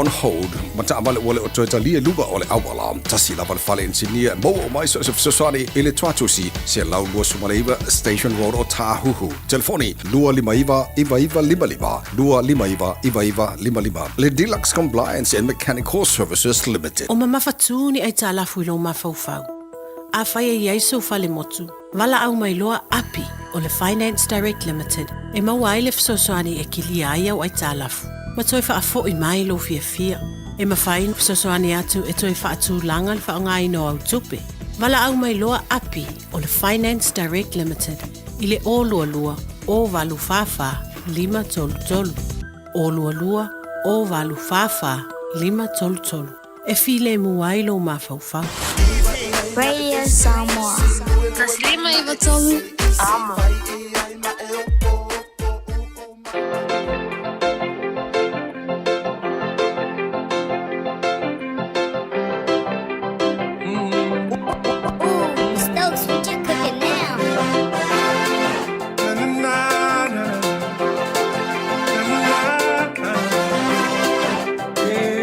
On hold, ma taavale ua le o toe talia i luga o le auala. Tasi lava le fale inisinia e maua uma ai so o se fesoasoani i le Tuatusi 129 Station Road o Tāhuhu. Telefoni 259 9955 259 9955. Le Deluxe Compliance and Mechanical Services Limited. O mamafa tu ni aitalafu i lou mafaufau. Afai e i ai sou fale motu, valaau mai loa Api o le Finance Direct Limited e maua ai le fesoasoani e kilia ai au aitalafu ma toe faafoi mai lou fiafia. E mafai ona fesoasoani atu e toe faatulaga le faaaogaina o au tupe. Valaau mai loa Api o le Finance Direct Limited i le 022 084 533, 022 084 533 e filemu ai lou mafaufau. Radio Samoa. 153 Amo. Ooh, Stokes, what you cooking now? Na na na na na yeah.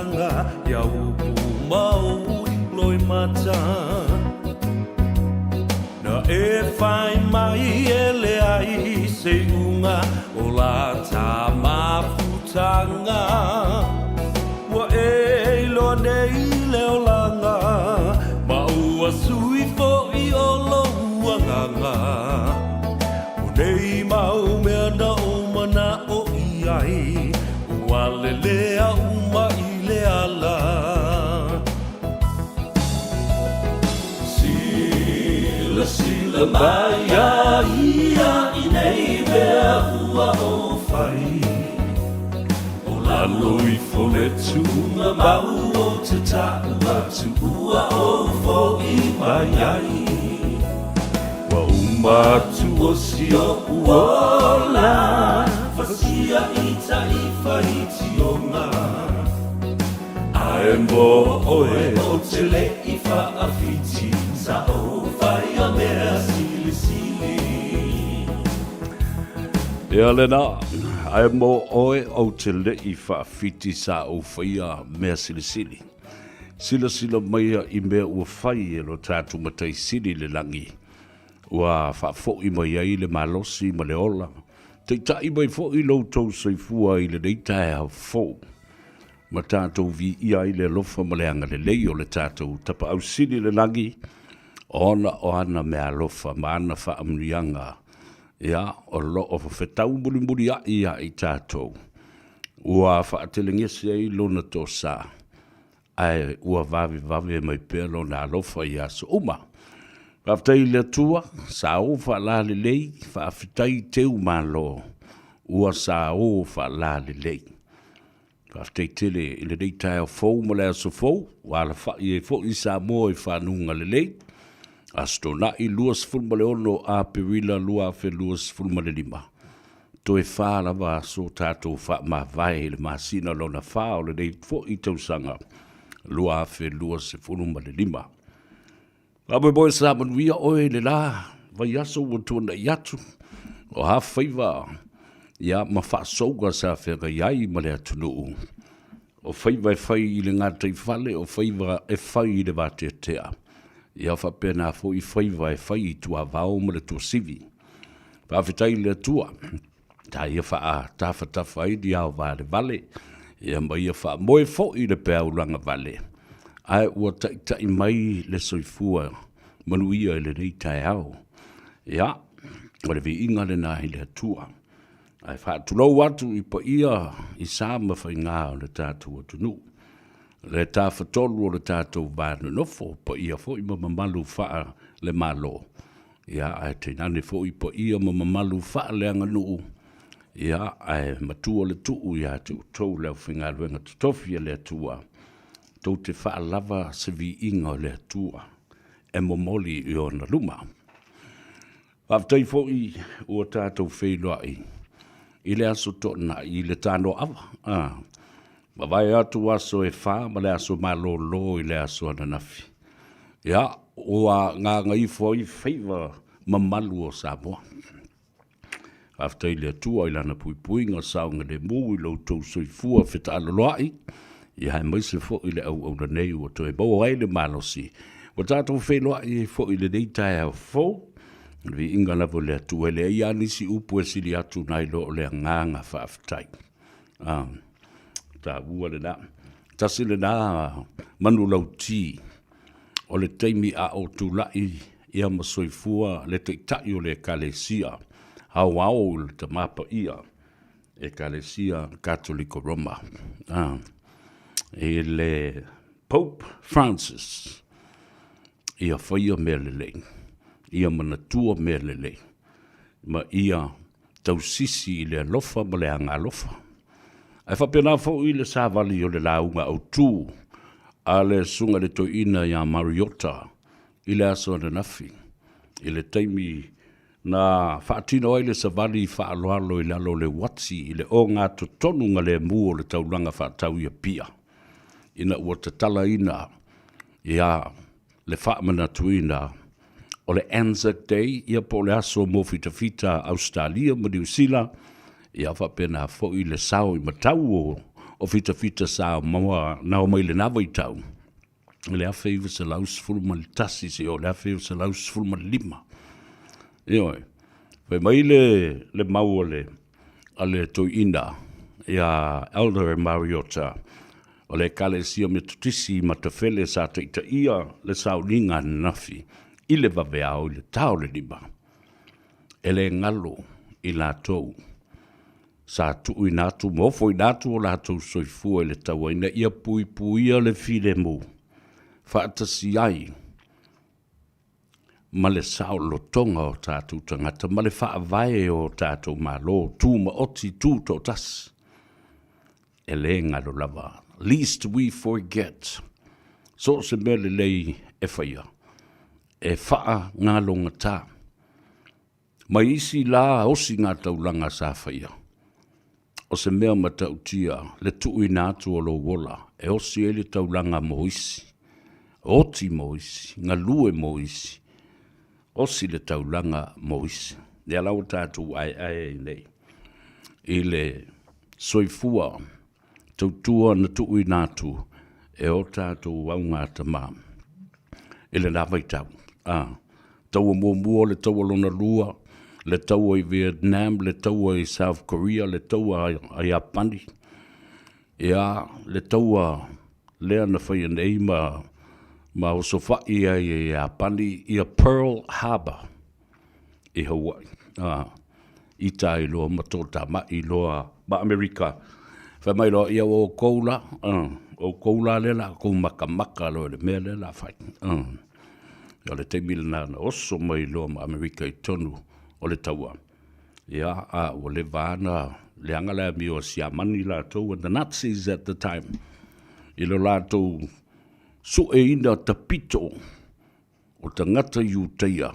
tulaga Ia upu ma ou loimata Na e fai mai e leai se iuga o la ta mafutaga Ua e iloa nei le olaga Ma ua sui foi o lou agaga O nei mau mea na ou mana'o i ai Ua lelea uma i le ala Silasila mai iā ia i nei mea ua ou fai O lalo ifo le tugamau ou te ta'u atu ua ou fo'i mai ai Ua uma atu o si o'u ola Fasia i taʻi faitioga Ae mo oe ou te le i faawhiti Sa ou whaia mea silisili. Ia lena, ae mo oe ou te le i faawhiti Sa ou whaia mea silisili. Silasila maia i mea ua fai e lo tatou Matai Sili i le lagi, ua faafoi mai ai le malosi ma le ola, Taitai mai foi lo outou soifua i lenei taeao fou, ma tatou viia ai le alofa ma le agalelei o le tatou Tapaau Sili i le lagi, ona o ana meaalofa ma ana faamanuiaga, ia, o lo o fetau mulimuliai ia i tatou, ua faatelegese ai lona tosa, ae ua vavevave mai pea lona alofa i aso uma. Faafetai i le Atua, sa o faalalelei, faafetai teu malo, ua sa o faalalelei. Faafetai tele i lenei taeao fou ma le aso fou, ua alafai ai foi Samoa i fanuga lelei. Aso Toonai 26 Aperila 2025. Toe fa lava aso tatou faamavae i le masina lona fa o lenei foi tausaga 2025. Faamoemoe sa manuia oe i le la vaiaso ua tuanai atu, o a faiva ia ma faasouga sa feagai ai ma le atunuu. O faiva e fai i le gataifale, o faiva e fai i le vateatea, ia faapena foi faiva e fai i tuavao ma le tuasivi. Faafetai i le Atua, sa ia faatafatafa ai ni ao valevale, ia ma ia faamoe foi le peau lagavale, ae ua taitai mai le soifua manuia i lenei taeao. Ia, o le viiga lena i le Atua. Ae faatulou atu i paia i sa ma faiga o le tatou atunuu. Le tafatolu o le tatou va nonofo, paia foi ma mamalu faale-Malo, ia ae tainane foi paia ma mamalu faaleaganuu, ia ae matua le tuu ia te outou le aufaigaluega totofi a le Atua, tou te faalava se viiga o le Atua e momoli i ona luma. Faafetai foi ua tatou feiloai i le Aso Toonai i le Tanoaava. Ah, mavae atu aso e fa ma le aso malolo i le aso ananafi. Ia, ua gagaifo ai faiva mamalu o Samoa. Faafetai i le Atua i Lana puipuiga saogalemu i lo outou soifua fetaaloloai, ia aemaise foi le auauna nei ua toe maua ai le malosi. Ua tatou feiloai ai foi i lenei taeao fou, le viiga lava o le Atua, e leai lava nisi upu e sili atu nai lo o le agaga faafetai. Ah, taua lena. Tasi lena manulauti o le taimi a o tulai ia ma soifua le Taitai o le Ekalesia Aoao i le Tama Paia, Ekalesia Katoliko Roma, a, i le Pope Francis, ia faia mea lelei, ia manatua mea lelei, ma ia tausisi i le alofa ma le agaalofa. Ae faapena foi le savali o le lauga autu a le Susuga i le Toeaina ia Mariota i le aso ananafi, i le taimi na faatino ai le savali faaaloalo i lalo o le uati i le ogatotonu galemu o le taulaga faatau i Apia, ina ua tatalaina ia le faamanatuina o le Anzac Day, ia po o le aso mofitafita a Ausetalia ma Niu Sila, ia faapena foi le sao i matau o o fitafita Samoa na omai i lena vaitau, i le 1911 seia oo i le 1915. Ioe. Fai mai le, le mau a le, a le toeaina ia Elder Mariota o le Ekalesia Metotisi i Matafele sa taitaia le sauniga ananafi i le vaveao i le ta o le lima, e le galo i latou sa tuuina atu ma ofoina atu o latou soifua i le taua ina ia puipuia le filemu faatasi ai ma le saolotoga o tatou tagata ma le faavae o tatou Malo tumaoti tutoatasi. E le galo lava. Least we forget. So o se mea lelei e faia, e faagalogata. Mai isi la osiga taulaga sa faia, o se mea matautia le tuuina atu o lou ola e osi ai le taulaga mo isi, oti mo isi, galue mo isi, osi le taulaga mo isi. Lea la ua tatou aeae ai nei i le soifua tautua na tuuina atu e o tatou augatama i lena vaitau. A, taua muamua, le taua lona lua, le taua i Vietnam, le taua i South Korea, le taua a Iapani, ia, le taua lea na faia nei ma, ma osofai ai e Iapani ia Pearl Harbor i Hawaii. A, ita ai loa ma toatamai loa ma Amerika. Fai mai loa, ia ua outou la, outou la lea o le a outou matamata loa i le mea lea o le a fai. O le taimi lena na oso mai loa ma Amerika i totonu o le taua, ia, a ua leva lava ona leaga le amio a Siamani latou and the Nazis at the time i lo latou sueina tapito o tagata Iutaia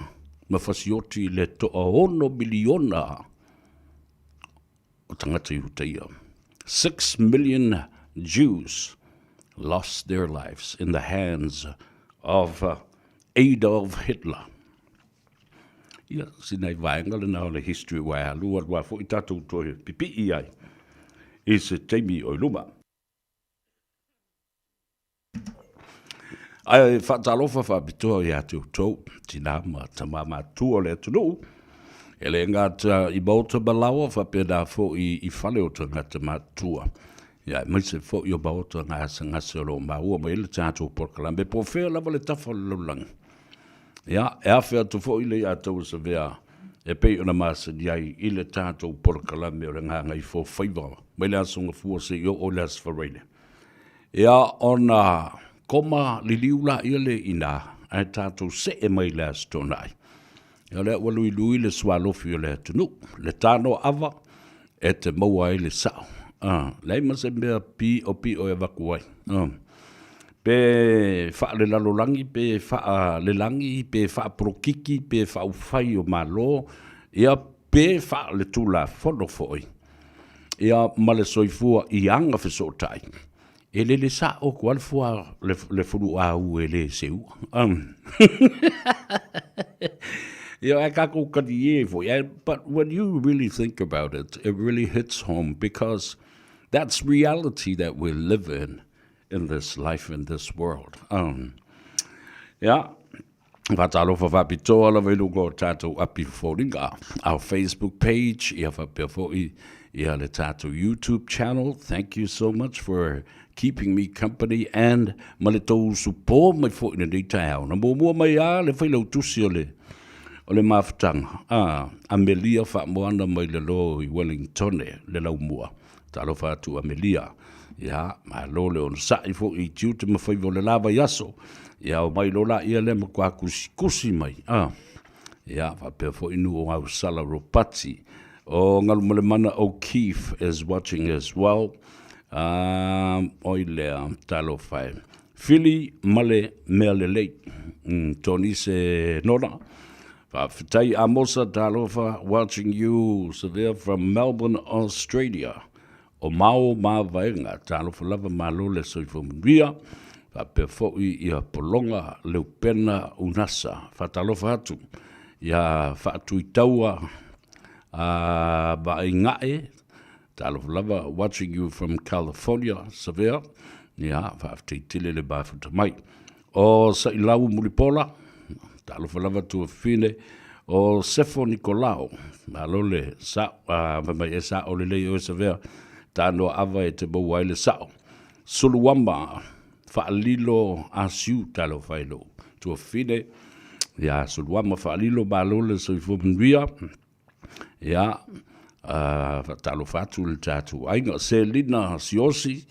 ma fasioti i le toaono miliona o tagata Iutaia. 6 million Jews lost their lives in the hands of Adolf Hitler. Ia, sina i vaega lena o le history ua e alu alu a foi tatou toe pipii ai i se taimi o i luma. Ae faatalofa faapitoa ia te outou, tinā ma tamā matutua o le atunuu, e le gata i maota ma laoa, faapena foi i fale o tagata matutua, ia aemaise foi o maota gasegase o lo o maua mai ai le tatou polokalame, po o fea lava le tafa o le lalolagi. Ia, e afe atu foi le ia Tauasavea e pei ona masani ai i le tatou polokalame o le Gagaifo Faiva mai le Aso Gafua seia oo i le Aso Faraile. Ia ona koma liliu laia lea i ina, ae tatou see mai i le Aso Toonai. Ia o lea ua luilui le sualofi o le atunuu, le tanoa ava e te maua ai le sao. Ah, leai ma se mea piopio e avatu ai. Ah. Pe faalelalolagi, pe faalelagi, pe faapolokiki, pe faaufai o Malo, ia pe faaletulafono foi. Ia ma le soifua i aga fesootai, e lele sao atu lava le fua, le, le fuluau e le seua. Um. Ia, ae tatou talie foi. Ae, but when you really think about it, it really hits home because that's reality that we live in, in this life, in this world. Um. Ia, Faatalofa faapitoa lava i luga o tatou api foliga, our Facebook page, ia faapea foi ia le tatou YouTube channel. Thank you so much for keeping me company and ma le tou usupo mai foi i lenei taeao. Na muamua mai lava le failautusi o le o le mafutaga, a Amelia Faamoana mai lalo i Wellingtone, le laumua. Talofa atu Amelia. Ia, malo le onosai foi i tiute ma faiva o le la vaiaso. Ia, omai loa laia lea matua kusikusi mai. Ah. Ia, faapea foi nuu o Ausala Ropati. O Galumalemana O'Keefe is watching as well. Um, oi lea, talofa e. Fili ma le mea lelei. Mm, Tony se nona. Faafetai Amosa talofa watching you Savea from Melbourne Australia o Mao Mavaega talofa lava malo le soifua manuia faapea foi ia Pologa Leupena Unasa faatalofa atu ia Faatuitaua a Vaaiga'e. Talofa lava, watching you from California, Savea. Ia, faafetai tele le mafuta mai. O Sailau Mulipola, talofa lava tuafafine. O Sefo Nikolao, malo le sao, fai mai e sao lelei oe Savea, tanoa ava e te maua ai le sao. Suluama, Faalilo Asiu, talofa i lou tuafafine. Ia, Suluama Faalilo, malo le soifua manuia. Ia, faatalofa atu i le tatou aiga. Selina Siosi,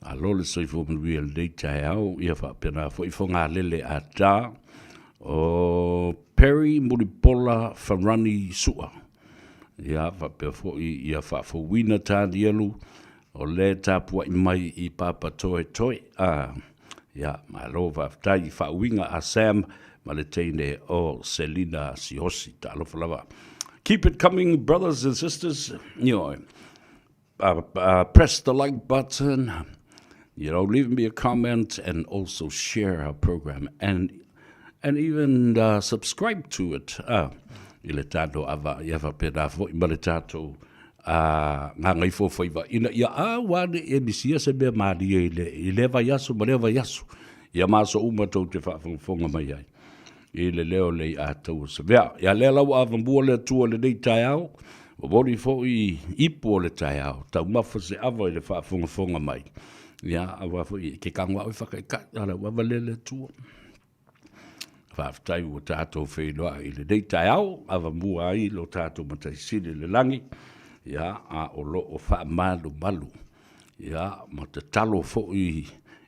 malo le soifua manuia i lenei taeao. Ia faapena foi Fogalele Ata, o Perry Mulipola Farani Sua. Ia faapea foi ia Faafouina Tanielu, o lea e tapuai mai i Papatoetoe. Ia, malo faafetai i faauiga a Sam ma le teine o Selina Siosi. Talofa lava. Keep it coming, brothers and sisters. You know, press the like button. You know, leave me a comment and also share our program and and even subscribe to it. I le tātou ava, ia whapena foi ma le tātou gagaifofaiva ina ia aua ne i e misia se mea mālie i le, i lea vaiaso ma lea vaiaso, ia ma aso uma tou te faafogafoga mai ai i le leo le i'a tou o Savea. Ia lea la ua avamua le Atua i lenei taeao, momoli foi ipu o le taeao, taumafa se ava i le faafogafoga mai, ia aua foi ke tago a'u e fakaikai, a o lau ava lea le Atua. Faafetai ua tatou feiloai i lenei taeao, avamua ai lo tatou Matai Sili i le lagi, ia, a o lo o faamalumalu, ia, ma tatalo foi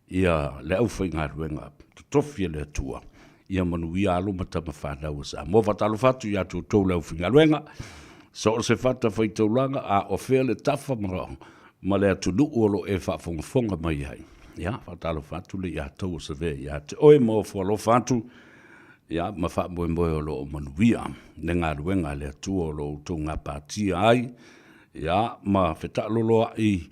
ia le aufaigaluega totofi a le Atua, ia manuia alo ma tama fanau a Samoa. Faatalofa atu ia te outou le aufaigaluega, so o se fatafaitaulaga, a o fea le tafa ma ma le atunuu o lo o e faafogafoga mai ai. Ia, faatalofa atu le ia tou o Savea ia te oe ma ofo alofa atu, ia, ma faamoemoe o lo o manuia le galuega a le Atua o lo o outou gapatia ai, ia, ma fetaaloloai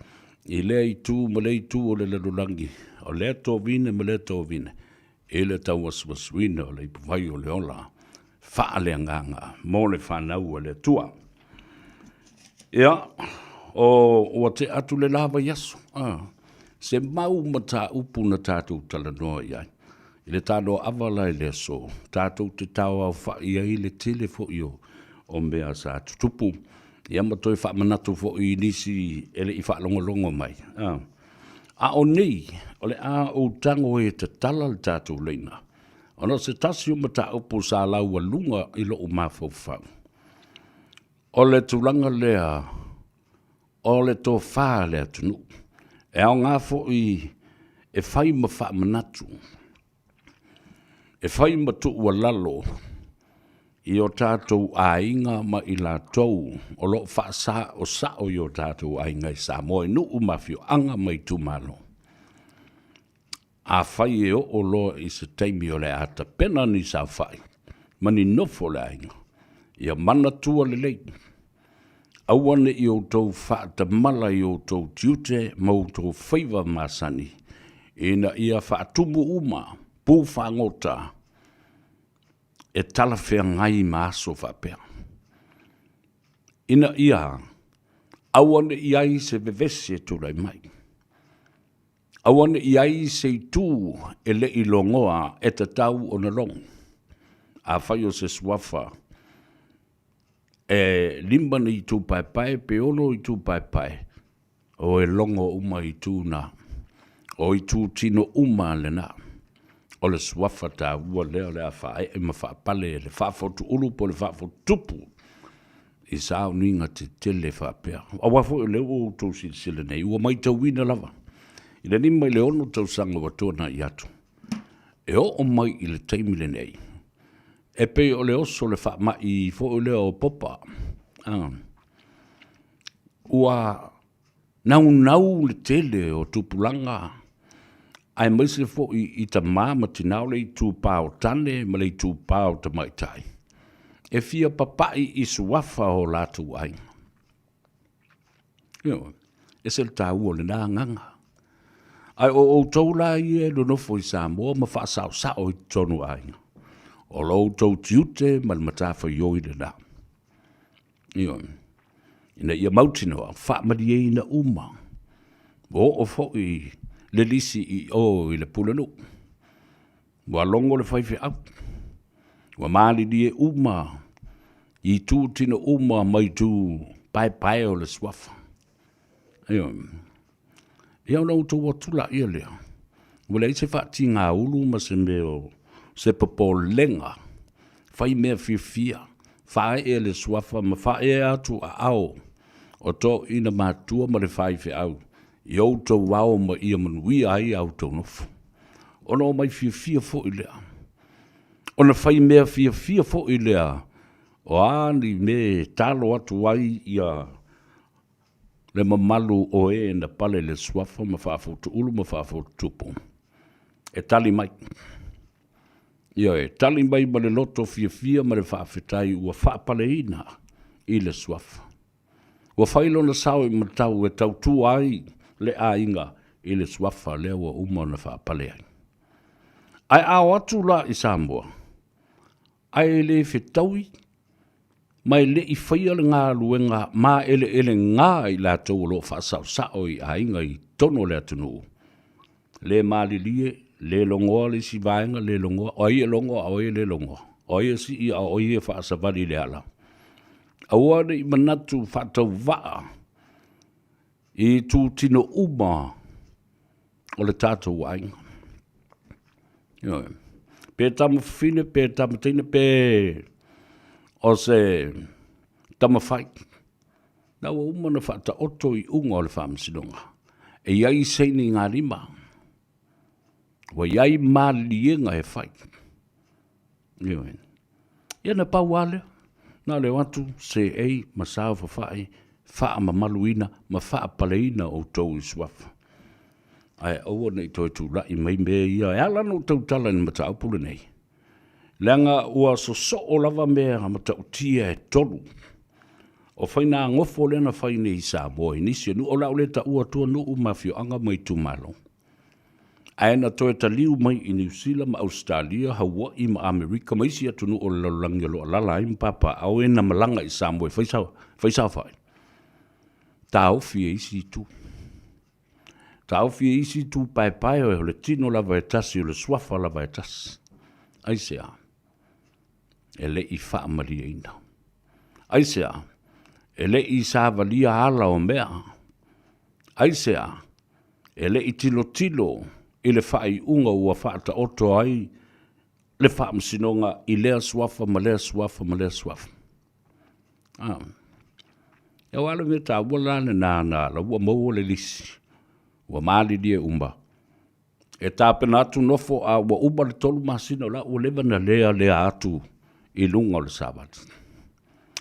i lea itu ma lea itu o le lalolagi, o lea tovine ma lea tovine, i le tauasuasuina o le ipuvai o le ola faaleagaga mo le fanau a le Atua. Ia, o, ua tea atu le la vaiaso, a, se mau mataupu na tatou talanoa i ai. I le tanoaava la i le aso, tatou te taoaofa'i ai le tele foi o, o mea sa tutupu, ia ma toe faamanatu foi i nisi e le i faalogologo mai. A, a o nei, o le a ou tago e tatala le tatou laina, ona o se tasi o mataupu sa laualuga i lo'u mafaufau. O le tulaga lea o le tofa a le atunuu, e aoga foi e fai ma faamanatu, e fai ma tuualalo i o tatou aiga ma i latou o lo o faasaosao i o tatou aiga i Samoa i nuu ma afioaga ma itumalo. Afai e oo loa i se taimi o le a tapena ni saofai ma ni nofo o le aiga, ia manatua lelei, aua ne i outou faatamala i outou tiute ma outou faiva masani, ina ia faatumu uma pu fagota e talafeagai ma aso faapea, ina ia aua ne i ai se vevesi e tulai mai. Aua ne i ai se itu e le i logoa e tatau ona logo. Afai o se suafa e lima ni itu paepae pe ono itu paepae, o e logo uma itu na, o itu tino uma lena. O le suafa taua lea o le a faaee ma faapale e le faafotuulu po o le faafotutupu i sauniga tetele faapea. Aua foi o lea ua outou silasila nei, ua matauina lava i le 5 i le 6 tausaga ua tuanai atu, e oo mai i le taimi lenei, e pei o le oso le faamai foi lea o popa. Ua naunau le tele o tupulaga aemaise foi i tama ma tina o le itupa o tane ma le itupa o tamaitai e fia papa'i i suafa o latou aiga. Ioe, ese le taua o lena agaga. Ae o outou la ia e nonofo i Samoa ma faasaosao i totonu o aiga, o lo outou tiute ma le matafaioi lena. Ioe. Ina ia mautinoa, faamalieina uma, ua oo foi le lisi i o i le Pulenuu. Ua logo le faifeau, ua malilie uma i itu tino uma ma itu paepae o le Suafa. Ioe. Ia ona outou atu laia lea, ua leai se faatigaulu ma se mea o se popolega, fai mea fiafia, faaee le Suafa ma faaee atu aao o toeaiina matua ma le faifeau i outou ao ma ia manuia ai a outou nofo. Ona omai fiafia foi lea, ona fai mea fiafia foi lea, o a ni mea e talo atu ai ia le mamalu o e na pale i le Suafa ma faafutuulu ma faafututupu, e tali mai. Ioe, tali mai ma le loto fiafia ma le faafetai ua faapaleina i le Suafa. Ua fai lona sao i matau e tautua ai le aiga i le Suafa lea ua uma ona faapale ai. Ae a o atu la i Samoa, ae le fetaui ma e le i faia le galuega maeleelega a i latou o lo o faasaosao i aiga i totonu o le atunuu, le malilie, le logoa le isi vaega, le logoa, o ai e logo a o ai e le logoa, o ai e sii a o ai e faasavali i le ala. Aua ne i manatu faatauvaa i itutino uma o le tatou aiga. Ioe. Pe tama fafine, pe tama teine, pe o se tama fai. Na ua uma ona faataoto i uga o le faamasinoga. E i ai saini galima. Ua i ai maliliega e fai. Ioe. Ia na pau lava lea. Na o le o atu seei ma saofafai, faamamaluina ma faapaleina outou i suafa. Ae aua ne i toe tulai mai mea ia e ala ona ou tautala i le mataupu lenei, leaga ua sosoo lava mea matautia e tolu. O faigagofo lea na fai nei i Samoa i nisi o nuu, o le a ou le taua atua nuu ma afioaga ma itumalo, ae na toe taliu mai i Niu Sila ma Ausetalia, Hawaii ma Amerika ma isi atunuu o le lalolagi o lo o alaala ai ma papaaao e na malaga i Samoa e fai saofai, taofi e isi itu. Taofi e isi itu paepae o le tino lava e tasi, o le suafa lava e tasi. Aisea? E le i faamalieina. Aisea? E le i savalia ala o mea. Aisea? E le i tilotilo i le faaiuga ua faataoto ai le faamasinoga i lea suafa ma lea suafa ma lea suafa. Ah. Aua le mea taua la lena na ala ua maua le lisi, ua malilie uma. E tapena atu nofo a ua uma le tolu masina o la ua leva na lealea atu i luga o le savali.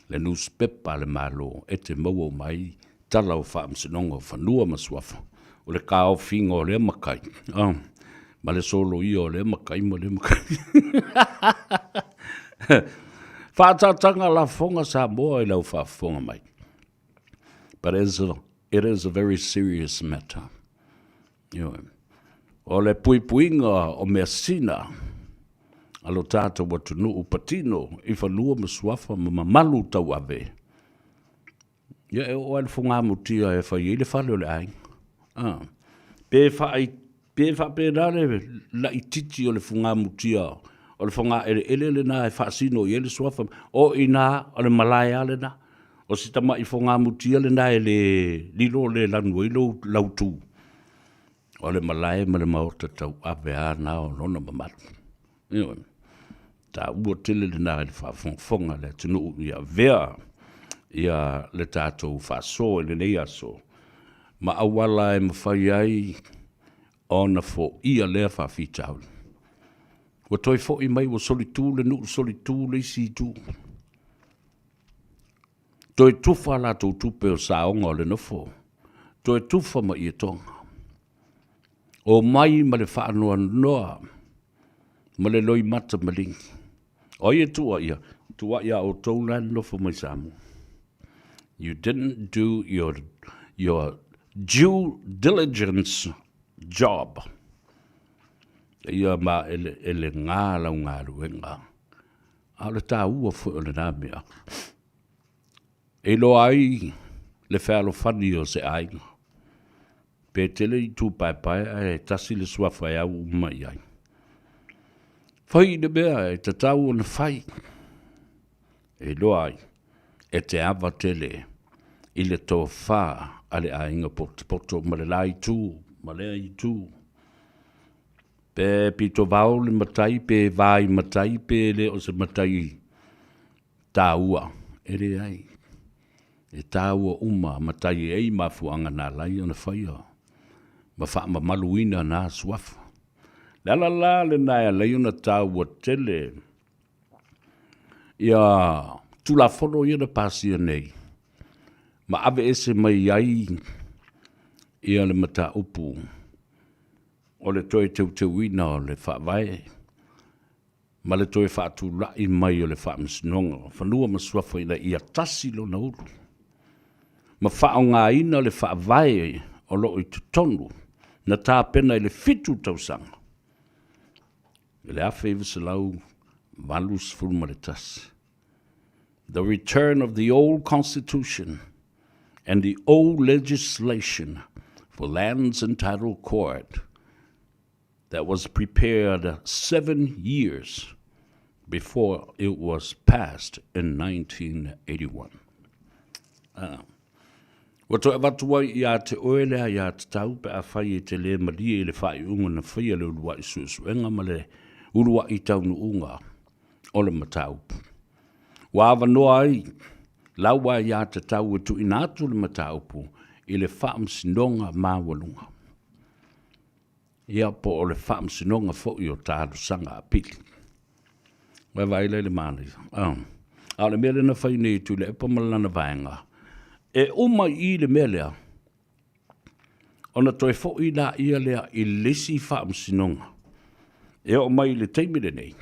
Le nusipepa a le Malo e te maua uma ai tala o faamasinoga o fanua ma suafa, o le taofiga o lea matai, oh, ma le soloia o lea matai ma lea matai. Faataataga lafoga Samoa i lau faafofoga mai. But it is a, it is a very serious matter. Ioe. O le puipuiga o measina a lo tatou atunuu patino i fanua ma suafa ma mamalu tauave, Ia e oo lava i le fogamutia e fai ai le fale o le aiga. A, pe faai, pe faapena le laitiiti o le fogamutia o le fogaeleele lena e faasino i ai le suafa, o i ina o le malae lava lena. O si tamai fogamutia lena e le lilo le lanu ai lou lautu. O le malae ma le maota tauave lava na o lona mamalu. Ioe. Taua tele lena i le faafogafoga a le atunuu ia avea ia le tatou faasoa i lenei aso ma auala e mafai ai ona foia lea faafitauli. Ua toe foi mai ua solitu le nuu, solitu le isi itu. Toe tufa a latou tupe o saoga o le nofo, toe tufa ma ietoga. Omai ma le faanoanoa ma le loimata maligi. O ai e tuuaia? Tuuai a outou la e nonofo mai Samoa. You didn't do your, your due diligence job. Ia ma ele, ele ngā lau galuega. A o le tāua foi o lena mea. E iloa ai. le fealofani o se aiga. Pe tele itu paepae ae tasi le suafa e au uma i ai. Fai i le mea e tatau ona fai, e iloa ai e te ava tele i le tofa a le aiga potopoto ma le la itu ma lea itu. Pe pito vao le matai pe vai matai pe le o se matai taua, e leai. E taua uma matai e i ai mafuaaga na ala ai ona faia ma faamamaluina na suafa. O le ala la lena e ala ai ona taua tele ia Tulafono ia na pasia nei ma aveese mai ai ia le mataupu o le toe teuteuina o le Faavae ma le toe faatulai mai o le Faamasinoga o Fanua ma Suafa ina ia tasi lona ulu ma faaaogaina le Faavae o lo o i totonu na tapena i le 7 tausaga i le 1981. The return of the old constitution and the old legislation for Lands and Title Court that was prepared 7 years before it was passed in 1981. Ah. Ua toe avatu ai ia te oe le aiatatau pe afai e te le malie i le faaiuga na faia le uluai suesuega ma le uluai taunuuga o le mataupu. Ua avanoa ai lau aiatatau e tuuina atu le mataupu i le Faamasinoga Maualuga. Ia, po o le Faamasinoga foi o Talosaga Apili. Ua vaai la i le manaia. Ah. A o le mea lea na fai nei e Tuilaepa ma lana vaega, e uma i i le mea lea, ona toe foi laia lea i le isi faamasinoga. E oo mai i le taimi lenei,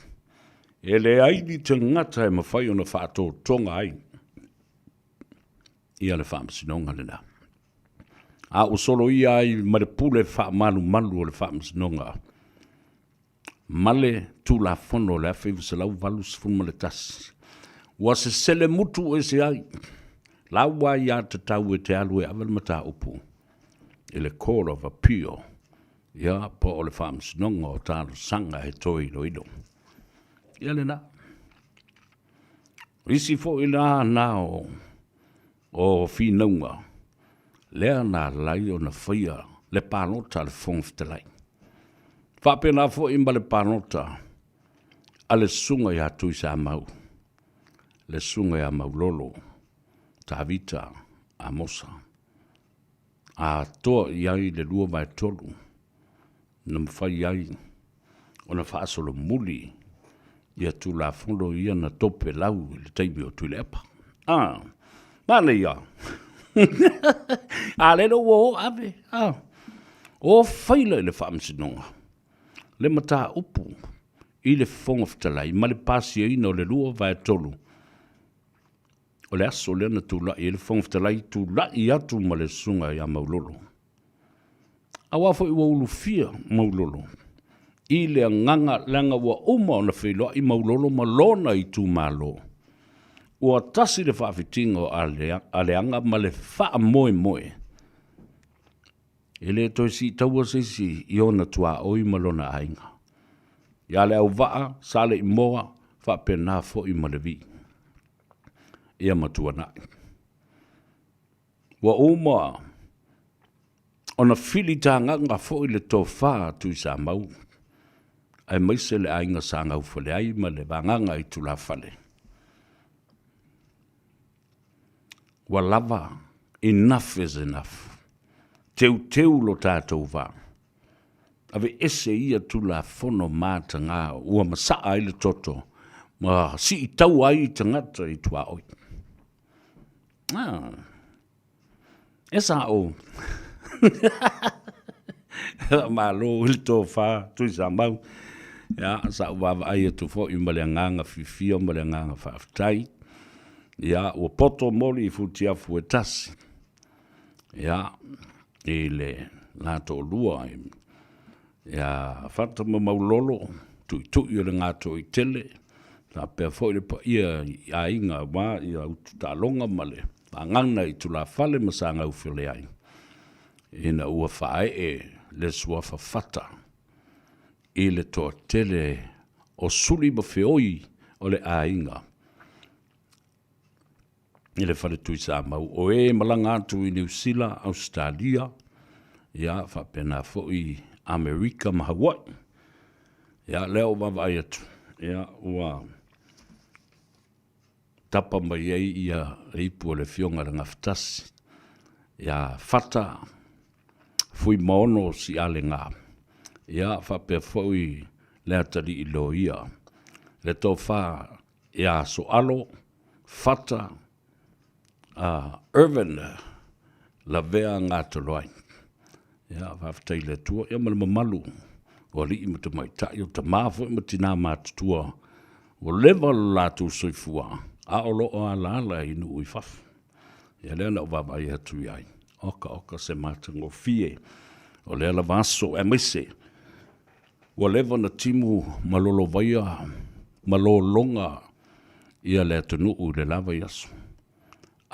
e leai ni tagata e mafai ona faatotoga ai ia le faamasinoga lena. A ua soloia ai ma le pule faamalumalu o le faamasinoga ma le Tulafono o le 1981, ua sesele mutu ese ai lau aiatatau e te alu e ave le mataupu i le Court of Appeal, ia, po o le Faamasinoga o Talosaga e toe iloilo. Ia lena. O isi foi la na o finauga lea na ala ai ona faia le palota a le Fofoga Fetalai. Faapena foi ma le palota a le susuga ia Tuisamau, le susuga ia Maulolo, Tavita Amosa. Atoa i ai le 2/3 na mafai ai ona faasolomuli ia Tulafono ia na topelau i le taimi o Tuilaepa. Ah, manaia. A lele ua o ave, ah, o faila i le Faamasinoga le mataupu i le Fofoga Fetalai ma le pasiaina o le 2/3 o le aso lea na tulai ai le Fofoga Fetalai, tulai atu ma le susuga ia Maulolo. Aua foi ua ulufia Maulolo i le agaga leaga ua uma ona feiloai Maulolo ma lona itumalo. Ua tasi le faafitiga o Aleaga ma le faamoemoe e le toe siitaua se isi i ona tuaoi ma lona aiga. Ia Leauvaa, Saleimoa, faapena foi ma Levi. Ia ma Tuanai. Ua uma ona filitagaga foi le tofa a Tuisamau, aemaise le aiga sa gaufale ai ma le vagaga i tulafale. Ua lava, enough is enough. Teuteu lo tatou va. Aveese ia Tulafono mataga ua masaa ai le toto ma siitaua ai tagata i tuaoi. Ah. E sa'o. Malo i le tofa Tuisamau. Ia, sa ou vaavaai atu foi ma le agaga fiafia ma le agaga faafetai. Ia, ua poto moli i futiafu e tasi. Ia, i le la toalua ia Fata ma Maulolo, tuitui o le Gatoitele, faapea foi le paia i aiga aua ia Ututaaloga ma le. Pagana i tulafale ma sa gaufele ai, ina ua faaee le suafa Fata i le toatele o suli ma feoi o le aiga i le fale Tuisamau, o e malaga atu i Niu Sila, Ausetalia, ia faapena foi Amerika ma Hawaii. Ia lea ua vaavaai atu, ia ua tapa mai ai ia le ipu o le Afioga i le Gafatasi ia Fata Fuimaono Sialega, ia faapea foi le atalii loia, le tofa ia Soalo Fata Irvin Lavea Gatoloai. Ia, faafetai i le Atua, ia ma le mamalu o alii ma tamaitai, o tama foi ma tina matutua ua leva lo latou soifua, a o lo o alaala i nuu i fafo. Ia lea na ou vaavaai atu i ai, oka oka se matagofie o lea lava aso, aemaise ua leva ona timu ma lolovaia ma lologa ia le atunuu i le la vaiaso.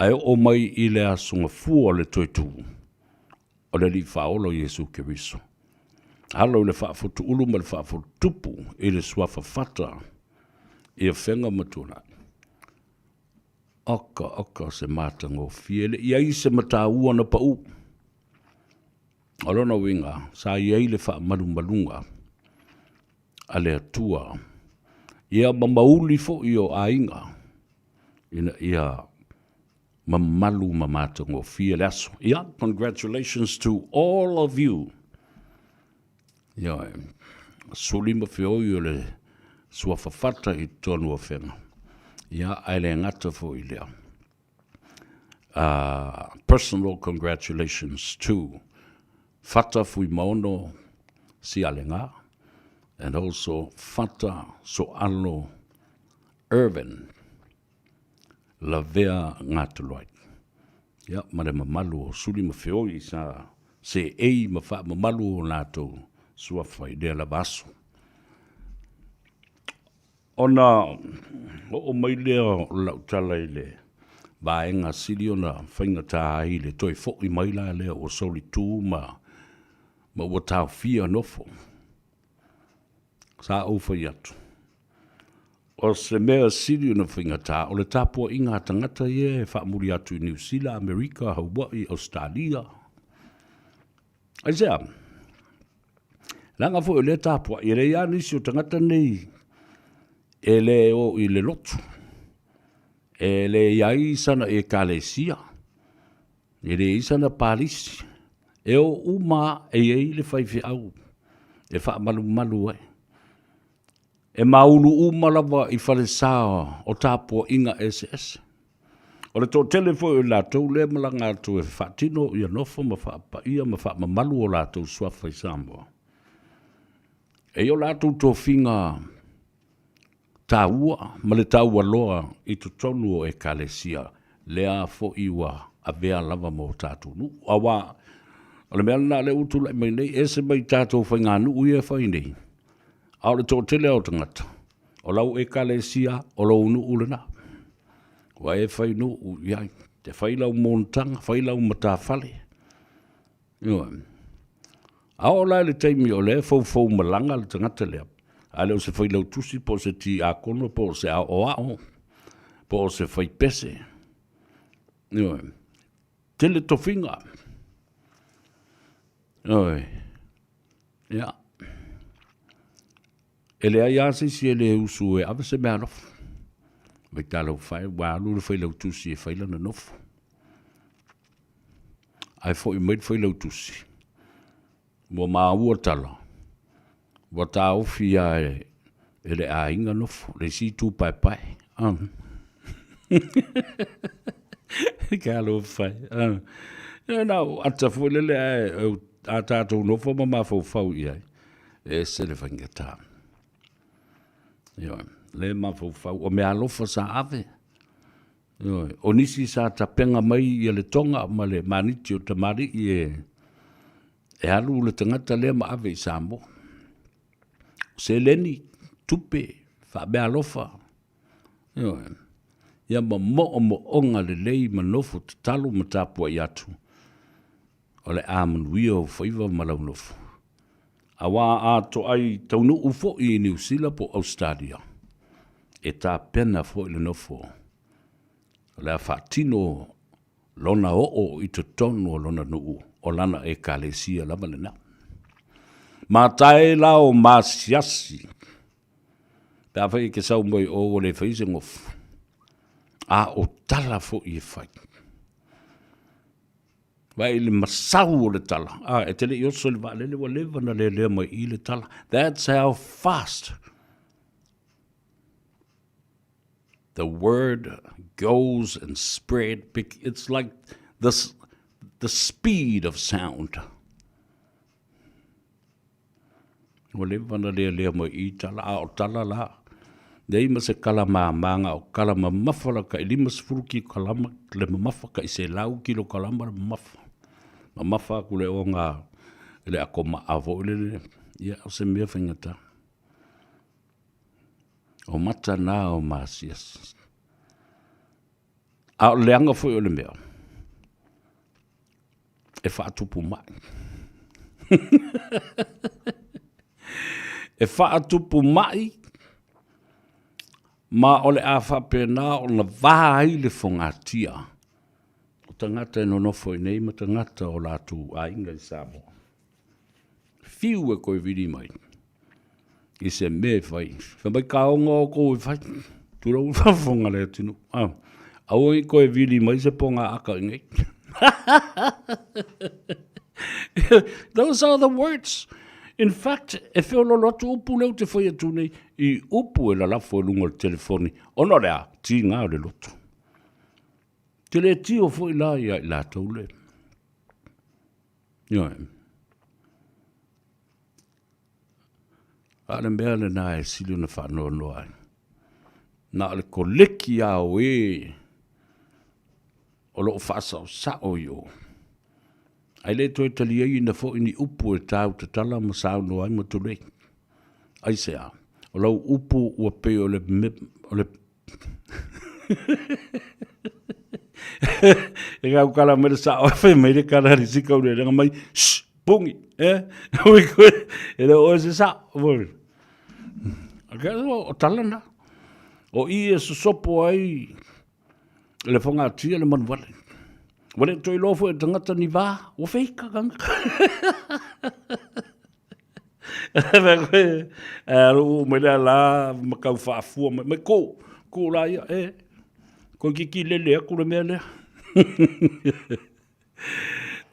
Ae oo mai i le Aso Gafua o le toe tu o le Alii Faaola o Iesu Keriso, alo i le faafotuulu ma le faafotutupu i le suafa fata i Afega ma Tuanai. Oka, oka se matagofie, e le i ai se mataua na pau. O lona uiga, sa i ai le faamalumaluga a le Atua, ia ma mauli foi o aiga, ina ia mamalu ma matagofie le aso. Ia, congratulations to all of you. Ioe, suli ma feoi o le suafa fata i totonu o Afega. Ia, ae le gata foi i lea. Personal congratulations to Fata Fuimaono Sialega and also Fata Soalo Irvin Lavea Gatoloai. Ia, ma le mamalu o suli ma feoi sa seei ma faamamalu o latou suafa i lea lava aso. Ona oo mai lea o lau tala i le vaega sili ona faigata ai le toe foi mai la lea ua solitu ma ua taofia nofo. Sa ou fai atu, o se mea sili ona faigata o le tapuaiga a tagata ia e faamuli atu i Niu Sila, Amerika, Hawaii, Ausetalia. Aisea? Leaga foi o lea e tapuai, e leai lava nisi o tagata nei e le o i le lotu, e le i ai sana ekalesia, e leai sana palisi, e o uma e i ai le faifeau e faamalumalu ai. E maulu uma lava i falesa o tapuaiga eseese. O le toatele foi o i latou lea e malaga atu e faatino ia nofo ma faapaia ma faamamalu o latou suafa i Samoa, e i o latou tofiga taua ma le taualoa i totonu o Ekalesia, lea foi ua avea lava ma o tatou nuu. Aua o le mea lena lea ua tulai mai nei, ese mai tatou faiganuu ia e fai nei, a o le toatele lava o tagata, o lau Ekalesia, o lou nuu lena. Ua e fai nuu i ai, te fai lau monotaga, fai lau matafale. Ioe. A oo la i le taimi o lea e foufou malaga le tagata lea, a le o se failautusi po o se tiakono po o se aoao po o se faipese, ioe, tele tofiga. Ioe. Ia. E leai lava se isi e le usu e ave se meaalofa. Vai talofa e, ua alu le failautusi e fai lana nofo. Ae foi mai le failautusi, ua maua tala, ua taofi lava e le aiga nofo, le isi itu paepae. Talofa e. Ia na o ata foi lele ae a tatou nofo ma mafaufau i ai, e ese le faigata. Ioe, le mafaufau, o meaalofa sa ave, Ioe, o nisi sa tapena mai ia le toga ma le maniti o tamalii e, e alu le tagata lea ma ave i Samoa. O seleni, tupe, faameaalofa. Ioe. Ia ma moomooga lelei ma nofo tatalo ma tapuai atu, o le a manuia ou faiva ma lau nofo. Auā a toai taunuu foi i Niu Sila po o Ausetalia, e tapena foi le nofo, o le a faatino lona oo i totonu o lona nuu, o lana Ekalesia lava lena. Matae la o masiasi, pe afai e te sau mai o ua le fai se gofu, a o tala foi e fai. Vaai i le masau o le tala, a, e te le i oso i le vaalele ua leva ona lelea mai i le tala. That's how fast the word goes and spread. It's like the, the speed of sound. Ua leva ona lealea mai i tala, a o tala la, leai ma se kala māmā, na o kala mamafa la tai 50 kilokalama le mamafa, tai 100 kilokalama le mamafa. Mamafa atu le oga i le ato maa foi lele, ia o se mea faigata. O mata na o masiasi. A o le leaga foi o le mea, e faatupu mai. e faatupu mai ma o le a faapena ona va ai le fogatia o tagata e nonofo i nei ma tagata o latou aiga i Samoa. Fiu e koe vili mai i se mea e fai. Fai mai ka onga o kou e fai. Tulou le faafofoga a le atunuu. Ah, aua i koe vili mai se ponga aka i nei. Those are the words. In fact, e feololo atu upu lea ou te fai atu nei i upu e lalafo i luga o le telefoni, ona o le a? Tiga o le loto. Te le tio foi la ia i latou le. Ioe. A o le mea lena e sili ona faanoanoa ai, na o le koleki lava o e o lo o faasaosao i o, ae le toe taliaina foi ni upu e tautatala ma saunoa ai ma tulei. Aisea? O lau upu ua pei o le, o le e gaukala mai le sao e fai mai le kala le sika ule lenga mai shh pungi eh ui koe e le oe se sao voi o tala na o i e sosopo ai le whangatia le manuwale ua le toe iloa foi e tagata ni vā ua feika kanga Alu mai lea la ma kau faafua mai, mai ko, ko la ia, e, koe kiki lele aku le mea lea.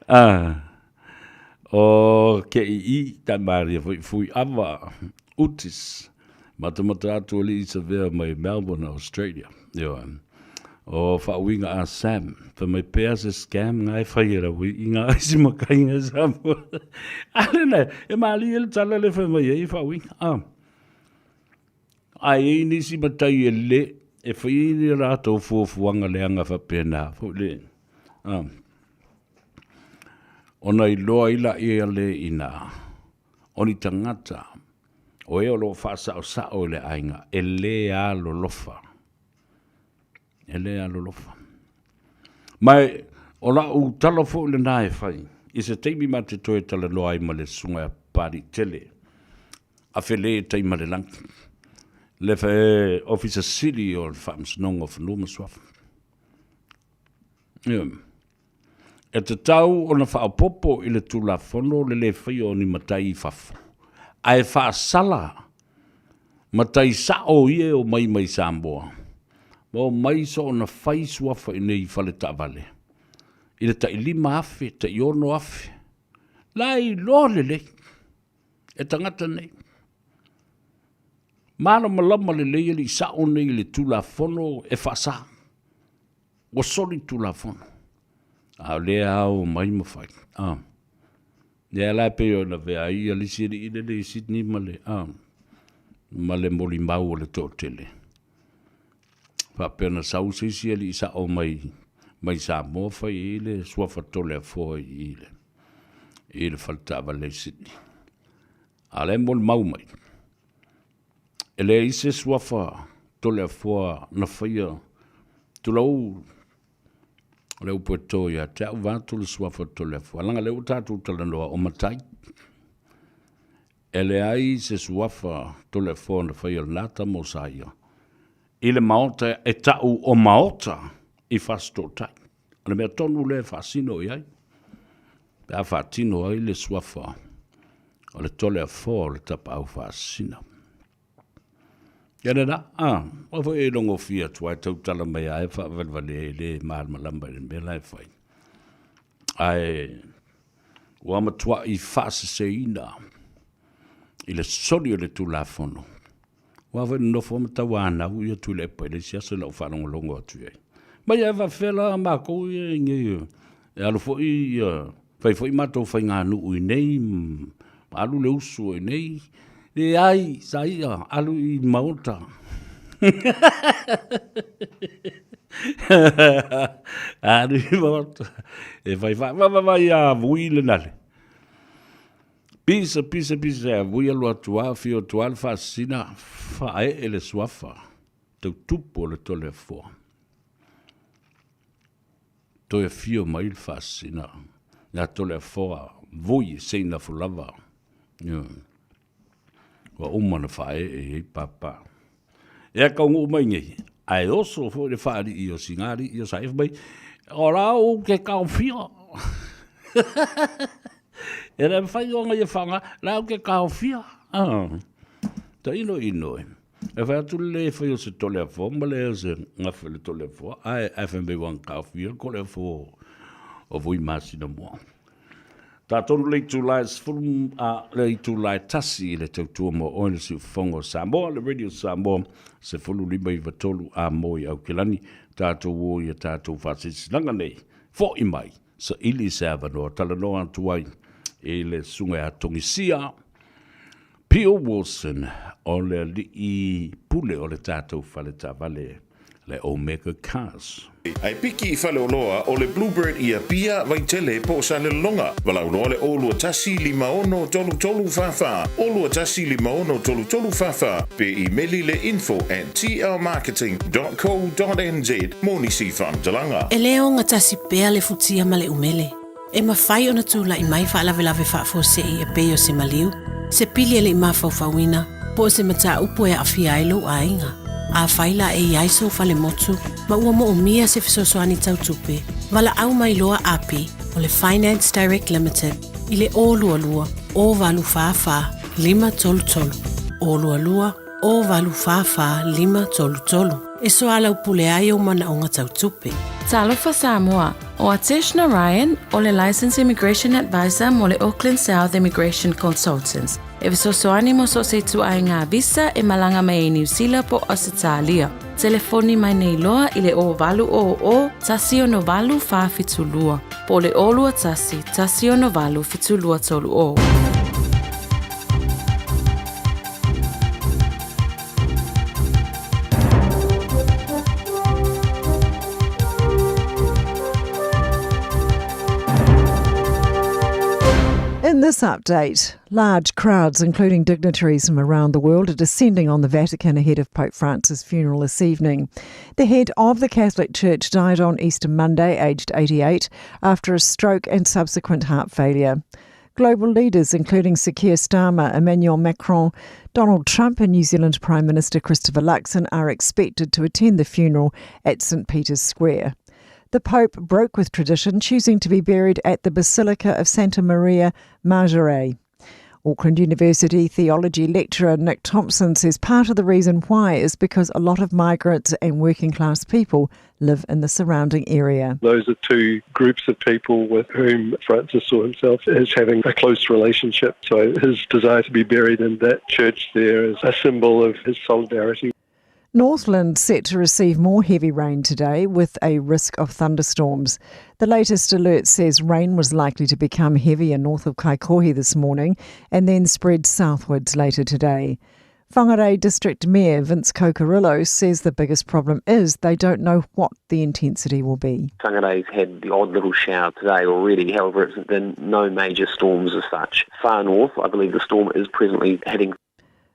ah, o ke i i, tai maria foi fui ava, utis, matamata atu ali i savea mai Melbourne, Australia. Ioe. O faauiga a Sam, fai mai pea se scam nga e fai e lau i nga isi makainga e Samoa. A lena, e malie le tala le fai mai ai e faauiga. Ah. Ae i ai nisi matai e le, e fai ai ni rātou fuafuaga leaga faapena foi le. Ah. Ona iloa ai laia le ina, o ni tagata, o e o lo o faasaosao i le aiga, e le alolofa. E le alolofa. Ma o lau tala foi lena e fai, i se taimi ma te toe talanoa ai ma le susuga ia Papaliitele, Afele Taimalelagi, le Ofisa Sili o le Faamasinoga o Fanua ma Suafa. Ioe. E tatau ona faaopoopo i le Tulafono le le faia o ni matai i fafo, ae faasala matai sao ia e omai mai Samoa, ma omai soona fai suafa i nei fale taavale i le tai 5,000, tai 6,000. La e iloa lelei e tagata nei. Malamalama lelei alii sao nei i le Tulafono e faasa. Ua soli Tulafono, a o lea lava ua omai ma fai. A. Lea la e pei ona avea ai ia le isi alii lele i Sydney ma le, a, ma le molimau o le toatele. Faapea na sau se isi alii sao mai, mai Samoa fai ai le suafa Toleafoa i le, i le fale taavale i Sydney. A o lea e molimau mai, E leai se suafa Toleafoa na faia Tulou le upu e to ia te au vaeatu le suafa o Toleafoa, leaga lea ua tatou talanoa o matai. E leai se suafa Toleafoa na faia lena tama o Saia i le maota e tau o maota i Fasitootai. O le mea tonu lea e faasino i ai, pe a faatino ai le suafa o le Toleafoa o le Tapaau Faasisina. Ia lena, a, aua foi e logofia atu ai tautala mai ai faavalevale e le malamalama i le mea la e fai. Ae ua matuai faaseseina i le soli o le Tulafono. Aua foi nonofo ma tauanau ia Tuilaepa i le isi aso na ou faalogologo atu i ai. Mai ae faafefea la matou ia i nei e alu foi ia fai foi matou faiganuu i nei ma alu le usu i nei. Leai, sa ia alu i maota. Alu i maota. E fai fa va va va ia vui le nale. Pisa pisa pisa e vui alu atu a fio atu a le faasina faaee le suafa tau tupu o le Toleafoa. Toe afio mai le faasina ia Toleafoa vui e seinafu lava. Ua uma na faaee i ai papa. Ea kaunuu mai nei, ae oso foi le faalii o Sinalii o Saefa mai, o la ou ke taofia. E le mafai ona ia faaaoga, la ou ke taofia. Ah. Tailo ino e. E fai atu le le fai o se Toleafoa ma le o se gafe o le Toleafoa, ae ae fai mai ua taofia le Toleafoa o Vui Masina mua. Tatou le itula e 10 a le itula e 1 i le tautua mo oe le siufofoga o Samoa, le Radio Samoa 1593 a mo i Aukelani. Tatou o i a tatou faasilasilaga nei, fo'i mai, saili se avanoa talanoa atu ai i le susuga ia Togisia Pio Wilson o le alii pule o le tatou fale taavale le Omega Cars. Ae piki i Faleoloa o le Bluebird i Apia, Vaitele po o Salelologa. Valaau loa le 021 56 33 44, 021 56 33 44, pe imeli le info at tlmarketing dot co dot nz mo nisi faamatalaga. E le ogatasi pea le futia ma le umele. E mafai ona tulai mai faalavelave faafuasei e pei o se maliu, se pili e le i mafaufauina, po o se mataupu e aafia ai lou aiga. Afai la e i ai sou fale motu ma ua moomia se fesoasoani tau tupe, valaau mai loa Api o le Finance Direct Limited i le 022 084 533, 022 084 533 e soalaupule ai ou manaoga tau tupe. Talofa Samoa, ʻO Atesh Narayan, ʻo le Licensed Immigration Advisor mo le Auckland South Immigration Consultants, e fesoasoani mo so o se ituaiga visa e malaga mai ai Niu Sila po o Ausetalia. Telefoni mai nei loa i le 0800 168 472 po o le 021 168 7230. In this update, large crowds, including dignitaries from around the world, are descending on the Vatican ahead of Pope Francis' funeral this evening. The head of the Catholic Church died on Easter Monday, aged 88, after a stroke and subsequent heart failure. Global leaders, including Sir Keir Starmer, Emmanuel Macron, Donald Trump, and New Zealand Prime Minister Christopher Luxon, are expected to attend the funeral at St Peter's Square. The Pope broke with tradition, choosing to be buried at the Basilica of Santa Maria Maggiore. Auckland University theology lecturer Nick Thompson says part of the reason why is because a lot of migrants and working class people live in the surrounding area. Those are two groups of people with whom Francis saw himself as having a close relationship. So his desire to be buried in that church there is a symbol of his solidarity. Northland set to receive more heavy rain today with a risk of thunderstorms. The latest alert says rain was likely to become heavier north of Kaikohe this morning and then spread southwards later today. Whangarei District Mayor Vince Cocarillo says the biggest problem is they don't know what the intensity will be. Whangarei's had the odd little shower today already, however, it's been no major storms as such. Far north, I believe the storm is presently heading.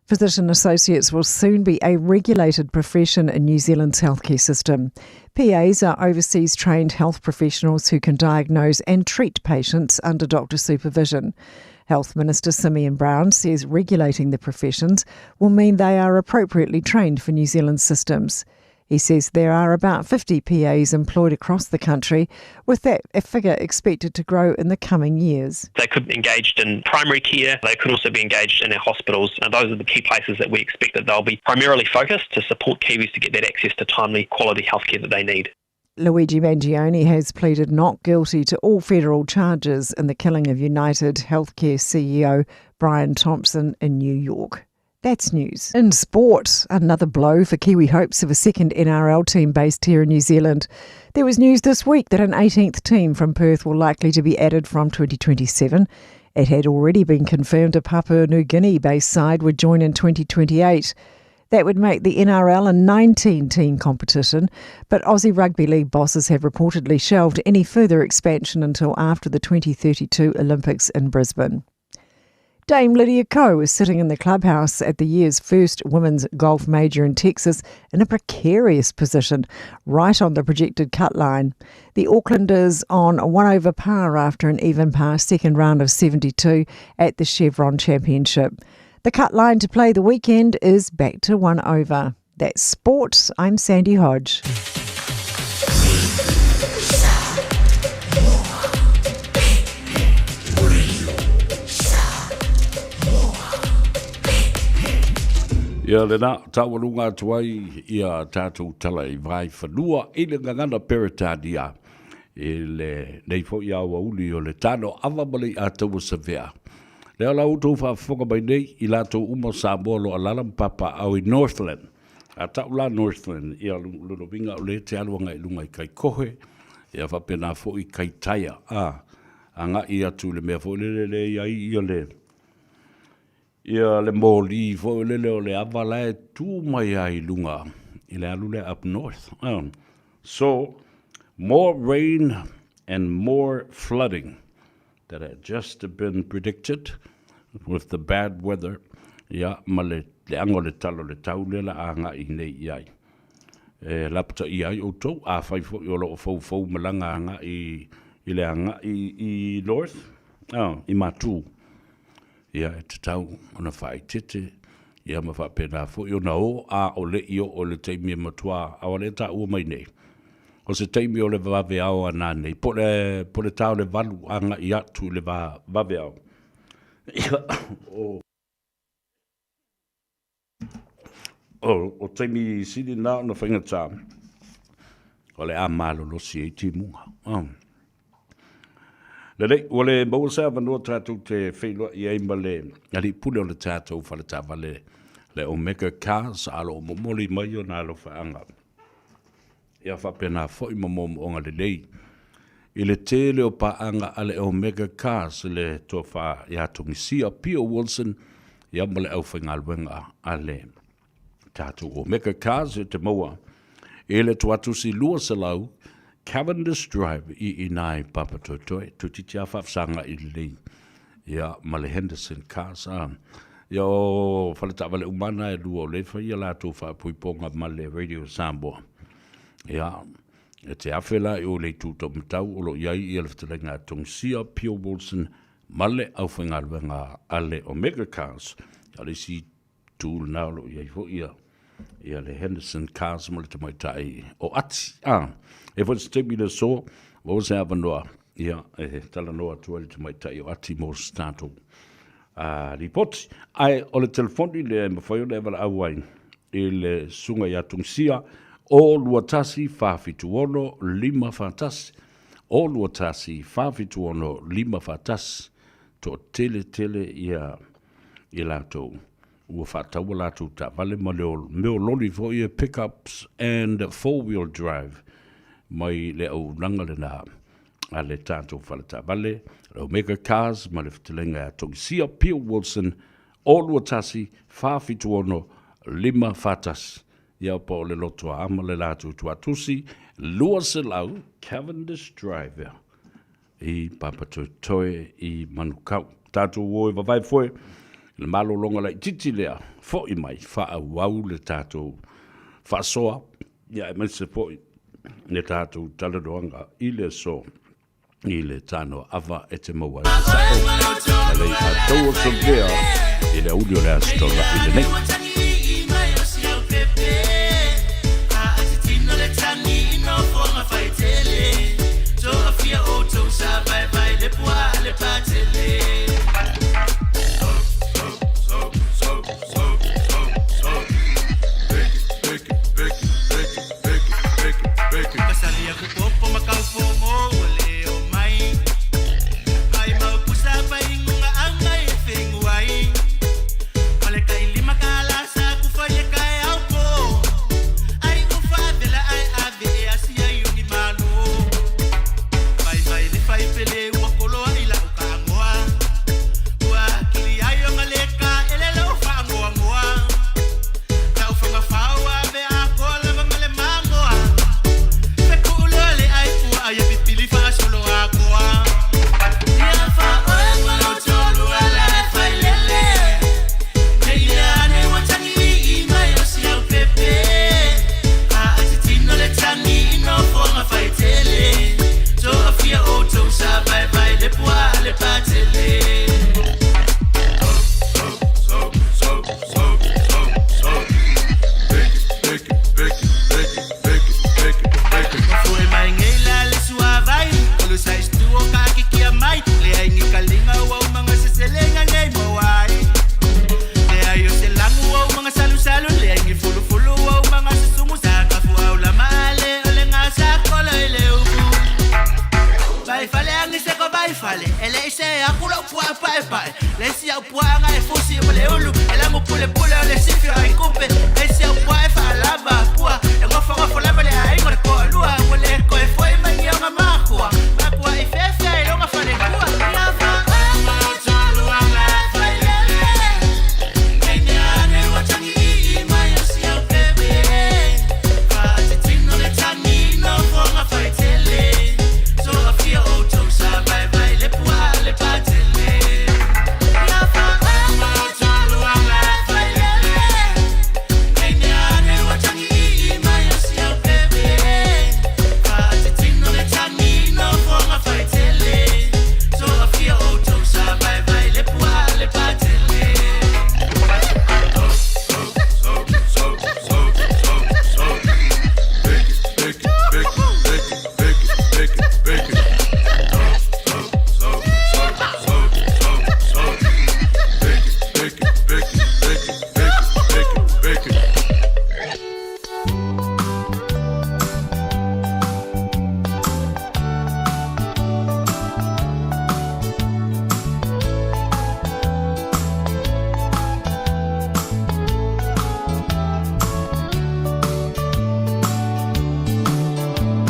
Physician associates will soon be a regulated profession in New Zealand's healthcare system. PAs are overseas trained health professionals who can diagnose and treat patients under doctor supervision. Health Minister Simeon Brown says regulating the professions will mean they are appropriately trained for New Zealand systems. He says there are about 50 PAs employed across the country, with that figure expected to grow in the coming years. They could be engaged in primary care, they could also be engaged in our hospitals, and those are the key places that we expect that they'll be primarily focused to support Kiwis to get that access to timely quality healthcare that they need. Luigi Mangione has pleaded not guilty to all federal charges in the killing of United Healthcare CEO Brian Thompson in New York. That's news. In sport, another blow for Kiwi hopes of a second NRL team based here in New Zealand. There was news this week that an 18th team from Perth will likely to be added from 2027. It had already been confirmed a Papua New Guinea based side would join in 2028. That would make the NRL a 19 team competition, but Aussie Rugby League bosses have reportedly shelved any further expansion until after the 2032 Olympics in Brisbane. Dame Lydia Ko is sitting in the clubhouse at the year's first women's golf major in Texas in a precarious position, right on the projected cut line. The Aucklanders on one over par after an even par second round of 72 at the Chevron Championship. The cut line to play the weekend is back to one over. That's sport. I'm Sandy Hodge. Ia lena, taualuga atu ai ia tātou tala i vai whanua i le gagana Peretania i le nei foi aoauli o le tano ava ma le iataua savea. Lea la outou faafofoga mai nei i latou uma o Samoa o lo o alaala ma papaaao i Northland. A tau la Northland, ia lona uiga o lea e te alu agai i luga i Kaikohe, ia faapena foi i Kaitaia, a, agai atu i le mea foi lele lea e i ai ia le, ia le moli foi lele o le ava la e tu mai ai i luga i le alu lea up north. So, more rain and more flooding. that had just been predicted with the bad weather, ia, ma le leaga o le tala o le tau lea la a agai nei i ai. E lapataia ai outou, afai foi o lo o foufou malaga agai i le agai i North, ah, i Matu, ia, e tatau ona faaeteete, ia ma faapena foi ona o a o le i oo i le taimi e matua aoalea taua mai nei. O se taimi o le vaveao a nanei, po le, po le tā o le valu agai atu i le va, vaveao. Ia, o, o, o taimi sili na ona faigata, o le a malolosi ai timuga. Oh. Lelei, ua le maua se avanoa tatou te feiloai ai ma le alii pule o le tatou fale taavale, le Omega Cars, a lo o momoli mai ona alofaaga. Ia faapena foi ma moomooga lelei i le tele o paaga a le Omega Cars, le tofa ia Togisia Pio Wilson, ia ma le aufaigaluega a le tatou Omega Cars e te maua i le Tuatusi 200 Cavendish Drive i ina i Papatoetoe. Toeitiiti lava faafesagai lelei ia ma le Henderson Cars. A. Ia o faletaavale uma na e lua o lea e fai a latou faapoipoga ma le Radio Samoa. Ia, e te afe la i o le itu taumatau o lo o i ai ia le fetalaiga a Togisia Pio Wilson ma le aufaigaluega a le Omega Cars. Ia o le isi tu lena o lo o i ai foi ia, ia le Henderson Cars ma le tamaitai o Ati. A, e foi se taimi le aso, maua se avanoa, ia, e talanoa atu ai le tamaitai o Ati mo se tatou lipoti. Ae o le telefoni lea e mafai ona e valaau ai i le susuga ia Tungisia, o 21 476 541, o 21 476 541, toatele tele ia i latou ua faatau a latou taavale ma le meololi foi e pickups and four-wheel drive mai le auaunaga lena a le tatou faletaavale, le Omega Cars ma le fetalaiga ia Togisia Pio Wilson, 021 476 541. Ia po o le loto a ama le latou tuatusi, 200 Cavendish Drive i Papatoetoe i Manukau. Tatou o e vavae foe. Le malologa laitiiti lea, fo'i mai, faaauau le tatou faasoa, ia aemaise foi le tatou talanoaga i le aso i le tano ava e te maua ai le sa'o ma le i matou o Solea i le aoauli o le Aso Toonai lenei.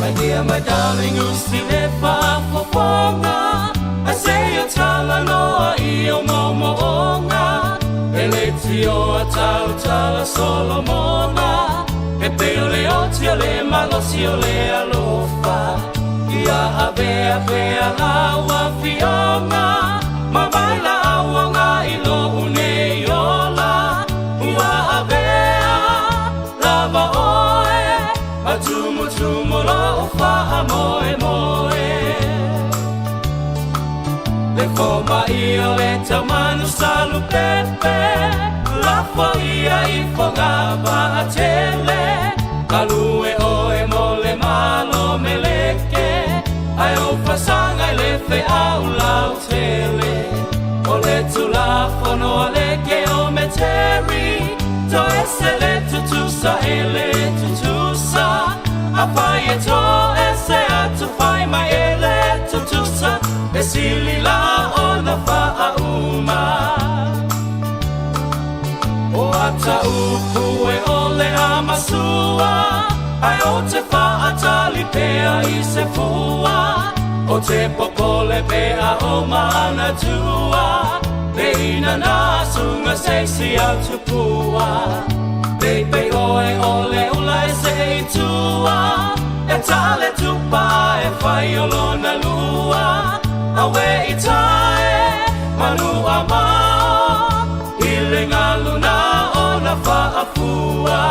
My dear, my darling, usi le faafofoga Ae seia talanoa i ou moomooga E leitioa tautala Solomona E pei o le oti o le malosi o le alofa Ia avea pea lau afioga Ma valaau agai lou nei ola Ua avea lava oe Ma tumutumu lou faamoemoe Le fomai o le taumanu salupepe Lafo ia i Fogavaatele Galue oe mo le Malo meleke Ae ou fasaga i le feau lautele O le Tulafono a le Keometeri Toese le tutusa e le tutusa Afai e toese atu fai mai e le tutusa E sili la ona faauma O ata upu e ole a masua Ae ou te faatali pea i se fua Ou te popole pea o manatua Le inana suga se isi au tupua Peipei oe o le ula e see i tua E ta le tupa e fai o lona lua Awe i tae manu a mao. a faafua.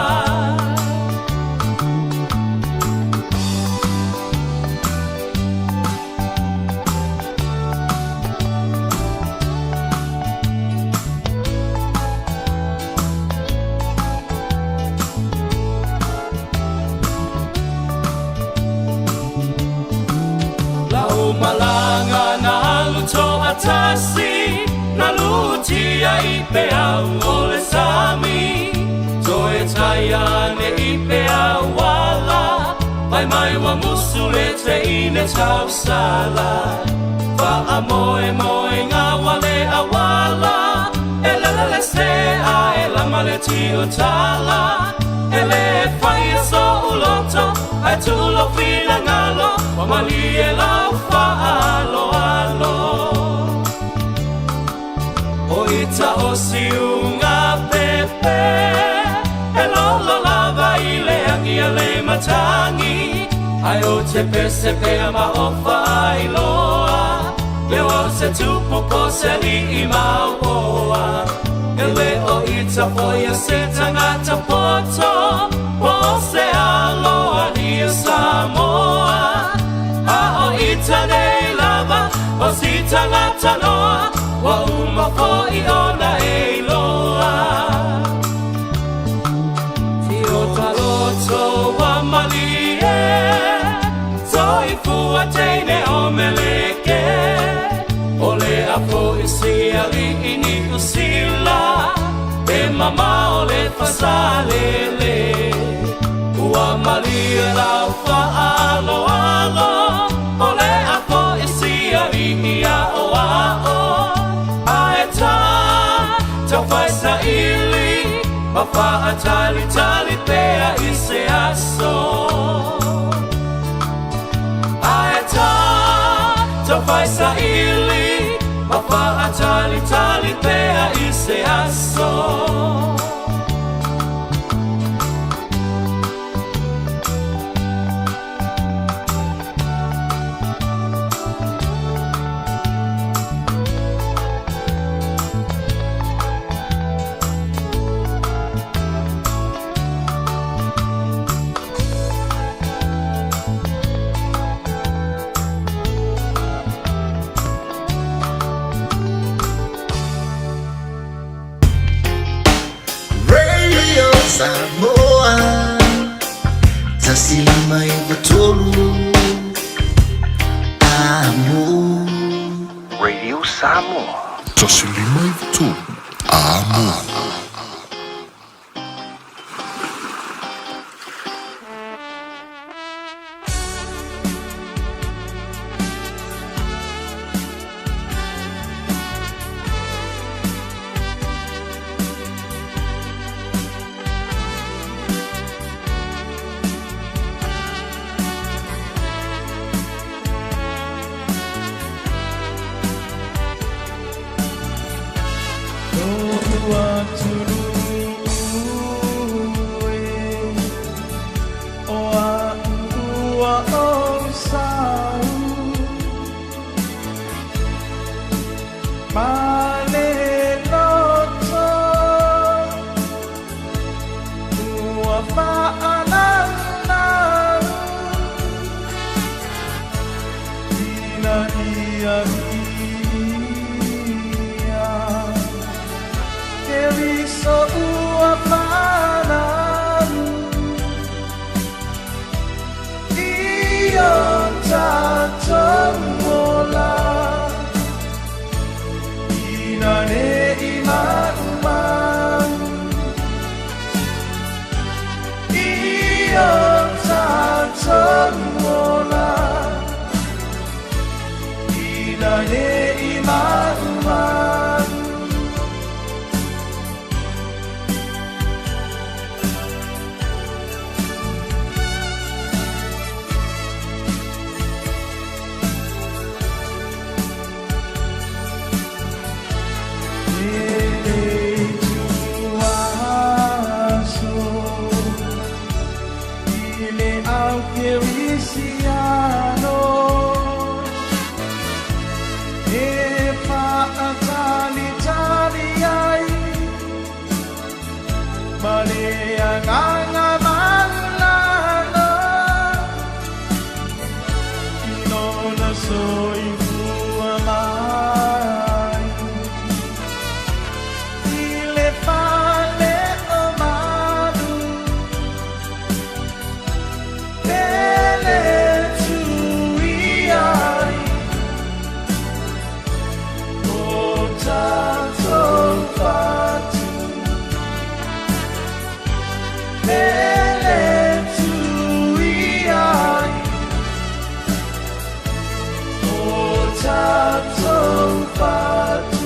Lau malanga na alu toatasi, na lutia i pe au o le sami. Toe tai ane i pe au ala, pai mai wa musu le te ine tausala. Wha moe moe ngā wale awala, e lele le se a e lama le tio tala. E le whai e so uloto, ai tulo fila ngalo, wa mali e lau wha alo alo. O ita o siunga pepe, e lolo lava i le angi a le matangi. Ai o te pese pea ma o whai loa, leo au se tupu po se li i mau oa. E le o ita foia se tangata poto, po se aloa ni Samoa. A o ita nei lava, o si tangata noa, wa uma fo i ona e iloa. Tio taloto wa malie, toi fua teine o meleke. O le apo i si ali i ni usila, e mama o le fasalele. Ua malie lau whaalo alo, o le apo i si ali i a o a o. Ae tā, tau whai sa ili, ma wha tali tali pea i se aso. Ae tā, tau whai sa ili, ma wha tali tali pea i se aso. Radio Samoa, 153 Amo. Radio Samoa. 153 Amo. agaga maulalo i lona soifua mai i le fale o malu pele tui ai o tatou fatu pele tui ai o tatou fatu.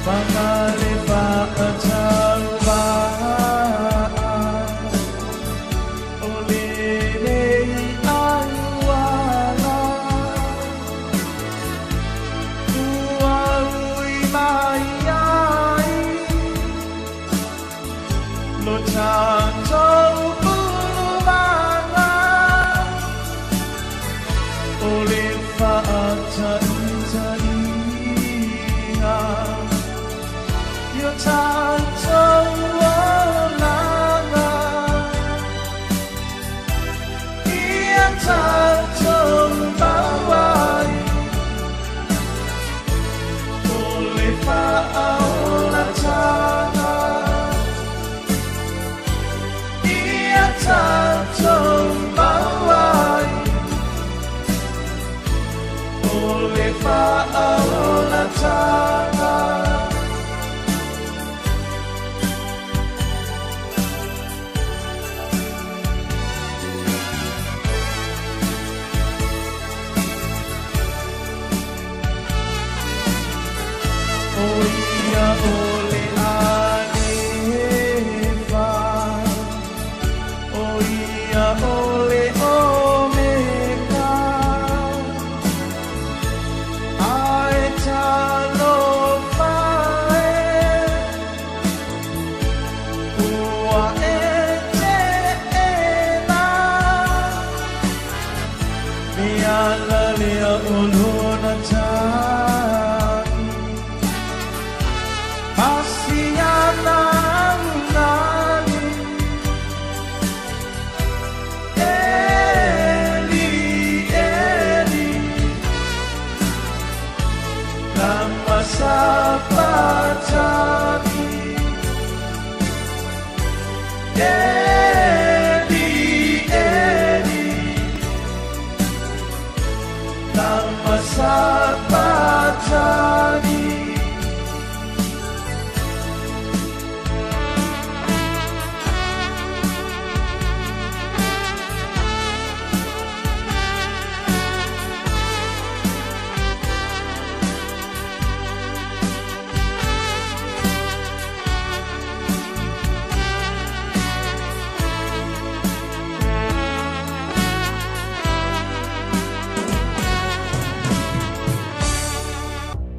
Fagale fa'atauva o lenei auala ua ui mai ai lo tatou ulumaga o le fa'ataitaiga i o tatou olaga ia tatou mau ai o le fa'aolataga ia tatou mau ai o le fa'aolataga. O ia o le Alefa, o ia o le Omega, ae talofa e, ua e teena, le ala lea o lona tai. Pasiana unali, Eli, Eli, lama sabachthani. Eli, Eli, lama sabachthani.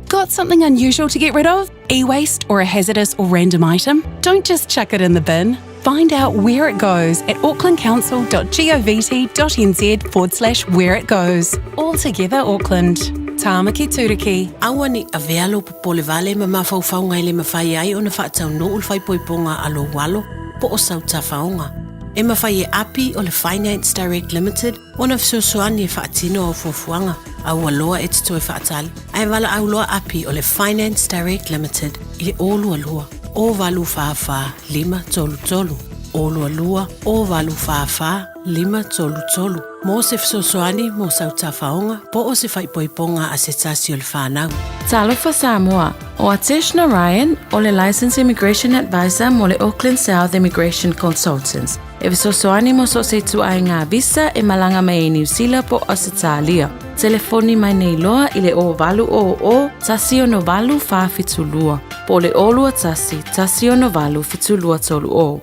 Got something unusual to get rid of? E waste or a hazardous or random item? Don't just chuck it in the bin. Find out where it goes at aucklandcouncil.govt.nz forward slash where it goes. All together, Auckland. Tāmaki Turuki. Aua ne i avea lou popole vale ma mafaufauga e le mafai ai ona faataunuu le faaipoipoga a lou alo po o sau tafaoga. E mafai e Api o le Finance Direct Limited ona fesoasoani e faatino au fuafuaga. Aua loa e te toe faatali, ae valaau loa Api o le Finance Direct Limited i le 022 084 533, 022 084 533, mō se fesoasoani mō sau tafaoga po o se faaipoipoga a se tasi o le fanau. Talofa Samoa, ʻO Atesh Narayan, o le Licensed Immigration Advisor mo le Auckland South Immigration Consultants, e fesoasoani mo so o se ituaiga visa e malaga mai ai Niu Sila po o Ausetalia. Telefoni mai nei loa i le 0800 168 472 po o le 021 168 7230.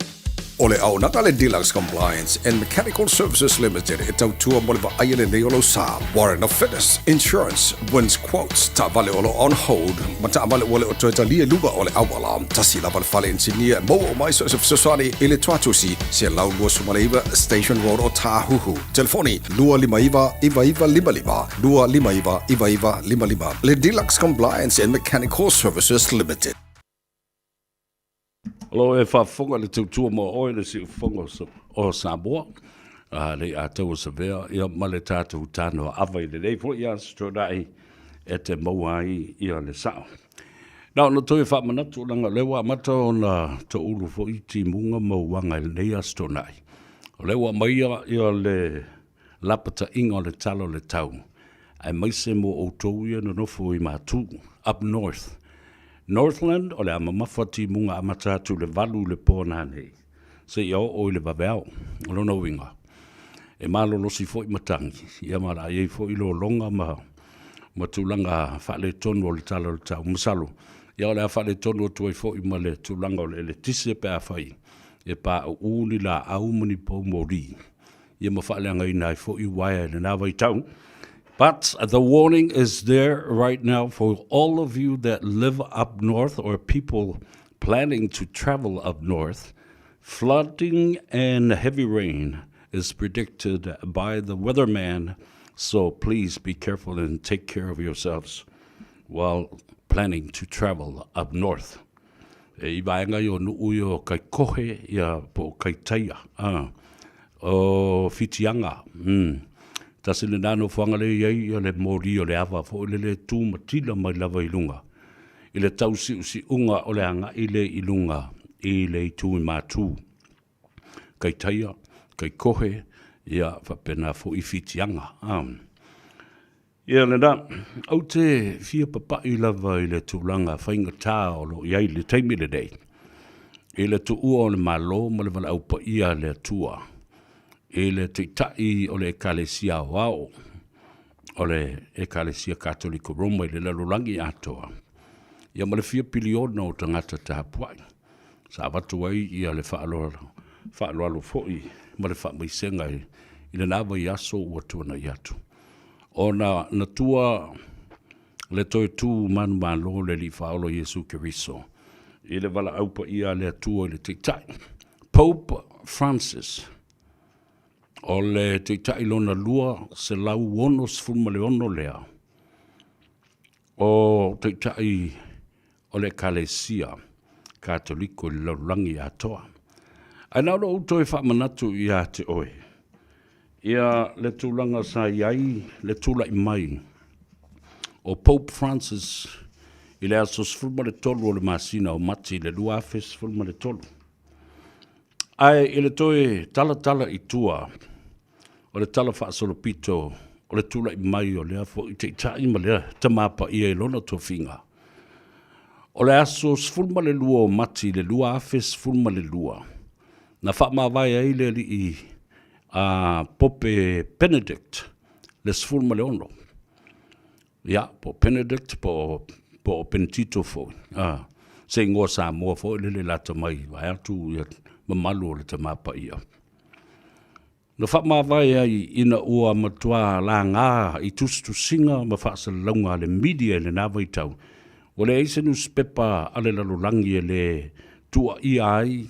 O le auaunaga a le Deluxe Compliance and Mechanical Services Limited e tautua mo le vaaia lelei o lou sa. Warrant of Fitness, Insurance, Wins Quotes, taavale o lo o on hold, ma taavale ua le o toe talia i luga o le auala. Tasi lava le fale inisinia e maua uma ai so o se fesoasoani i le Tuatusi, 129 Station Road o Tāhuhu. Telefoni, 259 9955, 259 9955. Le Deluxe Compliance and Mechanical Services Limited. O lo o e faafofoga i le tautua mo oe le siufofoga o Samoa, a le i atau o Savea, ia ma le tatou tanoa ava i lenei foi aso tuanai e te maua ai ia le sao. Na ona toe faamanatu leaga o lea ua amata ona toulu foi timuga ma uaga i lenei aso tuanai. O lea ua aumaia ia le lapataiga o le tala o le tau, aemaise mo outou ia nonofo i Matu, up north. Northland, o le a mamafa timuga amata atu i le 8 i le po nanei, seia oo i le vaveao. O lona uiga, e malolosi foi matagi, ia ma o le a i ai foi lologa ma ma tulaga faaletonu o le tala o le tau. Masalo, ia o le a faaletonu atu ai foi ma le tulaga o le eletise pe afai e pauu ni laau ma ni poumoli ia ma faaleagaina ai foi uaea i lena vaitau. But the warning is there right now for all of you that live up north or people planning to travel up north. Flooding and heavy rain is predicted by the weatherman, so please be careful and take care of yourselves while planning to travel up north. E i vaega i o nuu i o Kaikohe ia po o Kaitaia, a, o Whitianga, mm. Tasi lena nofoaga lea i ai ia le moli o le ava foi lele e tu ma tila mai lava i luga i le tausiusiuga o le agai lea i luga i le itu i Matu. Kaitaia, Kaikohe, ia faapena foi Whitianga, a. Ia lena, ou te fia papai lava i le tulaga faigata o lo o i ai i le taimi lenei, i le tuua o le Malo ma le valaau paia a le Atua i le Taitai o le Ekalesia Aoao o le Ekalesia Katoliko Roma i le lalolagi atoa, ia ma le fia piliona o tagata tapuai sa avatu ai ia le faaaloalo foi ma le faamaisega i lena vaiaso ua tuanai atu. Ona na tua le toe tu manumalo le Alii Faaola Iesu Keriso i le valaau paia a le Atua i le Taitai, Pope Francis, o le Taitai lona 266 lea o Taitai o le Ekalesia Katoliko i le lalolagi atoa. Ae na ona ou toe faamanatu ia te oe, ia le tulaga sa i ai le tulai mai o Pope Francis i le aso 13 o le masina o Mati i le 2013. Ae i le toe talatala i tua o le tala faasolopito o le tulai mai o lea foi taitai ma lea tama paia i lona tofiga, o le aso 12 o Mati i le 2012, na faamavae ai le alii a Pope Benedict le 16. Ia, po o Benedict po o, po o Benedito foi, a, se igoa Samoa foi lele lata mai vaeatu ia mamalu o le Tama Paia. Na faamavae ai ina ua matua laga i tusitusiga ma faasalalauga a le media i lena vaitau, ua leai se nusipepa a le lalolagi e le tuuaia ai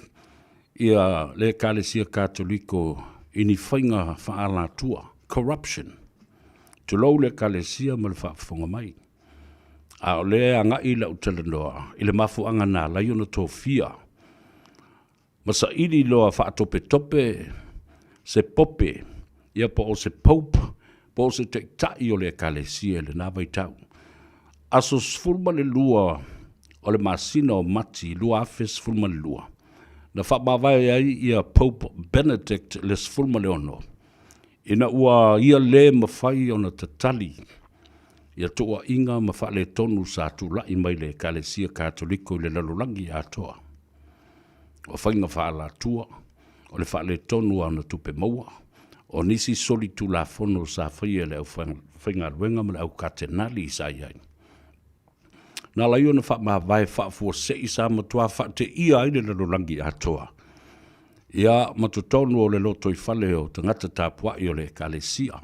ia le Ekalesia Katoliko i ni faiga faaalatua, corruption. Tulou le Ekalesia ma le faafofoga mai. A o lea e agai lau talanoa i le mafuaaga na ala ai ona tofia ma saili loa faatopetope se Pope, ia po o se Pope, po o se Taitai o le Ekalesia i lena vaitau. Aso 12 o le masina o Mati 2012, na faamavae ai ia Pope Benedict le XVI, ina ua ia le mafai ona tatali ia tuuaiga ma faaletonu sa tulai mai le Ekalesia Katoliko i le lalolagi atoa. O faiga faaalatua, o le faaletonu o ana tupe maua, o nisi solitulafono sa faia e le aufaigaluega ma le au Katenali sa i ai. Na ala ai ona faamavae faafuasei sa matua faateia ai le lalolagi atoa. Ia, ma totonu o le lotoifale o tagata tapuai o le Ekalesia.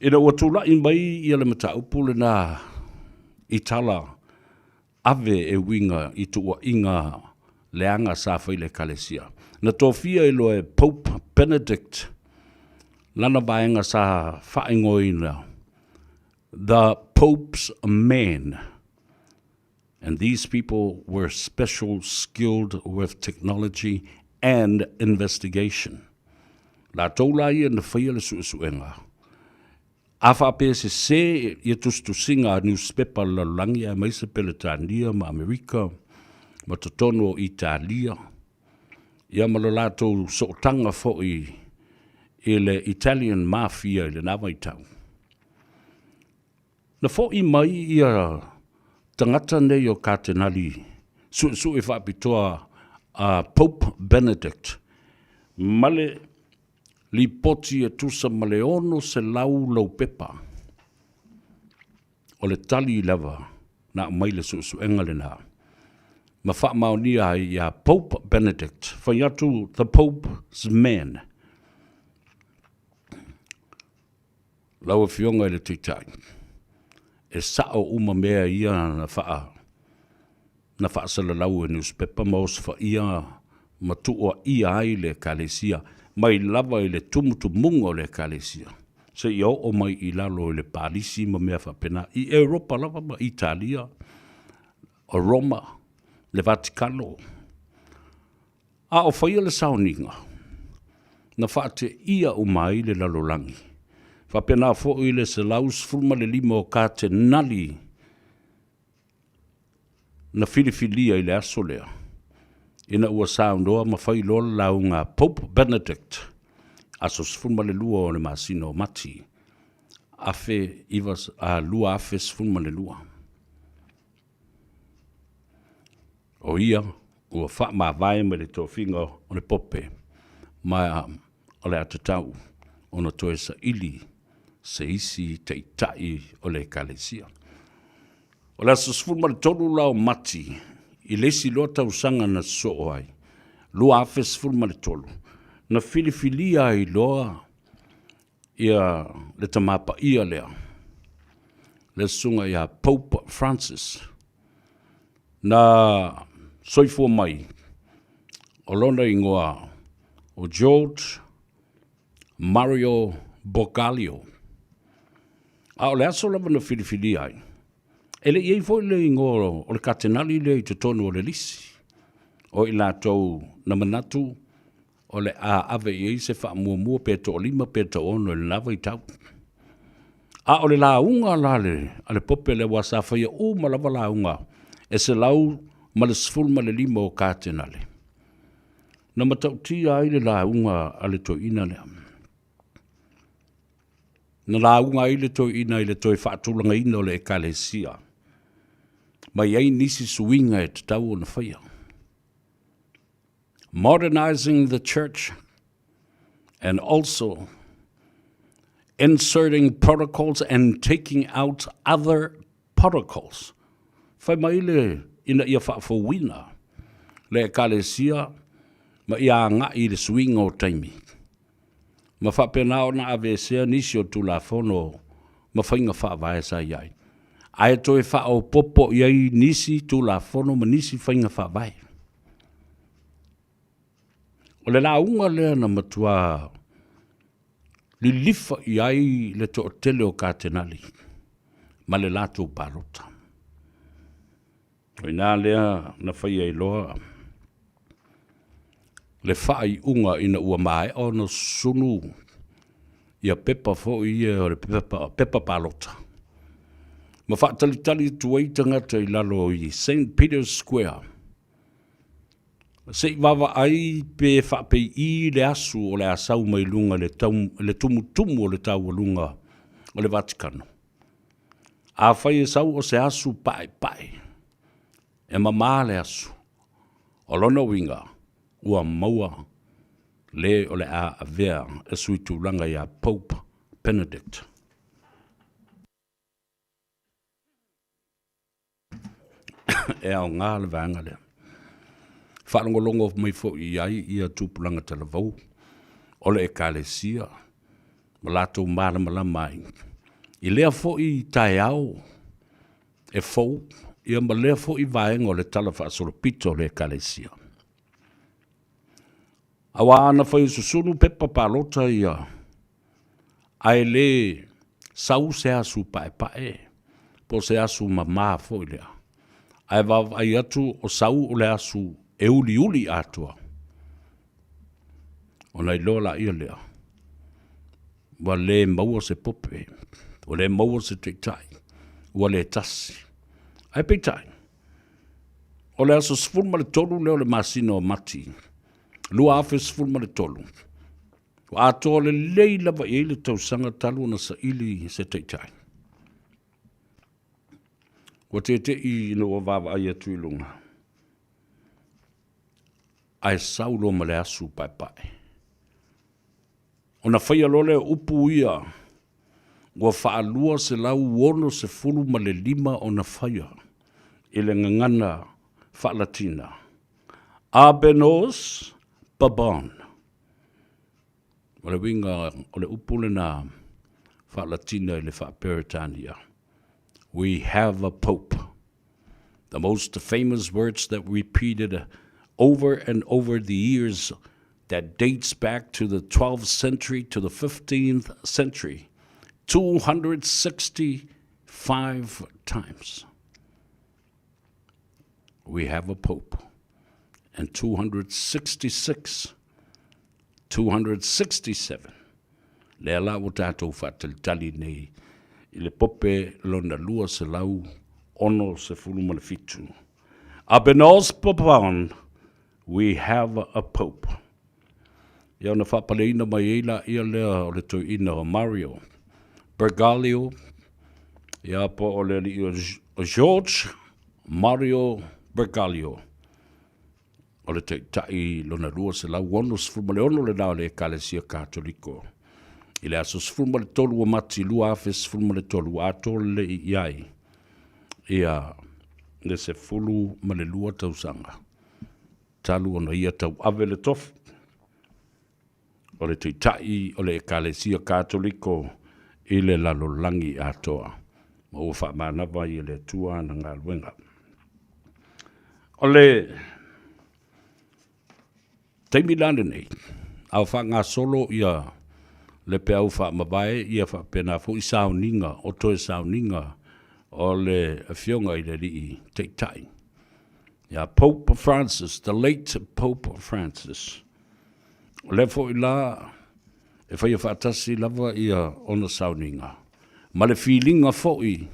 Ina ua tulai mai ia le mataupu lena i tala ave e uiga i tuuaiga leaga sa fai i le Ekalesia, na tofia ai loa e Pope Benedict lana vaega sa faaigoaina The Pope's Men. And these people were special skilled with technology and investigation. Latou la ia na faia le suesuega. A faapea e sese ia tusitusiga a niusipepa a le lalolagi aemaise Peletania ma Amerika ma totonu o Italia, ia ma lo latou sootaga foi i le Italian Mafia i lena vaitau. Na fo'i mai ia tagata nei o Katenali suesue faapitoa a Pope Benedict ma le lipoti e tusa ma le 600 laupepa. O le tali lava na aumai le suesuega lena ma faamaonia ai ia Pope Benedict, fai atu The Pope's Man. Lau Afioga i le Taitai, e sa'o uma mea ia na faa na faasalalau e nusipepa ma osofaia ma tuuaia ai le Ekalesia mai lava i le tumutumuga o le Ekalesia seia oo mai i lalo i le Palisi ma mea faapena i Europa lava ma Italia, o Roma, le Vatikano. A o faia le sauniga, na faateia uma ai le lalolagi, faapena foi le 115 o Katenali na filifilia i le aso lea, ina ua saunoa ma fai loa le lauga a Pope Benedict, aso 12 o le masina o Mati, 2012. O ia ua faamavae mai le tofiga o le Pope, ma o le a tatau ona toe saili se isi taitai o le Ekalesia. O le aso 13 la o Mati i le isi loa tausaga na sosoo ai, 2013, na filifilia ai loa ia le Tama Paia lea, le Susuga ia Pope Francis, na soifua mai o lona ingoa o George Mario Bergoglio. A o le aso lava na filifilia ai, e le i ai foi le ingoa o le Katenali lea i totonu o le lisi o i latou na manatu o le a ave i ai se faamuamua pe toalima pe toaono i lena vaitau. A o le lauga la a le Pope lea aua sa faia uma lava lauga e 115 o Katenale, na matautia ai le lauga a le toeaina lea. Na lauga ai le toeaina i le toe faatulagaina o le Ekalesia, ma i ai nisi suiga e tatau ona faia. Modernizing the church and also inserting protocols and taking out other protocols. Fai mai le ina ia faafouina le Ekalesia ma ia agai i le suiga o taimi, ma faapena ona aveesea nisi o Tulafono ma faiga faavae sa i ai, ae toe faaopoopo i ai nisi Tulafono ma nisi faiga faavae. O le lauga lea na matua lilifa i ai le toatele o Katenali ma le latou palota. O i ina lea na fai ai loa le faaiuga ina ua maea ona sunu ia pepa foi ia o le pepa, pepa palota ma faatalitali atu ai tagata i lalo i St. Peter's Square se i vaavaai pe faapei'i le asu o le a sau mai luga i le, tau, le tumutumu o le taualuga o le Vatikano. Afai e sau o se asu paepae, e mamā le asu, o lona uiga ua maua le o le a avea e sui tulaga iā Pope Benedict. E aoga le vaega lea. Faalogologo mai foi i ai ia tupulaga talavou o le Ekalesia ma latou malamalama ai i lea foi taeao e fou ia ma lea foi vaega o le Tala Faasolopito o le Ekalesia. Aua ana fai o susunu pepa palota ia ae le sau se asu paepae po o se asu mama foi lea, ae vaavaai atu o sau o le asu e uliuli atoa, ona iloa laia lea ua le maua se pope, ua le maua se taitai, ua le tasi. Ae peitai, o le aso 13 lea o le masina o Mati 2013, ua atoa lelei lava i ai le tausaga talu ona saili se taitai. Ua tete'i ina ua vaavaai atu i luga, ae sau loa ma le asu paepae. Ona faia loa lea o upu ia, ua faa-265 ona faia i le gagana faa-Latina, Abenos Babon. O le uiga o le upu lena faa-Latina i le faa-Peretania, We have a Pope. The most famous words that repeated over and over the years that dates back to the 12th century to the 15th century, 265 times. We have a pope. And 266, 267, lea la ua tatou faatalitali nei i le pope lona 267. Abenos Papon, we have a pope. Ia ona faapaleina mai ai laia lea o le toeaina o Mario Bergoglio, ia po o le alii o George Mario Bergoglio, o le taitai lona 266 lena o le Ekalesia Katoliko. I le aso 13 o Mati 2013 ua atoa lelei i ai ia le 12 tausaga talu ona ia tauave le tofi o le Taitai o le Ekalesia Katoliko i le lalolagi atoa, ma ua faamanava ai e le Atua ana galuega. O le taimi la lenei, a o faagasolo ia le peau faamavae ia faapena foi sauniga o toe sauniga o le Afioga i le Alii Taitai, ia Pope Francis, the late Pope Francis. O lea foi la e faia faatasi lava ia ona sauniga ma le filiga foi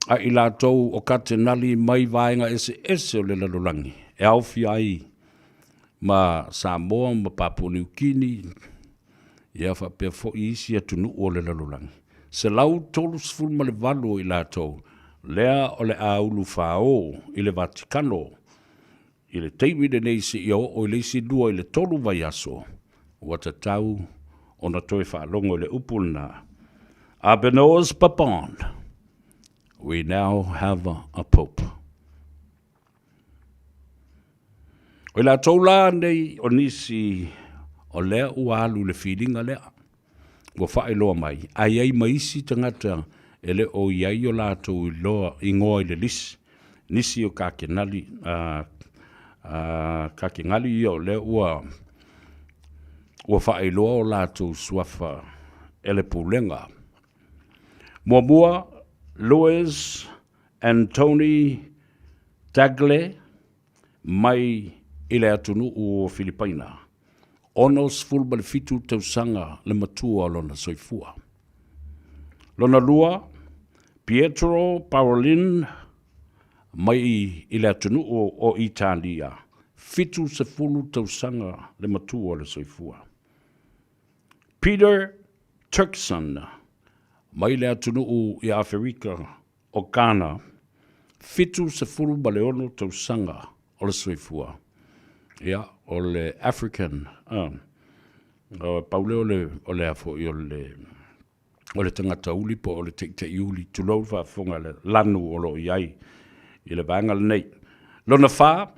a i latou o Katenali mai vaega eseese o le lalolagi e aofia ai ma Samoa ma Papua Niu Kini, ia faapea foi isi atunuu o le lalolagi. 138 o i latou lea o le a ulufao i le Vatikano I le taimi lenei seia oo i le isi lua i le tolu vaiaso, ua tatau ona toe faalogo i le upu lena, Abenoz Papon, we now have a Pope. O i latou la nei o nisi o lea ua alu i le filiga lea, ua faailoa mai, a i ai ma isi tagata e le o i ai o latou iloa, igoa i le lisi, nisi o Kakenali, a, a, Kakenali ia o lea ua, ua faailoa o latou suafa e le pulega. Muamua, Louis Anthony Tagle, mai i le atunuu o Filipaina, 67 tausaga le matua o lona soifua. Lona lua, Pietro Parolin mai i le atunuu o Italia, 70 tausaga le matua o le soifua. Peter Turkson mai le atunuu i Aferika o Ghana, 76 tausaga o le soifua. Ia, o le African, uh, pau lea o le, o le a foi, o le, o le tagata uli po o le teiteiuli, tulou le faafofoga le lanu o lo o i ai i le vaega lenei. Lona fa,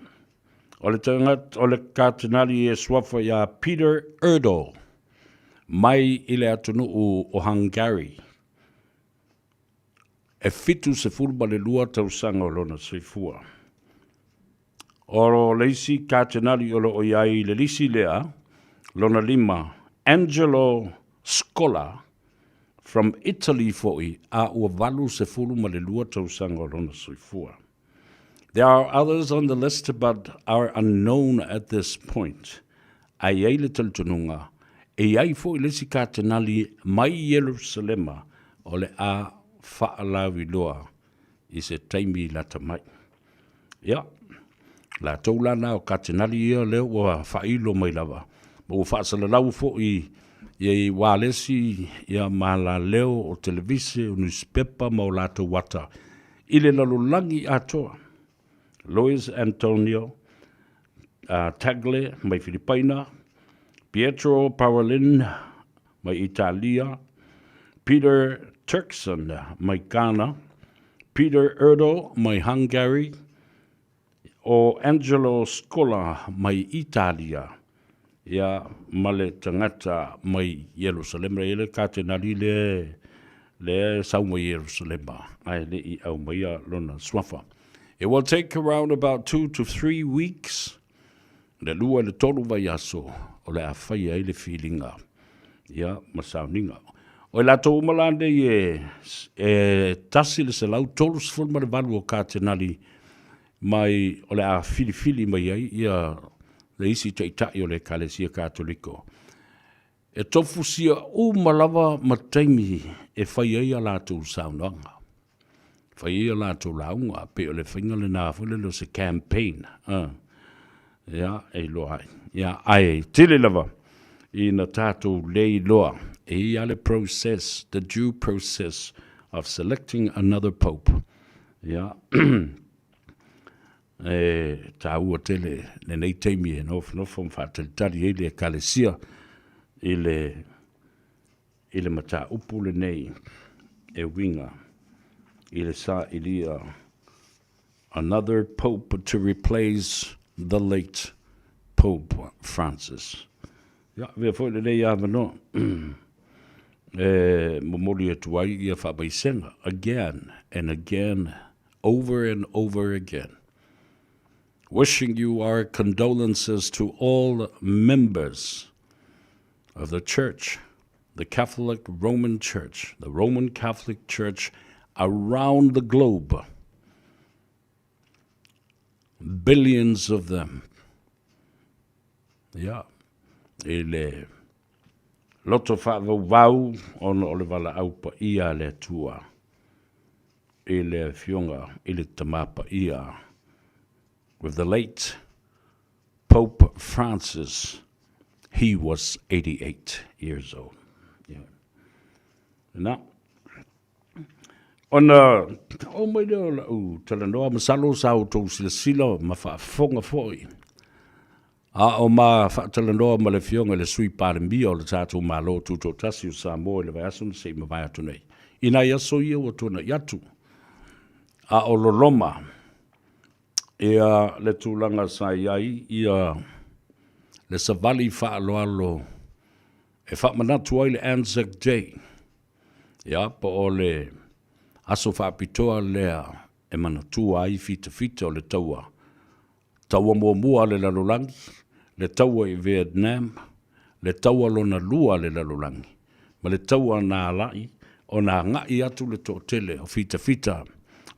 O le tagata, o le Katenali e suafa iā Peter Erdo, mai i le atunuu o Hungary. E 72 tausaga o lona soifua. O le isi Katenali o lo o i ai i le lisi lea, lona lima, Angelo Scola, from Italy foi, a ua 82 tausaga o lona soifua. There are others on the list but are unknown at this point. A i ai le talitonuga, e i ai foi le isi Katenali mai Ierusalema o le a faalauiloa i se taimi lata mai. Ia, latou la na o Katenali ia lea ua faailo mai lava, ma ua faasalalau foi i ualesi ia ma alaleo o televise, o nusipepa ma o latou ata i le lalolagi atoa. Luis Antonio uh, Tagle mai Filipaina, Pietro Parolin mai Italia, Peter Turkson mai Ghana, Peter Erdo mai Hungary, o Angelo Scola mai Italia, ia ma le tagata mai Ierusalema. E i ai le Katenali lea lea e sau mai Ierusalema, ae le i aumaia lona suafa. It will take around about 2 to 3 weeks, le lua i le tolu vaiaso o le a faia ai le filiga, ia, ma sauniga. O i latou uma la nei e, e 138 o Katenali mai o le a filifili mai ai ia le isi taitai o le Ekalesia Katoliko. E tofusia uma lava ma taimi e fai ai a latou saunoaga, fai ai a latou lauga, pei o le faiga lena foi lele o se campaign, ia, e iloa ai. Ia, ae tele lava ina tatou le iloa, e i ai lava le process, the due process of selecting another Pope. Ia, e taua tele lenei taimi e nofonofo ma faatalitali ai le Ekalesia i le, i le mataupu lenei e uiga i le sailia another Pope to replace the late Pope Francis. Ia, avea foi lenei avanoa e momoli atu ai ia faamaisega again and again, over and over again. Wishing you our condolences to all members of the Church, the Catholic Roman Church, the Roman Catholic Church around the globe. Billions of them. Ia, i le loto faavauvau ona o le valaau paia a le Atua i le Afioga i le Tama Paia with the late Pope Francis, he was 88 years old. Yeah. Na, Ona oo mai lea o lau talanoa, masalo sa outou silasila ma faafofoga foi, a o ma faatalanoa ma le Afioga i le Sui Palemia o le tatou Malo Tutoatasi o Samoa i le vaiaso na se i mavae atu nei, i nai aso ia ua tuanai atu, a o loloma ia le tulaga sa i ai ia le savali faaaloalo e faamanatu ai le Anzac Day. Ia, po o le aso faapitoa lea e manatua ai fitafita o le taua, taua muamua a le lalolagi, le taua i Vietnam, le taua lona lua a le lalolagi, ma le taua na alai ona agai atu le toatele o fitafita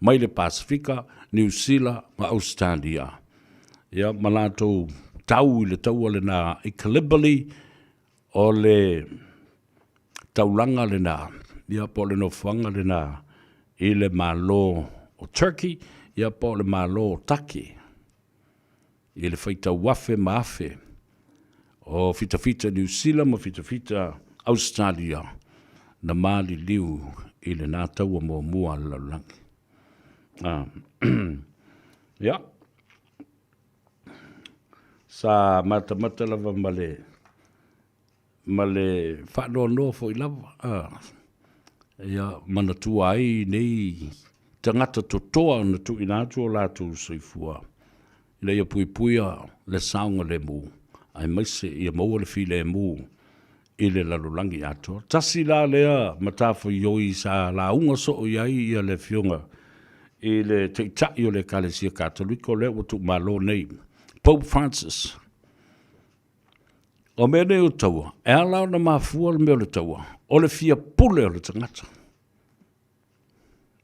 mai le Pasefika, Niu Sila ma Ausetalia. Ia, ma latou tau i le taua lena i Gallipoli, O le taulaga lena, ia po o le nofoaga lena i le Malo o Turkey, ia po o le Malo o Taki, i le faitau afe ma afe o fitafita Niu Sila ma fitafita Ausetalia na maliliu i lena taua muamua a le lalolagi. Ah, ia, Sa matamata lava ma le ma le faanoanoa foi lava a ia manatua ai nei tagata totoa na tuuina atu o latou soifua. ina ia puipuia le saogalemu aemaise ia maua le filemu i le lalolagi atoa. Tasi la lea matafaioi sa lauga soo i ai ia le Afioga i le Taitai o le Ekalesia Katoliko lea ua tuumalo nei, Pope Francis. O mea nei o taua, e ala ona mafua le mea o le taua, o le fia pule o le tagata.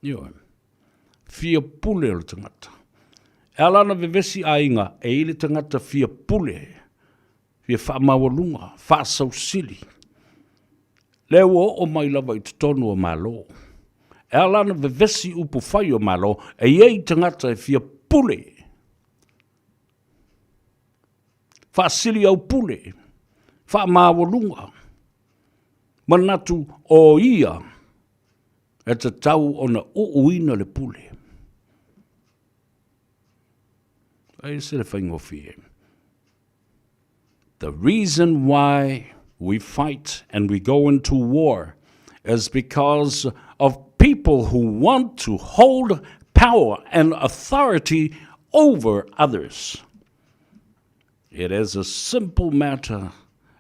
Ioe. Fia pule o le tagata. E ala ona vevesi aiga, e i le tagata fia pule, fia faamaualuga, faasausili. Lea ua oo mai lava i totonu o Malo. E ala ona vevesi upu fai o Malo, e i ai tagata e fia pule. Faasili au pule, faamaualuga, manatu o ia e tatau ona uuina le pule. E ese le faigofie. The reason why we fight and we go into war is because of people who want to hold power and authority over others. It is a simple matter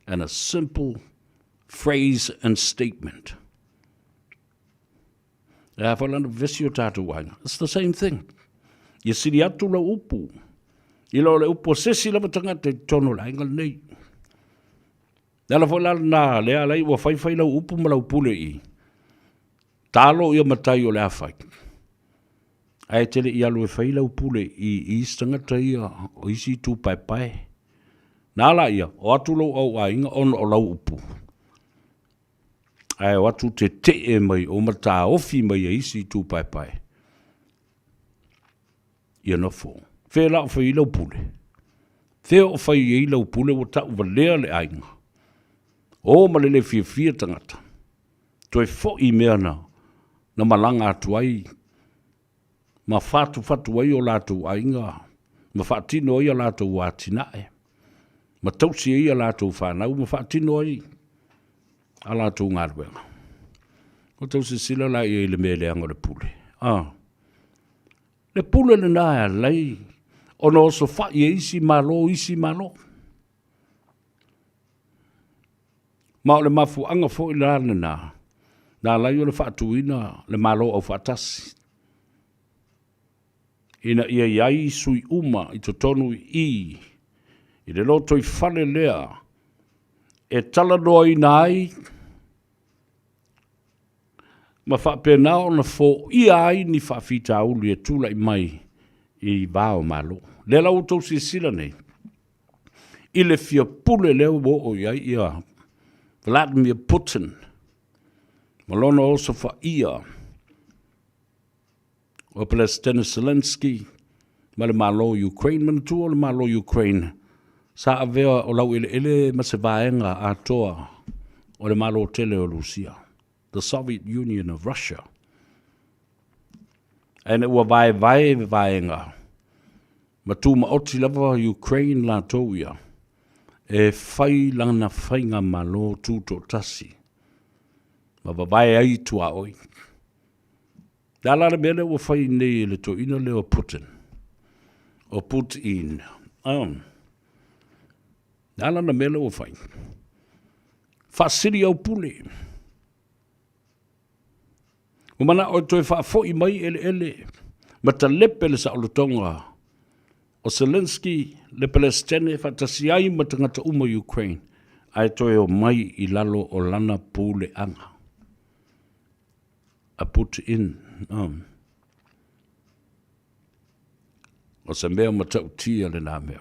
and a simple phrase and statement. It's the same thing. Ia sili atu lau upu. I lo le upu o se isi lava tagata i totonu o le aiga lenei. Le ala foi la lena, lea alai ua faifai lau upu ma lau pule i. Talo ia matai o le a fai. Ae te le i alu e fai lau pule i isi tagata ia o isi itu paepae. Na ala ia, o atu lou au aiga ona o lau upu. Ae o atu tetee mai o mataofi mai e isi itu paepae. Ia nofo. Fea la o fai ai lau pule? Fea o fai ai lau pule ua tau valea le aiga? O ma le le fiafia tagata. Toe foi i mea na, na malaga atu ai ma fatufatu ai o latou aiga, ma faatino ai a latou atinae, ma tausi ai a latou fanau, ma faatino ai a latou galuega. Ua tau silasila la i ai i le mea leaga o le pule. Ah. Le pule lena e alai ona osofai e isi Malo isi Malo. Ma o le mafuaaga foi la lena na alai o le faatuina le Malo Aufaatasi ina ia i ai sui uma i totonu i i i le lotoifale lea e talanoaina ai ma faapena ona foia ai ni faafitauli e tulai mai i va o Malo. Lea la ua outou silasila nei i le fia pule lea ua oo i ai ia Vladimir Putin ma lona osofaia o Peresetene Zelensky ma le Malo o Ukraine. Manatua o le Malo o Ukraine sa avea o laueleele ma se vaega atoa o le Malo tele o Rusia, the Soviet Union of Russia. Ae ina ua vaevae vaega ma tumaoti lava Ukraine latou ia e fai lana faigamalo tutoatasi ma vavae ai tuaoi. Le a la le mea lea ua fai nei e le toeaina lea o Putin? O Putin. Oh. Le a lana mea lea ua fai? Faasili au pule. Ua manao e toe faafoi mai eleele ma talepe le saolotoga o Zelensky le Pelesitene faatasi ai ma tagata uma o Ukraine ae toe omai i lalo o lana puleaga. A put in. Um. O se mea matautia lenā mea.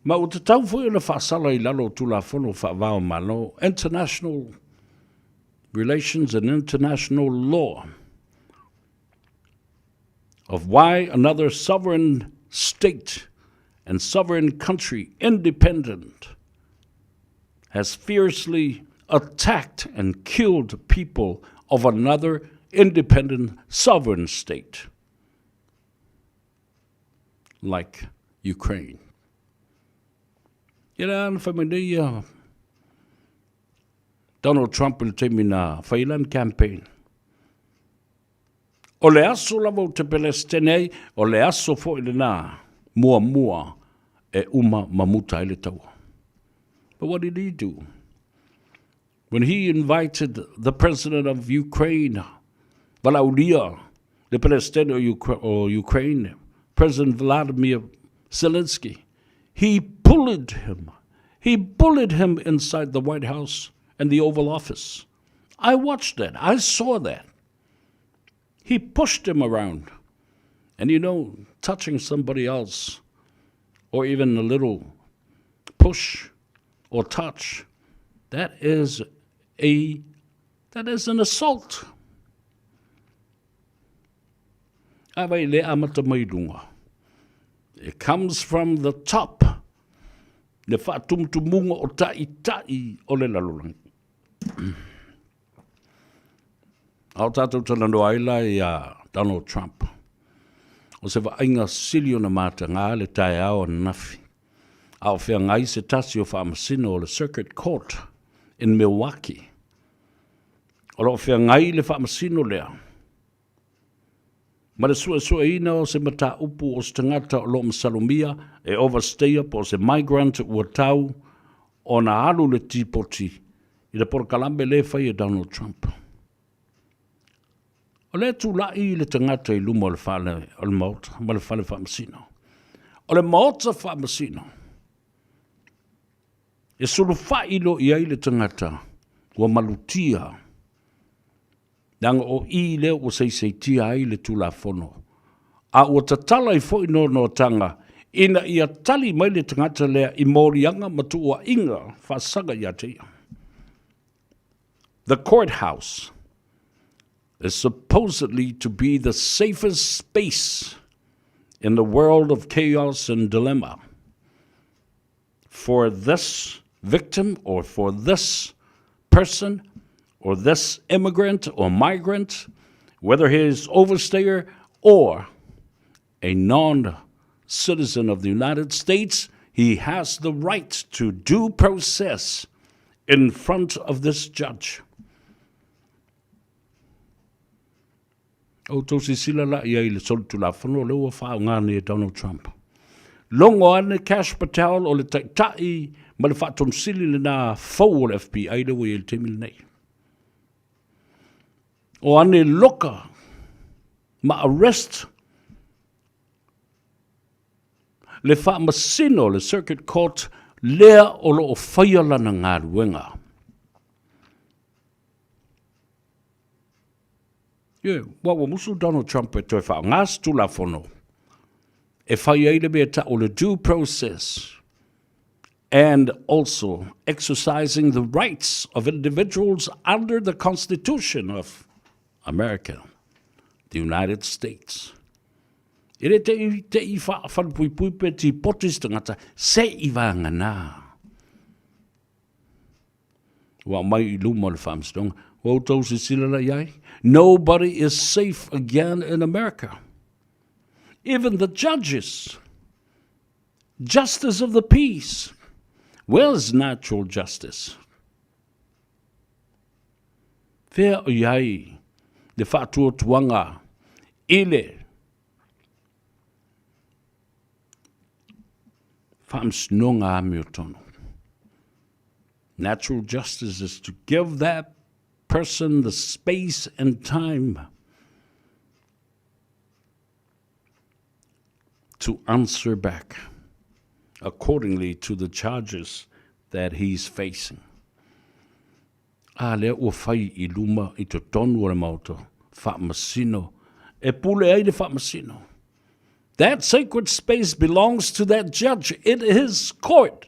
Ma ua tatau foi ona faasala i lalo o Tulafono Faava o Malo, International Relations and International Law, of why another sovereign state and sovereign country, independent, has fiercely attacked and killed people of another independent sovereign state like Ukraine. Ia la na fai mai nei ia Donald Trump i le taimi na fai lana campaign. O le aso lava ou te Pelesitene ai, o le aso foi lena. muamua e uma ma muta ai le taua. But what did he do? When he invited the president of Ukraine, valaaulia le Peresetene o Ukraine, President Vladimir Zelensky, he bullied him. He bullied him inside the White House and the Oval Office. I watched that. I saw that. He pushed him around. And you know, touching somebody else, or even a little push or touch, that is a that is an assault. A vai le amata mai lunga. It comes from the top. Le whaatumutumunga o taʻitaʻi o le lalolagi. A o tātou talanoa ai la iā Donald Trump. O se vaaiga sili ona matagā le taeao ananafi, a o feagai se tasi o faamasino o le Circuit Court in Milwaukee. O lo o feagai le faamasino lea ma le suesueina o se mataupu o se tagata o lo o masalomia e overstayer po o se migrant ua tau ona alu le tipoti i le polokalame lea e fai e Donald Trump. O lea e tulai le tagata i luma o le fale o le Maota ma le fale faamasino. O le Maota faamasino, e sulufai loa i ai le tagata ua malutia, leaga o i lea ua seiseitia ai le Tulafono, a ua tatala ai foi noanoataga ina ia tali mai le tagata lea i moliaga ma tuuaiga faasaga ia te ia. The courthouse is supposedly to be the safest space in the world of chaos and dilemma for this victim or for this person or this immigrant or migrant, whether he is overstayer or a non-citizen of the United States, he has the right to due process in front of this judge. Outou sisila la i ai i le solitulafono lea ua faaaoga nei e Donald Trump. Logo ane Kash Patel o le taitai ma le faatonusili lena fou o le FBI lea ua i ai i le taimi lenei. O ane loka ma arrest le faamasino le Circuit Court lea o lo o faia lana galuega. Ie, ua ua musu Donald Trump e toe faaaoga se Tulafono e fai ai le mea e tau o le due process and also exercising the rights of individuals under the Constitution of America, the United States. E le te i, te i whanupuipui pe tīpoti se tangata, se i vāngana. Ua aumai i luma o le faamasinoga. Ua outou silasila la i ai? Nobody is safe again in America. Even the judges, justice of the peace. Where's natural justice? Whea o i ai le whaatuatuanga i le faamasinoga amiotonu? Natural justice is to give that person the space and time to answer back accordingly to the charges that he's facing. A lea ua fai i luma i totonu o le Maota faamasino e pule ai le faamasino. That sacred space belongs to that judge. It is court.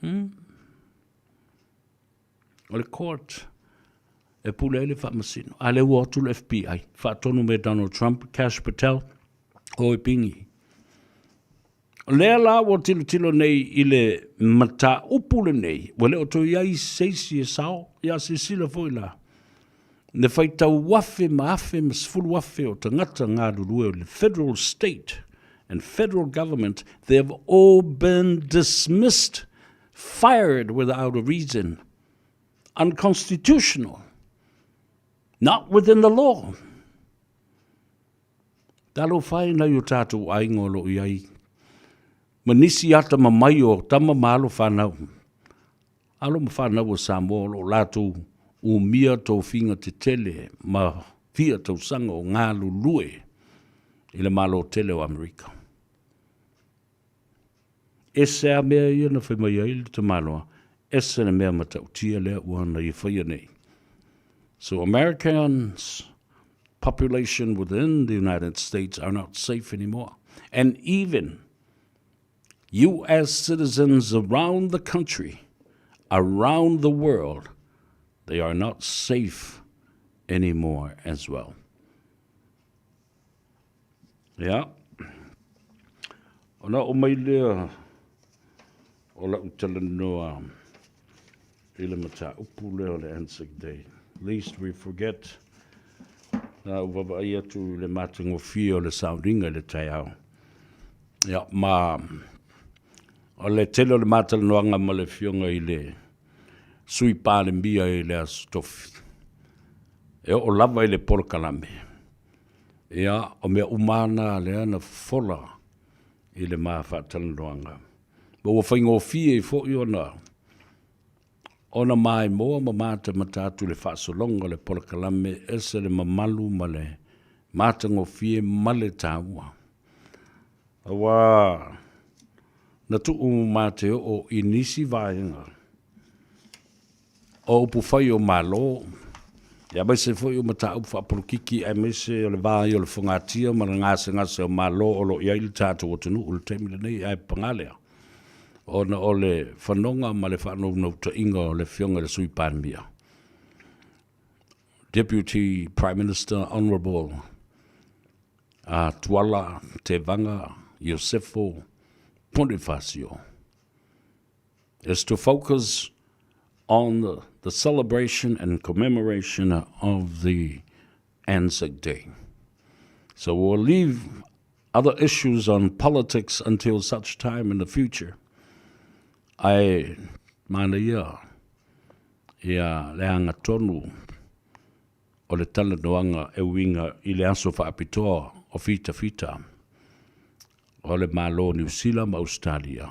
Hmm? O le court e pule ai le faamasino. A lea ua o atu le FBI, faatonu me Donald Trump, Kash Patel, o e pingi. O lea la ua tilotilo nei i le mataupu lenei, ua le o toe i ai se isi e sao, ia silasila foi la, le faitau afe ma afe ma 10,000 o tagata galulue o le federal state and federal government, they have all been dismissed, fired without a reason, unconstitutional, not within the law. Talofa e nai o tatou aiga o lo o i ai ma nisi atamamai o tama ma alo fanau, alo ma fanau a Samoa o lo o latou umia tofiga tetele ma fia tausaga o galulue i le Malo tele o Amerika. Ese a mea ia na fai mai ai le tamaloa, ese le mea matautia lea ua na ia faia nei. So Americans population within the United States are not safe anymore. And even U.S. citizens around the country, around the world, they are not safe anymore as well. Ia, ona oo mai lea o lau talanoa i le mataupu lea o le Anzac Day. Least we forget, na ou vaavaai atu i le matagofie o le sauniga i le taeao. Ia, ma o le tele o le matalanoaga ma le afioga i le Sui Palemia i le Aso Tofi, e oo lava i le polokalame. Ia, o mea uma lava na lea na fofola i le ma faatalanoaga. Ma ua faigofie ai foi ona ona maimoa ma matamata atu i le faasologa o le polokalame e ese le mamalu ma le matagofie ma le taua. Aua na tuu ma te oo i nisi vaega o upufai o Malo, aemaise foi o mataupu faapolokiki aemaise o le va ai o le fogatia ma le gasegase o Malo o lo o i ai le tatou atunuu i le taimi lenei. Ae paga lea, ona o le fanoga ma le faanaunautaiga o le Afioga i le Sui Palemia, Deputy Prime Minister Honourable Tuala Tevaga Iosefo Ponifasio, is to focus on the celebration and commemoration of the Anzac Day. So we'll leave other issues on politics until such time in the future. Ae manaia ia le agatonu o le talanoaga e uiga i le aso faapitoa o fitafita o le Malo o Niu Sila ma Ausetalia,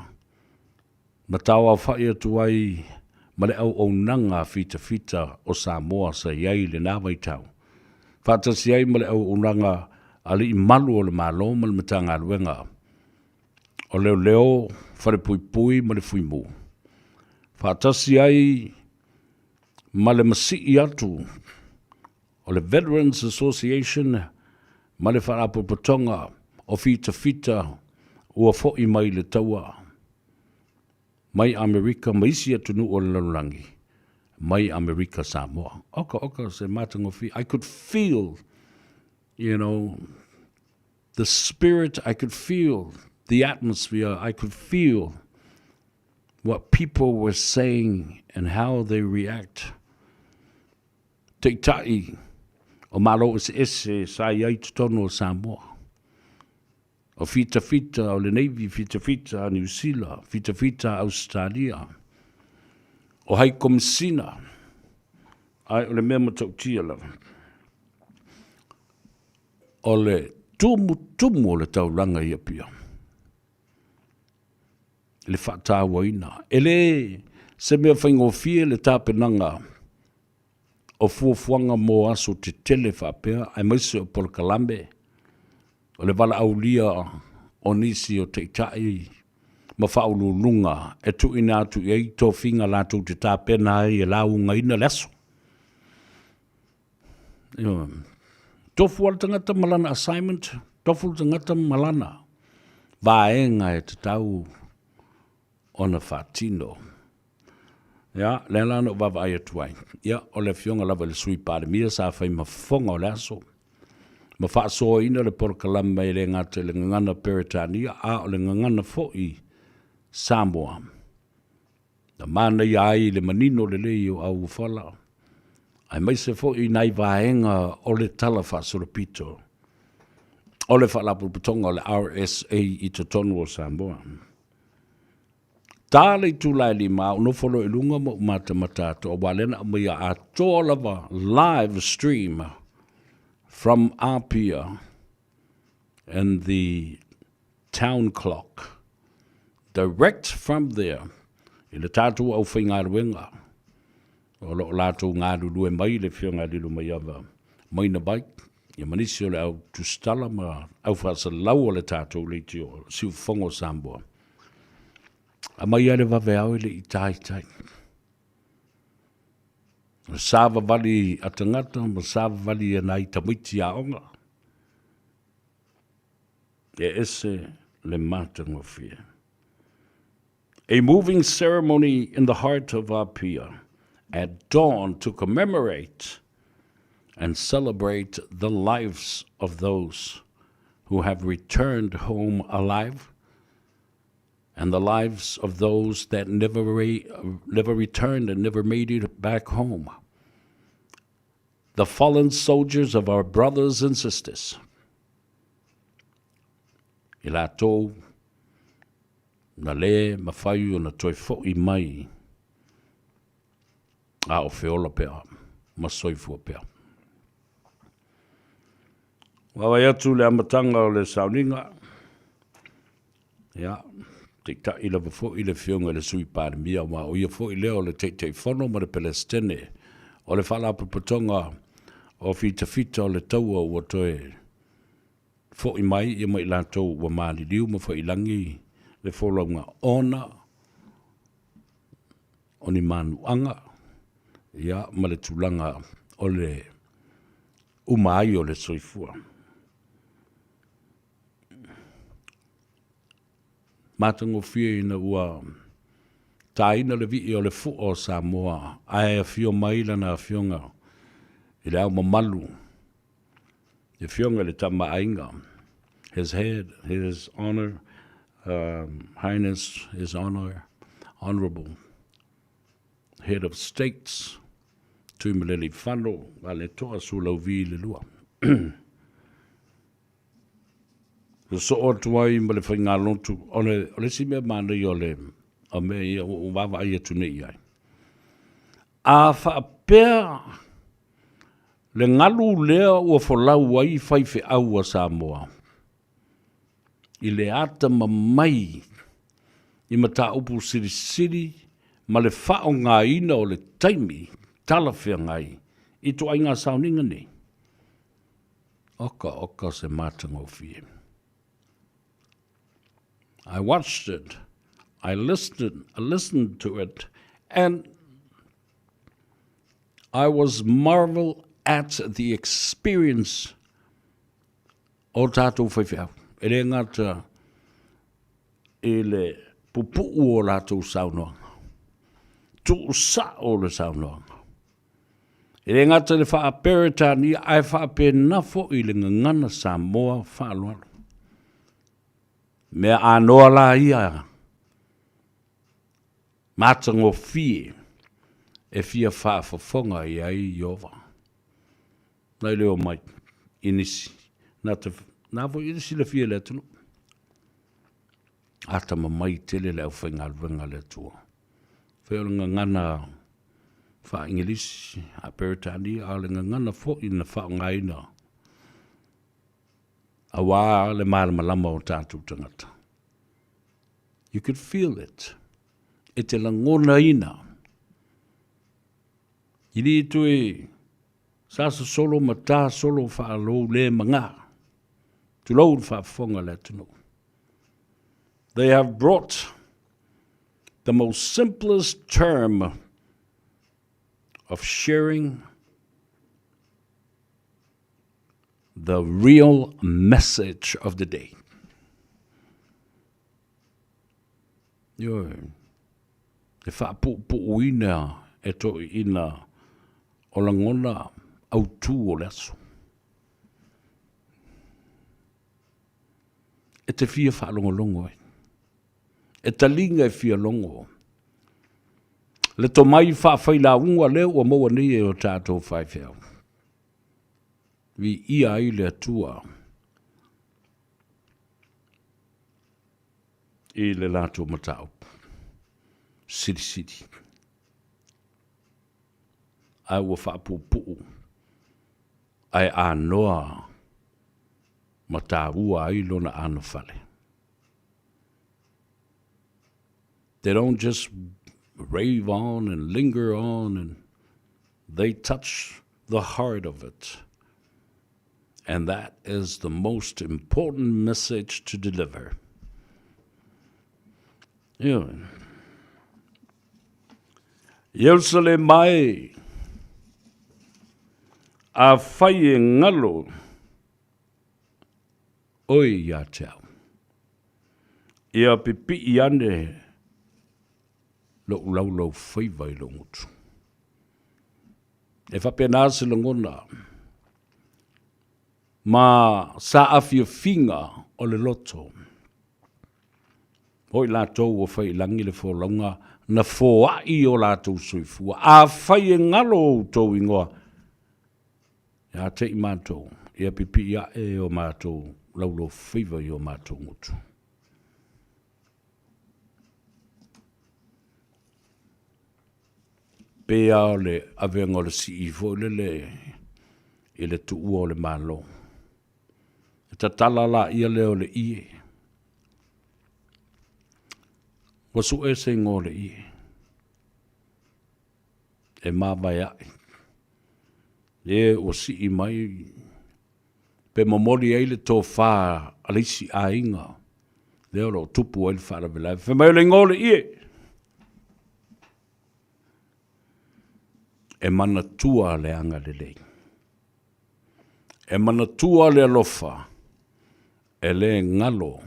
na tauaofa'i atu ai ma le auaunaga a fitafita o Samoa sa i ai i lena vaitau, faatasi ai ma le auaunaga a alii malu o le Malo ma le Matagaluega o Leoleo, Falepuipui ma le Fuimu, faatasi ai ma le masii atu o le Veterans Association ma le Faalapotopotoga o Fitafita ua fo'i mai le taua mai Amerika ma isi atunuu o le lalolagi mai Amerika Samoa. Oka oka se matagofie. I could feel, you know, the spirit, I could feel the atmosphere, I could feel what people were saying and how they react. Taitai o Malo Eseese sa i ai totonu o Samoa. O fitafita o le Navy, fitafita a Niu Sila, fitafita a Ausetalia, o Hai Komisina, ae o le mea matautia lava, o le tumutumu o le taulaga i Apia. Le faatauaina. E le se mea faigofie le tapenaga o fuafuaga mo aso tetele faapea, aemaise o polokalame, o le valaaulia o nisi o taitai ma faauluuluga e tuuina atu i ai tofiga latou te tapena ai e laugaina le aso. Ioe. Tofu lava le tagata ma lana assignment, tofu le tagata ma lana vaega e tatau ona faatino. Ia, lea la na ou vaavaai atu ai. Ia, o le afioga lava i le Sui Palemia sa fai ma fofoga o le aso, ma faasoaina le polokalame e le gata i le gagana Peretania, a o le gagana foi Samoa. Na manaia ai le manino lelei o Auofala, aemaise foi nai vaega o le Tala Faasolopito o le Faalapotopotoga o le RSA i totonu o Samoa. Ta le itula e lima, a ou nofo loa i luga ma ou matamata atu, aua lea na aumaia atoa lava live stream from Apia. and the town clock. Direct from there, i le tatou aufaigaluega o lo o latou galulue mai le Afioga ia Lilomaiava Maina Vai, ia ma nisi o le au tusitala ma au faasalalau o le tatou leitio Siufofoga o Samoa. Aumai lava le vaveao e le i taitai. O le savavali a tagata ma savavali a nai tamaiti aoga, e ese le matagofie. A moving ceremony in the heart of Apia at dawn to commemorate and celebrate the lives of those who have returned home alive and the lives of those that never, re never returned and never made it back home. The fallen soldiers of our brothers and sisters. I latou na lē mafai ona toe foʻi mai a o feola pea ma soifua pea. Vaavaai atu le amataga o le sauniga, ia, taitai lava foi le Afioga i le Sui Palemia, aua o ia foi lea o le Taitaifono ma le Peresetene o le Faalapotopotoga o Fitafita o le Taua ua toe foi mai ia ma i latou ua maliliu ma faiilagi le folauga ona o ni manuaga ia ma le tulaga o le uma ai o le soifua. Matagofie ina ua taina le vii o le fua o Samoa ae afio mai lana afioga i le Ao Mamalu, le Afioga i le Tama a Aiga, His Head, His Honor, um, Highness, His Honor, Honorable Head of States, Tuimalealiifano, Aletoa Sualauvi le lua. Sosoo atu ai ma le faigalotu, o le, o le isi mea manaia o le, o mea ia ua ou vaavaai atu nei i ai. A faapea le galu lea ua folau ai faifeau a Samoa i le atamamai i mataupu silisili ma le faaaogaina o le taimi talafeagai i ituaiga sauniga nei, Oka oka se matagofie. I watched it, I listened, I listened to it, and I was marvel at the experience o tātou faifeau. E le gata i le pupuu o latou saunoaga. Tuusao le saunoaga. E le gata i le faa-Peretania ae faapena foi le gagana Samoa faaaloalo. Mea anoa la ia matagofie e fia faafofoga i ai Ieova. Nai leo mai i nisi, na te, na foi i le silafia e le atunuu. Atamamai tele le aufaigaluega a le Atua. Fai o le gagana faa-Igilisi, a Peretania, a o le gagana foi na faaaogaina aua le malamalama o tatou tagata. You could feel it. E te lagonaina. I le toe sa sosolo ma tā solo faalou le magā. Tulou le faafofoga a le atunuu. They have brought the most simplest term of sharing the real message of the day. Ioe, e faapuupuuina e toeaiina o lagona autū o le aso. E te fia faalogologo ai. E taliga e fia logo. Le tomai faafailauga lea ua maua nei e o tatou faifeau. Viia ai le Atua i le latou mataupu silisili. Ae ua faapuupuu ae anoa. ma taua ai lona anofale. They don't just rave on and linger on and they touch the heart of it. And that is the most important message to deliver. Ioe. Ierusalema e, afai e ngalo oe ia te au. Ia pipii ane lou laulau faiva i lou gutu. E faapena se lagona ma saafiafiga o le loto. O i latou ua fai i lagi le folauga na foai o latou soifua. Afai e galo outou igoa ia te i matou, ia pipii ae o matou laulofaiva i o matou gutu. Pei lava o le avega o le sii foi lele i le tuua o le Malo. E tatala laia lea o le ie. Ua sue se igoa o le ie. E mavae ae. E ua sii mai pe momoli ai le tofa a le isi aiga lea o lo o tupu ai le faalavelave. Fai mai o le igoa o le ie. E manatua le agalelei. E manatua le alofa e le galo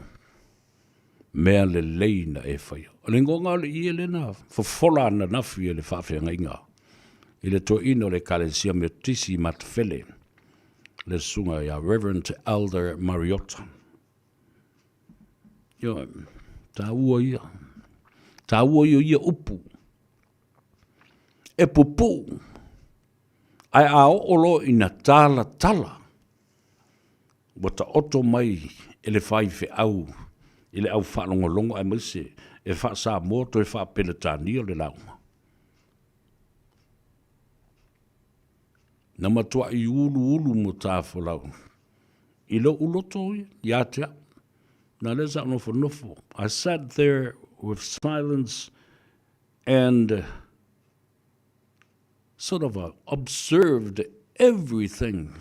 mea lelei na e faia. O le igoa o le ie lea na fofola ananafi e le faafeagaiga i le toeaina o le Ekalesia Metotisi i Matafele, le susuga ia Reverend Elder Mariota. Ioe, taua ia. Taua ia ia upu. E pupuu, ae a oo loa ina talatala, ua taoto mai e le faifeau i le au faalogologo aemaise e faa-Samoa toe faa-Peretania le lauga. Na matuai uluulu matafolau i lou loto ia te au. Na lea sa ou nofonofo. I sat there with silence and sort of observed everything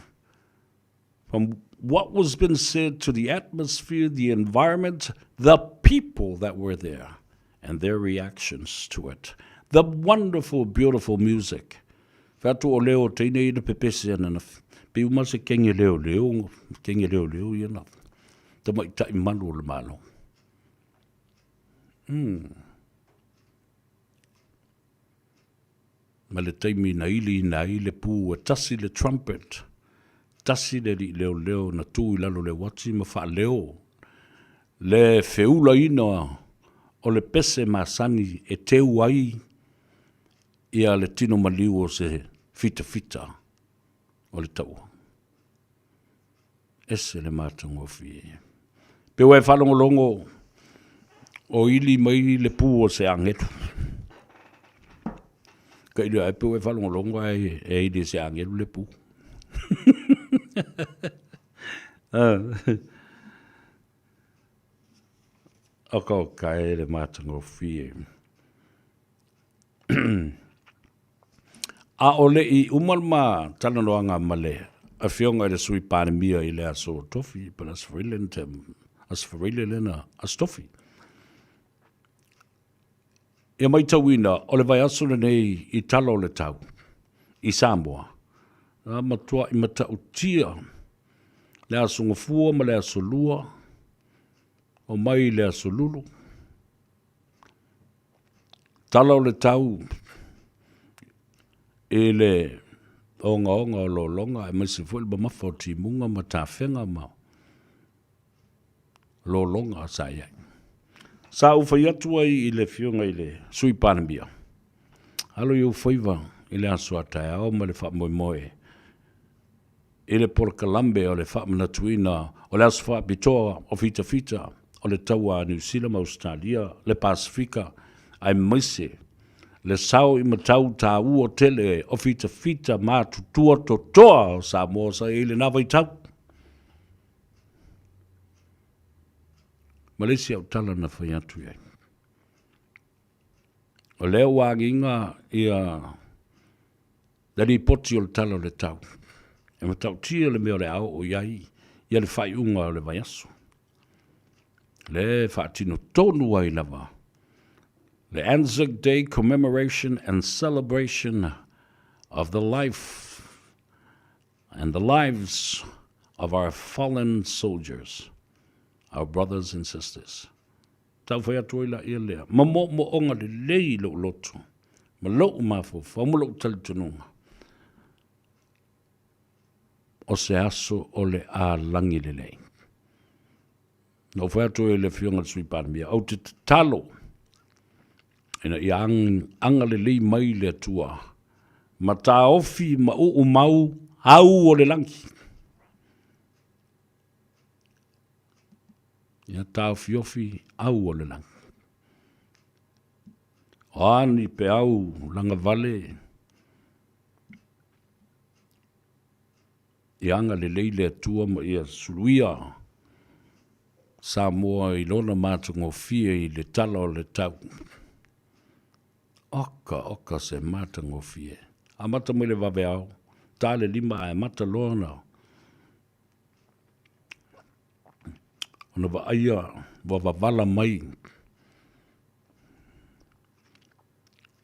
from what was been said to the atmosphere, the environment, the people that were there, and their reactions to it. The wonderful, beautiful music. Fai atu o leo teine ina pepese ana na pe uma se kenge leo leo, kenge leo leo ia na tamaitai malu o le Malo. Ma le taimi na iliina ai le pū e tasi le trumpet, tasi le alii leoleo na tu i lalo o le uati ma faaleo le feulaina o le pese masani e teu ai ia le tino maliu o se fitafita o le taua. Ese le matagofie. Pe ua e faalogologo o ili mai le pū o se agelu. Ka ili ai pe ua e faalogologo ae e ili e se agelu le pū. O ka okae le matagofie. A o le i uma le ma talanoaga ma le Afioga i le Sui Palemia i le aso Tofi, po o le Aso Faraile na tea, Aso Faraile lea na Aso Tofi. Ia matauina, o le vaiaso lenei i tala o le tau i Samoa, na matuai matautia le Aso Gafua ma le Aso Lua, omai le Aso Lulu, Tala o le tau i le ogaoga o lologa aemaise foi le mamafa o timuga ma tafega ma lologa sa i ai. Sa ou fai atu ai i le Afioga i le Sui Palemia, alo i ou faiva i le aso a taeao ma le faamoemoe i le polokalame o le faamanatuina o le aso faapitoa o fitafita o le taua a Niu Sila ma Ausetalia, le Pasefika, aemaise le sao i matau taua tele o fitafita matutua totoa o Samoa sa i ai i lena vaitau. Ma le isi au tala na fai atu i ai. O lea ua agiga ia le lipoti o le tala o le tau. E matautia le mea o le a oo i ai ia le faaiuga o le vaiaso. Le e faatino tonu ai lava le Anzac Day Commemoration and Celebration of the Life and the Lives of Our Fallen Soldiers, Our Brothers and Sisters. Tau fai atu ai laia lea, ma moomooga lelei i lou loto, ma lou mafaufau, ma lou talitonuga, o se aso o le a lagi lelei. Na ou fai atu ai i le Afioga i le Sui Palemia, ou te tatalo ina ia agalelei mai le Atua ma taofi ma uu mau au o le lagi. Ia taofiofi au o le lagi. O a ni peau lagavale ia agalelei le Atua ma ia suluia Samoa i lona matagofie i le tala o le tau. Oka, oka se matagofie. Amata mai le vaveao, ta le lima ae amata loa ona ona vaaia ua wavala mai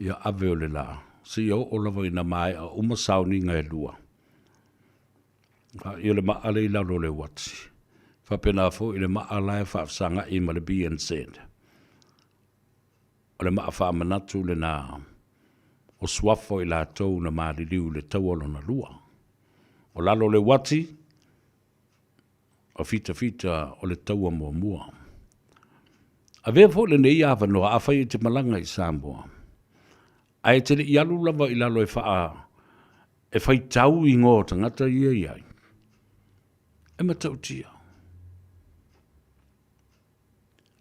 ia ave o le la, seia oo lava ina maea uma sauniga e lua. Ia le maa lea i lalo o le uati. Faapena foi le maa la e faafesagai ma le BNZ. O le maa faamanatu lena o suafa o i latou na maliliu i le taua lona lua. O lalo o le uati, o fitafita o le taua muamua. Avea foi lenei avanoa afai e te malaga i Samoa, ae e te le i alu lava i lalo e faa e faitau igoa o tagata ia i ai, e matautia.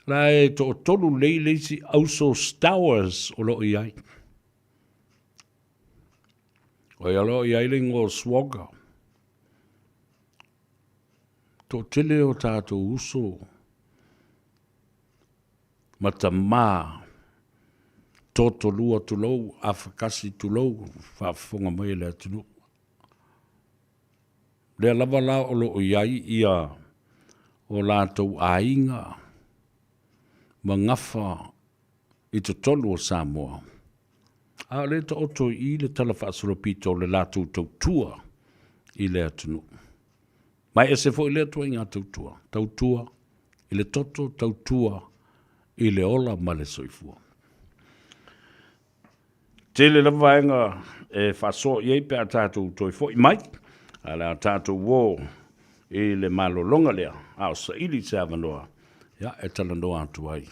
La e toatolu lelei le isi auso Stowers o lo o i ai. O ia lo o i ai le igoa o Swagger. Toatele o tatou uso ma tamā totolua tulou, afakasi tulou, faafofoga mai e le atunuu. Lea lava la o lo o i ai ia o latou aiga ma gafa i totonu o Samoa, a o lea e taoto i i le tala faasolopito o le latou tautua i le atunuu. Ma e ese foi lea ituaiga tautua, tautua i le toto, tautua i le ola ma le soifua. Tele lava vaega e faasoa i ai pe a tatou toe foi mai, a o le a tatou o i le malologa lea, a o saili se avanoa ia, e talanoa atu ai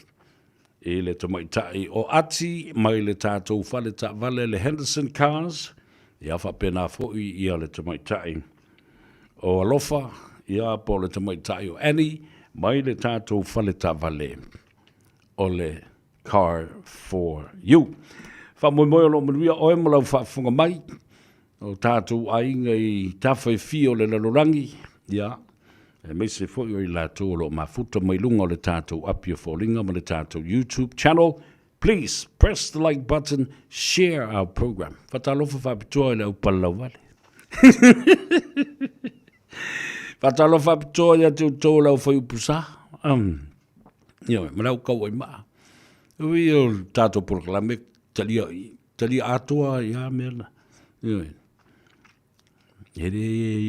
i le tamaitai o Ati mai le tatou fale taavale le Henderson Cars, ia faapena foi ia le tamaitai o Alofa, ia po o le tamaitai o Annie mai le tatou fale taavale o le Car for You. Faamoemoe o lo o manuia oe ma lau faafofoga mai o tatou aiga i tafa e fia o le lalolagi, ia, aemaise foi o i latou o lo o mafuta mai luga o le tatou api o foliga ma le tatou YouTube channel. Please press the like button, share our program. Faatalofa faapitoa i le au palalauvale. Faatalofa faapitoa ia te outou o le au fai upu sa. Ioe, ma le au kauaimaa. Ui o le tatou polokalame talia, talia atoa ai lava mea na. Ioe. E le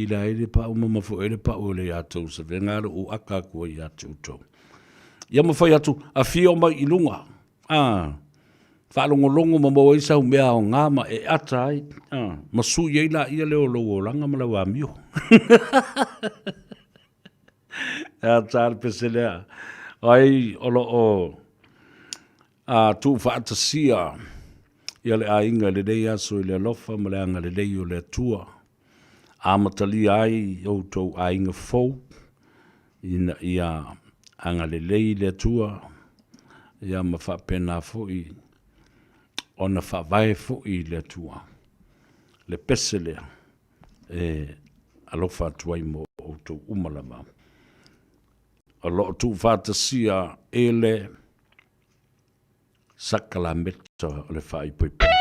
ila ai le pau ma mafoe ai le pau o le ia tou savega lo u aka atu ai ia te outou. Ia ma fai atu, afio mai i luga, a, faalogologo ma maua ai sau mea aoga ma e ata ai, a, ma sui ai laia lea o lou olaga ma lau amio. E ata le pese lea. Ai o lo o a tuufaatasia ia le aiga i lenei aso i le alofa ma le agalelei o le Atua, amatalia ai outou aiga fou ina ia agalelei le Atua ia ma faapena foi ona faavae foi i le Atua le pese lea e alofa atu ai mo outou uma lava. O lo o tuufaatasia e le sakalameta o le faaipoipoga.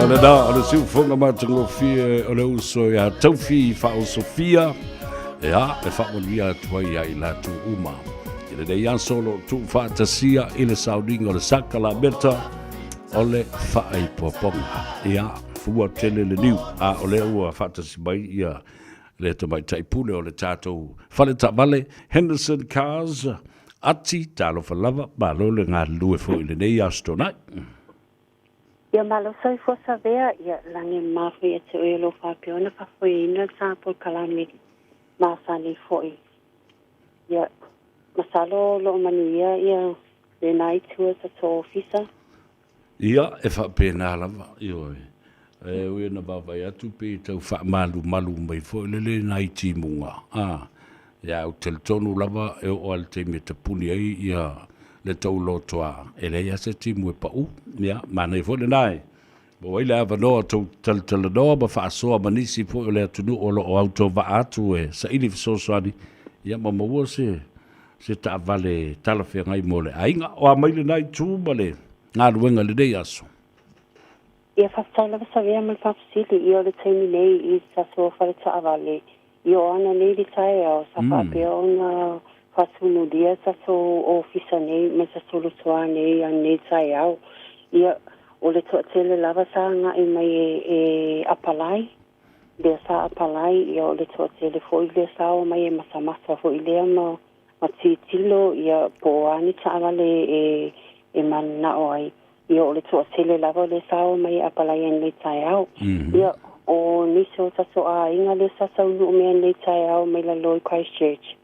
Lena, o le siufoga matagofie o le uso ia Taufi Faaosofia, ia, e faamanuia atu ai ia i latou uma. I lenei aso o lo o tuufaatasia i le sauniga o le sakalameta o le faaipoapoga. Ia, fua tele le niu, a o lea ua faatasi mai ia le tamaitai pule o le tatou fale taavale Henderson Cars, Ati, talofa lava, malo le galulue foi i lenei Aso Toonai. Ia malo soifua Savea, ia lagi e mamafa ia te oe o lo o faapea ona faafoeina le sa polokalame masani foi. Ia masalo o lo o manuia ia lena itu o tatou ofisa. Ia, e faapena lava, ioe. E ui ina vaavaai atu pei e tau faamalumalu mai foi lele nai timuga, a, ia ou te talitonu lava e oo lava i le taimi e tapuni ai ia le tou lotoa, e leai lava se timu e pau. Ia, manaia foi lena e maua ai le avanoa tou te talatalanoa ma faasoa ma nisi foi o le atunuu o lo o autovaa atu e saili fesoasoani, ia ma maua se se taavale talafeagai mo le aiga. O a mai lena itu ma le galuega i lenei aso? Ia faafetai lava Savea ma le faafesili ia o le taimi nei i tatou fale taavale i o ana nei le taeao sa faapea ona faatumulia tatou ofisa nei ma tatou lotoa nei anei taeao. Ia o le toatele lava sa agai mai e apalai lea sa apalai ia o le toatele foi lea sa o mai e matamata foi lea ma ma tilotilo ia po o a ni taavale e e mananao ai. Ia o le toatele lava lea sa o mai e apalai anei taeao. Ia o nisi o tatou aiga lea sa taunuu mai anei taeao mai lalo i Christchurch.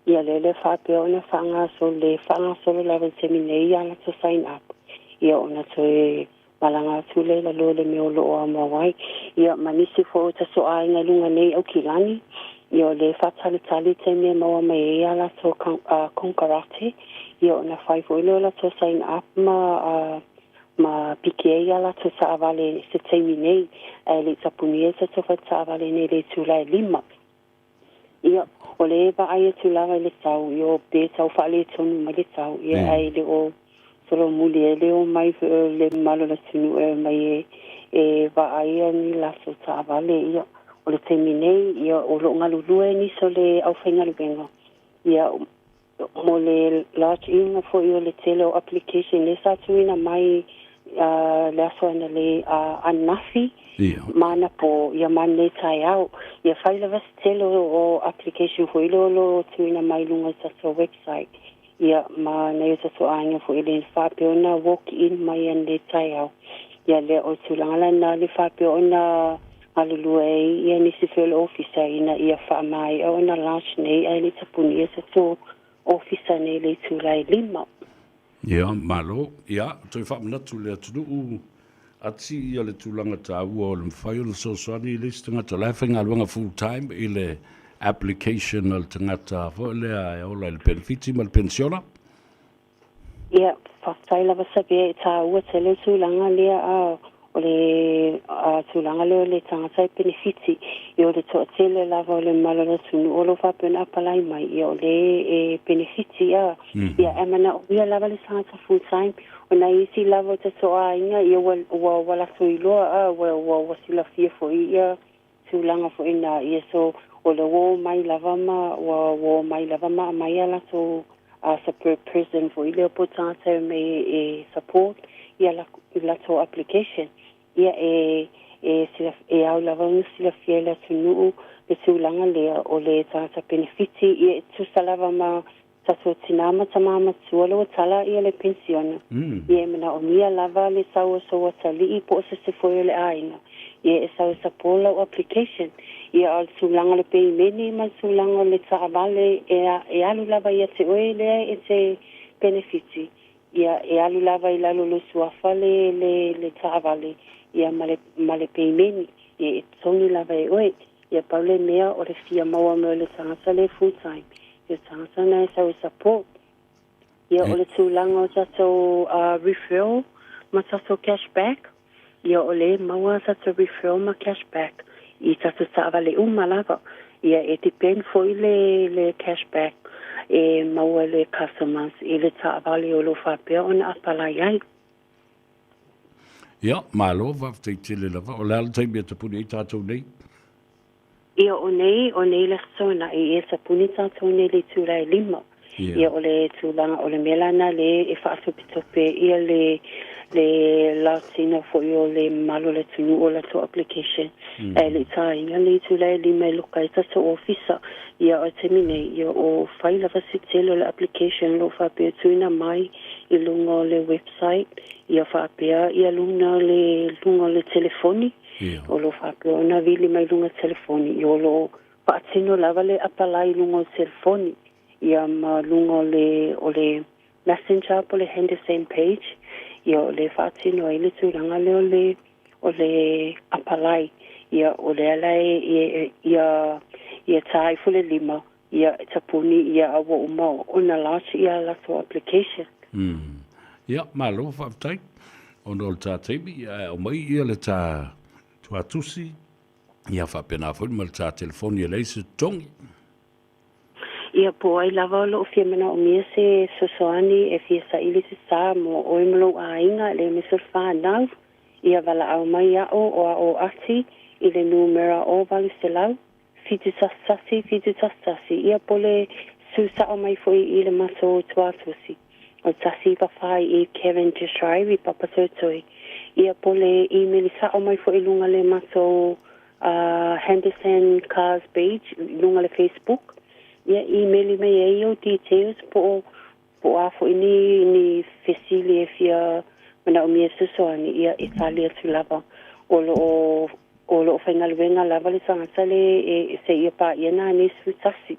Ia lea lea faapea ona faagasolo le faagasolo lava i le taimi nei ia latou sign up. Ia ona toe malaga atu lea i lalo i le mea o lo o aumau ai. Ia ma nisi foi o tatou aiga i luga nei i Aukilani, ia o lea e faatalitali i taimi e maua mai ai a latou konekarate, ia ona fai foi lea o latou sign up ma ma piki ai a latou taavale i se taimi nei, ae le i tapunia se tatou faletaavale nei i le itula e 5. Ia, o lea e vaai atu lava i le tau, ia, pe tau faaletonu mai le tau, ia, ae le o solomuli ai le omai foi o le mamalu o le atunuu e omai e, e vaaia ni latou taavale. Ia, o le taimi nei, ia, o lo o galulue nisi o le aufaigaluega, ia, mo le lodge-ina foi o le tele o application lea sa tuuina mai le aso anale ananafi ma anapo ia ma nei taeao. Ia fai lava se tele o application foi lea o lo o tuuina mai i luga o le tatou website ia ma nai o tatou aiga foi le faapea ona walk in mai anei taeao. Ia lea o le tulaga lena le faapea ona galulue ai ia nisi foi o le ofisa ina ia faamaea ona launch nei ae le i tapunia se tatou ofisa nei i le itula e 5. Ia, malo. Ia, toe faamanatu i le atunuu ati ia le tulaga taua o le mafai ona fesoasoani i le isi tagata o la e faigaluega full time i le application a le tagata foi lea e ola i le penefiti ma le penisiona. Ia, faafetai lava Savea e tāua tele le tulaga lea a o le tulaga lea o le tagata e penefiti, ia o le toatele lava o le mamalu o le atunuu o lo o faapea ona apalai mai, ia o le e penefiti a. Ia ae manaomia lava le tagata full time, o nai isi lava o tatou aiga, ia ua ua ua latou iloa a, ua ua ua silafia foi ia tulaga foi na, ia so o le ua omai lava ma ua ua omai lava ma aumai a latou support person foi lea po o tagata e omai e support ia latou application. Ia e e e ao lava ona silafia e le atunuu le tulaga lea o le tagata penefiti ia e tusa lava ma tatou tinā ma tamā matua le ua tala ia le penisiona. Ia e manaomia lava le sau o sou atalii po o sese foi o le aiga ia e sau e support lau application. Ia a o le tulaga o le peimeni ma le tulaga o le taavale e e alu lava ia te oe lea e te penefiti. Ia e alu lava i lalo o lou suafa le le le taavale ia ma le ma le peimeni. Ia e totogi lava e oe. Ia pau le mea o le fia maua mai o le tagata le full time. Ia tagata na e sau e support. Ia o le tulaga o tatou referral ma tatou cash back, ia o le maua tatou referral ma cash back i tatou taavale uma lava. Ia e depend foi le le cash back e maua e le customers i le taavale o lo o faapea ona apalai ai. Ia, malo, faafetai tele lava. O le a le taimi e tapuni ai tatou nei? Ia, o nei, o nei le aso naʻi e tapuni tatou nei i le itula e 5. Ia, o le tulaga, o le mea lana le e faatopetope ia le, le lautino foi o le mamalu o le atunuu o latou application. Ae le i taina le itula e 5 e loka ai tatou ofisa. Ia, o le taimi nei, ia, o fai lava se tele o le application o lo o faapea e tuuina mai. i luga o le website, ia faapea ia luga o le luga o le telefoni. O lo o faapea ona vili mai luga telefoni, ia o lo o faatino lava le apalai i luga o telefoni, ia ma luga o le o le messenger po o le Henderson page, ia o le faatino ai le tulaga lea o le o le apalai. Ia o lea la e ia ia tā ifo le lima, ia e tapuni ia a ua uma ona lodge ia latou application. Mm. Ia, malo faafetai. Ona o le tā taimi, ia e aumai ia le tā tuatusi, ia faapena foi ma le tā telefoni e leai se totogi. Ia, po o ai lava o lo o fia manaomia se fesoasoani e fia saili se sa mo ʻoe ma lou aiga, le aemaise o le whānau, ia valaau mai iaʻu o a o Ati i le numera o 800 71 71, ia po le su sao mai foi i le matou tuatusi o 194 i Cavendish Drive i Papatoetoe. Ia po le imeli sao mai foi i luga le matou a Henderson Cars page i luga le Facebook, ia imeli mai ai ou details po o po o a foi ni ni fesili e fia manaomia e fesoasoani, ia e tali atu lava. O lo o o lo o faigaluega lava le tagata le e seia paia nanei 11.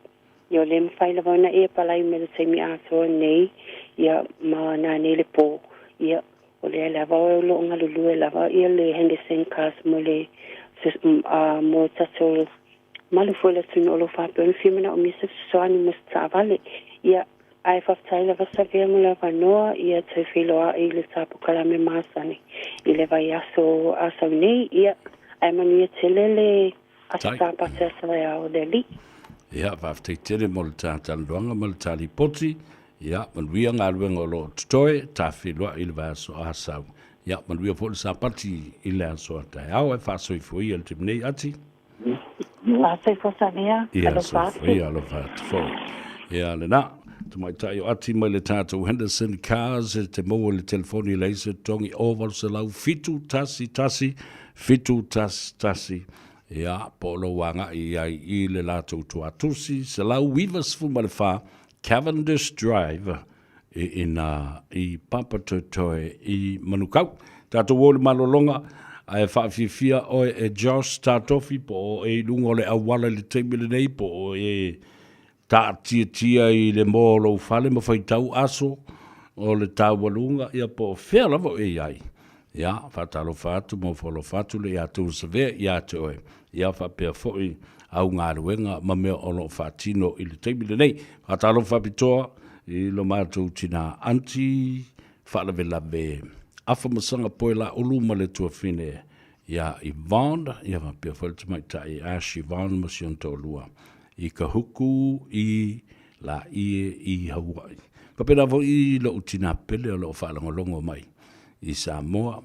Ia o le mafai lava ona e apalai mai le taimi atoa nei, ia ma nanei le po. Ia o lea lava o lo o galulue lava ia le Henderson Cars mo le mo tatou malu foi le atunuu o lo o faapea ona fia manaomia se fesoasoani mo se taavale. Ia, ae faafetai lava Savea mo le avanoa, ia toe feiloai i le ta polokalame masani i le vaiaso a sau nei. Ia, ae manuia tele le Aso Sapati a taeao le Alii. Ia, faafetai tele mo le ta talanoaga ma le ta lipoti. Ia, manuia galuega o lo o totoe, ta feiloai i le vaiaso a sau. Ia, manuia foi le Sapati i le aso a taeao, ae faasoifua ia i le taimi nei, Ati. Faasoifua Samia, Ia, alofa atu. soifua ia, alofa atu foi. Ia, lena. Tamaitai o Ati mai le tatou Henderson Cars, e te maua i le telefoni leai se totogi 0 800 7 1 1 7 1, ia, po o lou agai i ai i le latou tuatusi, 194 Cavendish Drive, i ina i Papatoetoe i Manukau. Tatou o i le malologa, ae faafiafia oe e Josh Tatofi po o e i luga o le auala i le taimi lenei, po o e taatiatia i le moa o lou fale ma faitau aso o le taualuga, ia po o fea lava o e i ai. Ia, faatalofa atu ma ofo alofa atu le ia tou Savea ia te oe, ia faapea foi au galuega ma mea o lo o faatino i le taimi lenei. Faatalofa faapitoa i lo matou tina Aunty Faalavelave Afa Masaga Poelaulu ma le tuafine ia Yvonne, ia faapea foi le tamaitai Ash Yvonne ma si ona toalua i Kahuku i Laie i Hawaii. Faapena foi i lou tina pele o lo o faalogologo mai i Samoa,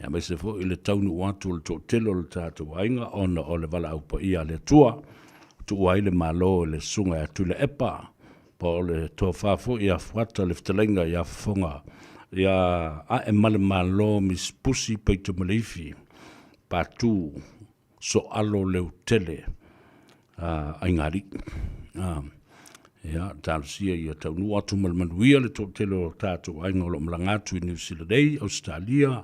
aemaise foi le taunuu atu o le toatele o le tatou aiga ona o le valaau paia a le Atua, tuua ai le Malo i le Susuga ia Tuilaepa, po o le tofa foi ia Fuata le fetalaiga ia Fofoga ia Aemalemalo Miss Pusi Paitomaleifi Patu Soalo Leutele Aigaalii. Ia, talosia ia taunuu atu ma le manuia le toatele o tatou aiga o lo o malaga atu i Niu Sila nei, Ausetalia,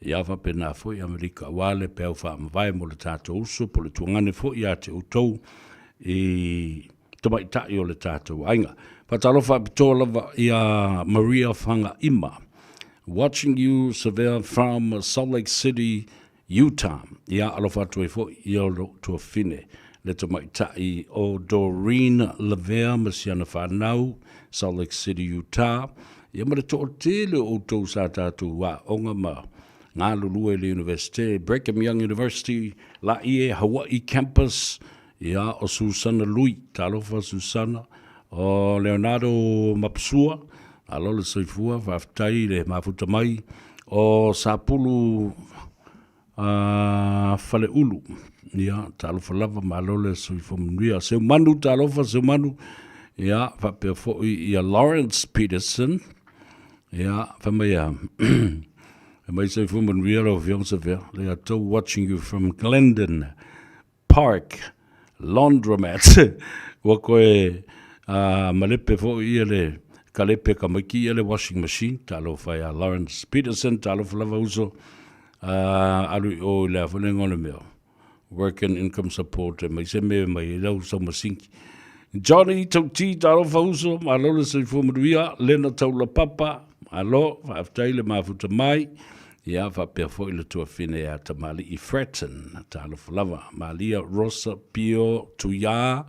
ia faapena foi Amerika aua le peau faamavae mo le tatou uso po o le tuagane foi ia te outou i tamaitai o le tatou aiga. Faatalofa faapitoa lava ia Maria Fagaima, watching you Savea from Salt Lake City, Utah. Ia alofa atu ai foi i lou tuafafine, le tamaitai o Doreen Lavea ma si ana fanau, Salt Lake City, Utah. Ia ma le toatele o outou sa tatou aoga ma galulue i le Universite, Brigham Young University, Laie, Hawaii Campus, ia, o Susana Lui, talofa Susana, o Leonardo Mapusua, malo le soifua, faafetai le mafuta mai, o Sapulu Faleulu, ia, talofa lava, malo le soifua manuia. Seumanu, talofa Seumanu, ia, faapea foi ia Lawrence Peterson, ia, fai mai a, fai mai soifua manuia lau Afioga Savea, they are still watching you from Glendon Park Laundromat. Ua koe malepe foi ia le. Kalepe Kamaiki ia le washing machine, talofa ia Lawrence Peterson, talofa lava uso, alu i o i le afulenga o le mea. Work and Income Support e mai se me mai e lau sau masinki. Johnny Tauti, talofa uso, malo le soifua manuia, Lena Taula Papa, malo, faafetai le mafuta mai, ia faapea foi le tuafine ia Tamalii Fratton, talofa lava, Malia Rosa Pio Tuia,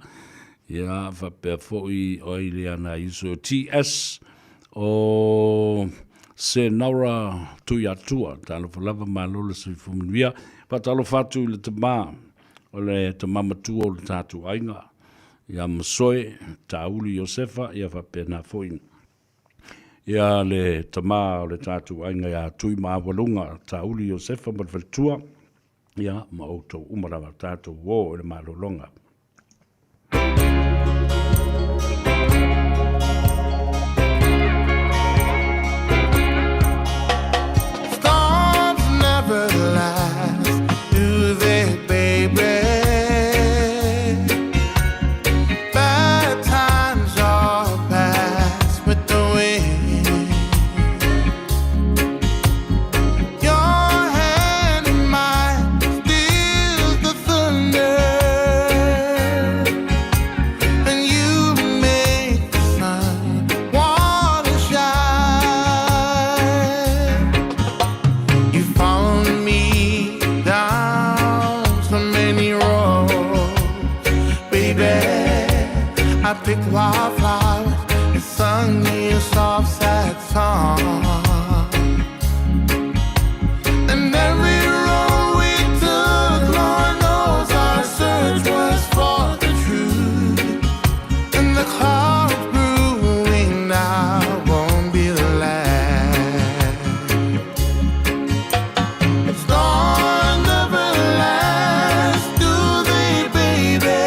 ia faapea foi o ai le ana uso TS, o Senora Tuiatua, talofa lava, malo le soifua manuia. Faatalofa atu i le tama, o le tama matua o le tatou aiga, ia Masoe Tauli Iosefa, ia faapena foi ia le tama o le tatou aiga ia Tuimaawaluga Tauli Iosefa ma le faletua, ia ma outou uma lava tatou o i le malologa. Storms never last, do they, baby? Bad times all pass with the wind. Your hand in mine steals the thunder, and you make the sun wanna shine. You followed me down so many roads, baby. I picked wildflowers and sung you a soft, sad song. And every road we took, Lord knows our search was for the truth. And the clouds brewing now won't be the last. Storms never last, do they, baby?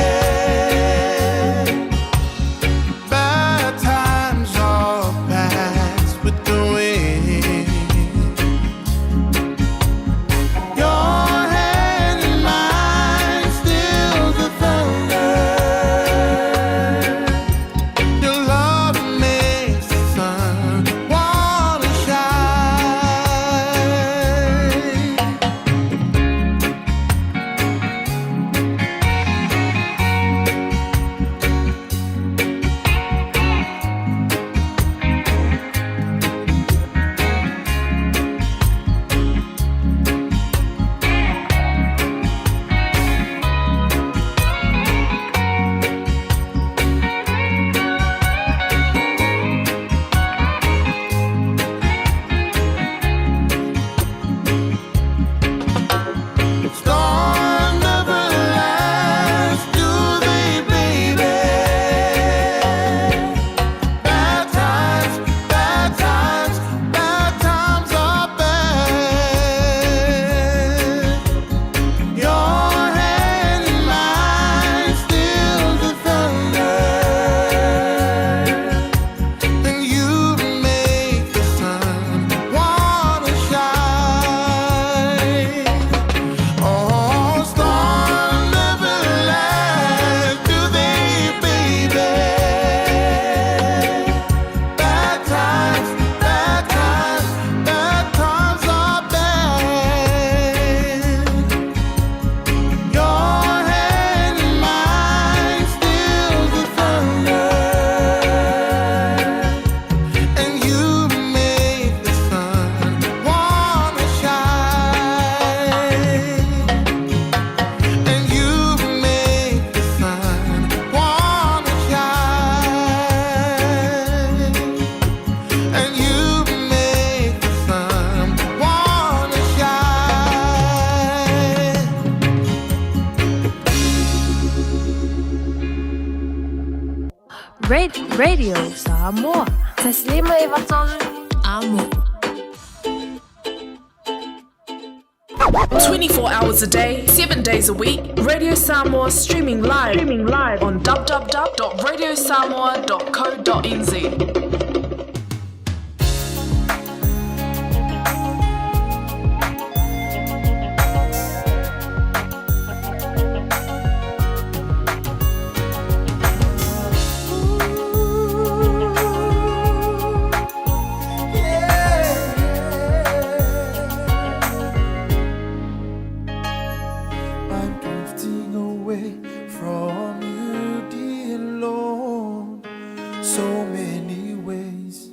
Bad times all pass with the wind. Your hand in mine steals the thunder. Your love makes the sun wanna shine. Storms never last, do they, baby? Bad times, bad times, bad times are bad. Your hand in mine steals the thunder, and you make the sun wanna shine. Oh, storms never last, do they, baby? Bad times, bad times, bad times are bad. Your hand in mine steals the thunder, and you make the sun wanna shine. And you make the sun wanna shine. And you make the sun wanna shine. Radio Samoa. Taslima Ivatolu. Amo. 24 hours a day, 7 days a week, Radio Samoa streaming live, on www.radiosamoa.co.nz. So many ways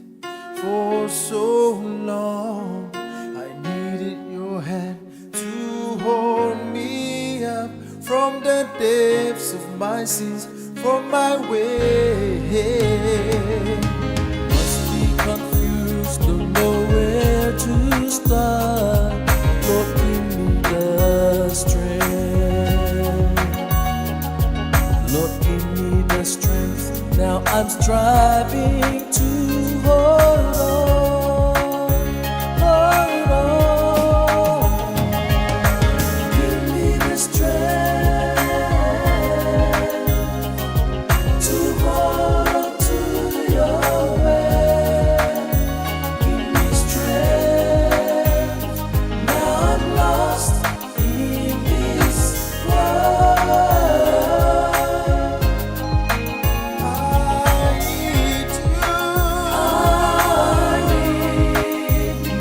for so long. I needed your hand to hold me up from the depths of my sins, from my way. Must be confused, don't know where to start. Lord, give me the strength. Lord, give me the strength. Now I'm striving to hold on, hold on. Give me the strength to hold on to your way. Give me strength. Now I'm lost in this world. I need you. I need you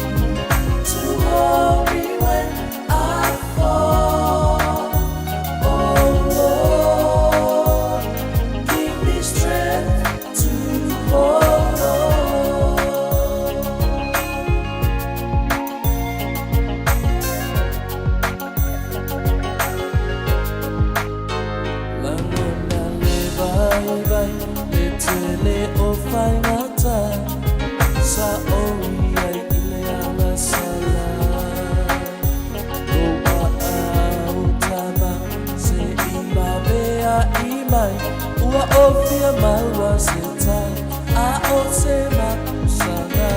to hold me when I fall. Oh Lord, give me strength to hold on. Langona le vai vai le tele o whaingata Sa oi ai i le ala sala Loa au tama se i mawea i mai Ua ofia maua se tai a o se makusanga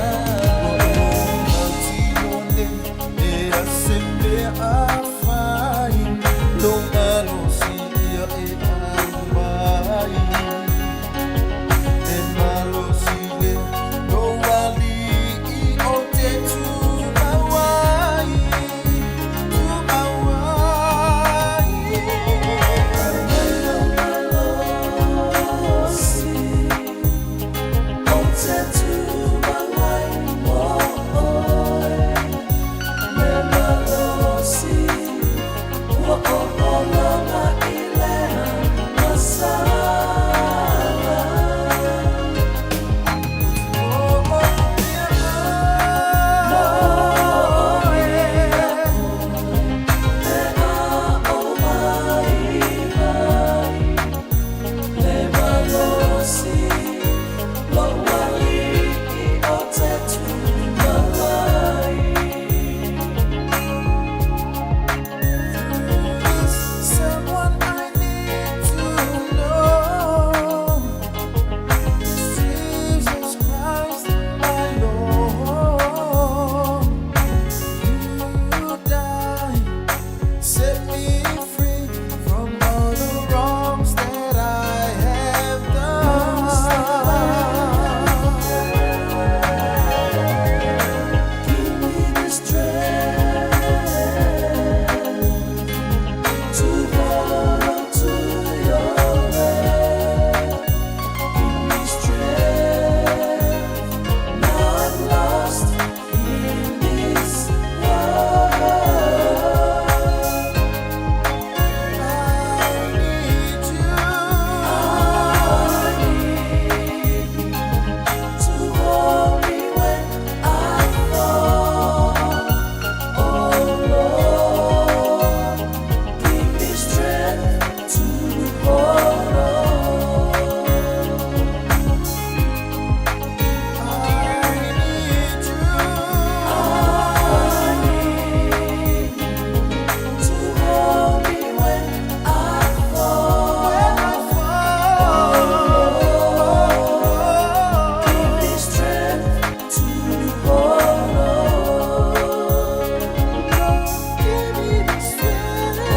Someone I need to know. Jesus Christ, my Lord. You died, set me free from all the wrongs that I have done. Give me the strength to hold on to your way. Give me strength. Now I'm lost in this world. I need you. I need you to hold me when I fall. Oh Lord, give me strength to hold on. I need you. I need you to hold me when I fall. When I fall. Give me strength to hold on. Give me the strength. Oh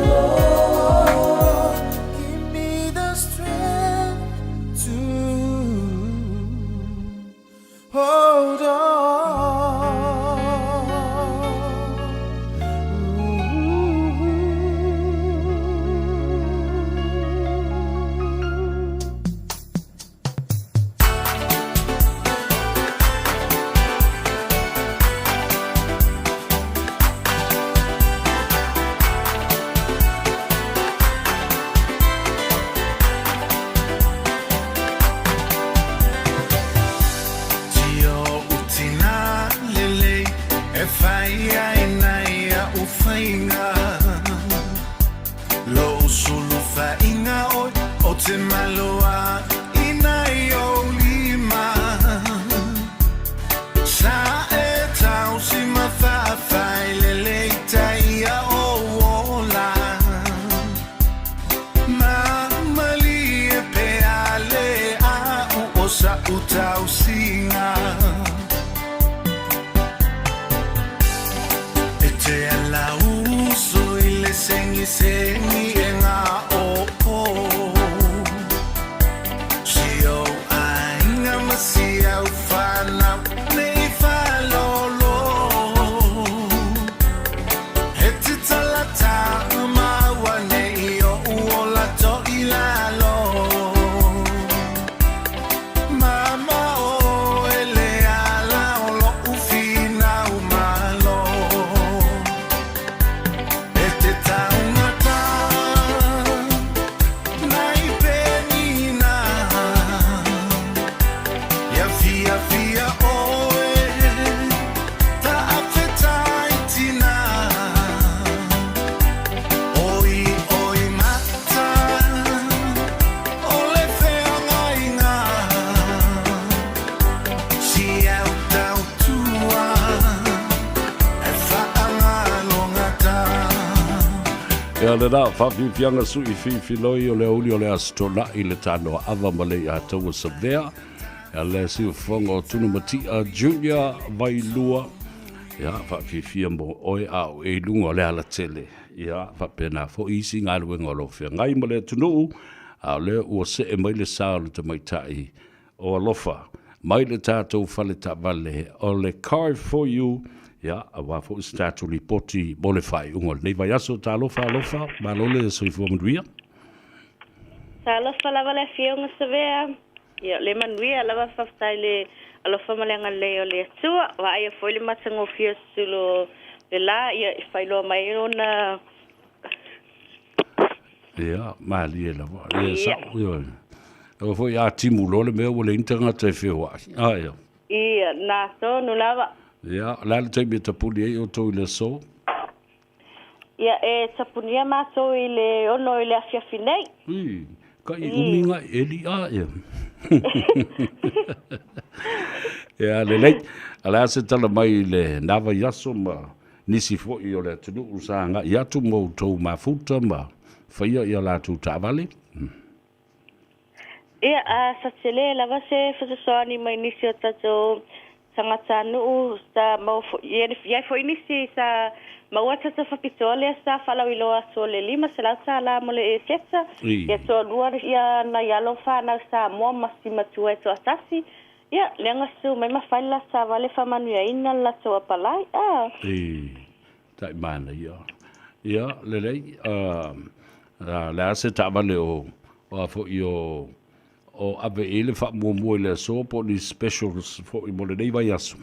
Lord, Give me the strength to hold on. Ooh. I ina i ou lima. Sa e tausi ma faafailele i tai ia ou ola. Ma malie pea le a'u o sa'u tausiga. E te ala uso i le segisegi e gaopo. Si ou aiga ma si au fanau ne i faalolo. E te talata ma auane'i o'u ola to'ilalo. Mama o e le ala o lo'u finau malo. E te taugata nai penina. Ia fiafia oe taafetai tina. Oi oi mata o le feagaiga. Si au tautua e faagalogata. Ia lena faafiafiaga suʻi fifiloi o le aoauli o le Aso Toonai le tanoa ava ma le iataua Savea. Ia le siufofoga o Tunu Mati'a Junior Vailua. Ia faafiafia mo oe a o e i luga o le alatele. Ia faapena foi isi galuega o lo o feagai ma le atunuu, a o lea ua see mai le sa o le tamaitai o alofa mai le tatou fale taavale o le Car For You, ia, aua foi se tatou lipoti mo le faaiuga o lenei vaiaso. Talofa, alofa, malo le soifua manuia. Talofa lava le Afioga Savea. Ia, o le manuia lava, faafetai le alofa ma le agalelei o le Atua. Vaaia foi le matagofie o se sulu o le la, ia, e faailoa mai ona Ia, malie lava. Ia, sa'o, ioe. Aua foi a timu loa le mea ua leai ni tagata e feoai. A, ia. Ia, na tonu lava. Ia, o le a le taimi e tapuni ai outou i le aso? Ia, e tapunia matou i le 6 i le afiafi nei. Ui, ka i umi nga eli a, ia. Ia, lelei. A le a se tala mai i le na vaiaso ma nisi foi o le atunuu sa agai atu ma outou mafuta ma faia ia latou taavale. Ia, a sa tele lava se fesoasoani mai nisi o tatou tagatanuu sa maua foi, ia i ai foi nisi sa maua tatou faapitoa lea sa faalauiloa atu o le $500 mo le eseta, ia toalua ia nai alo fanau Samoa ma si matua e toatasi. Ia, lea na susu mai ma fai le latou taavale e faamanuiaina le latou apalai. A. I, tai manaia. Ia, lelei, a, le a se taavale o, o a foi o, o ave i ai le faamuamua i le aso po o ni specials foi mo lenei vaiaso?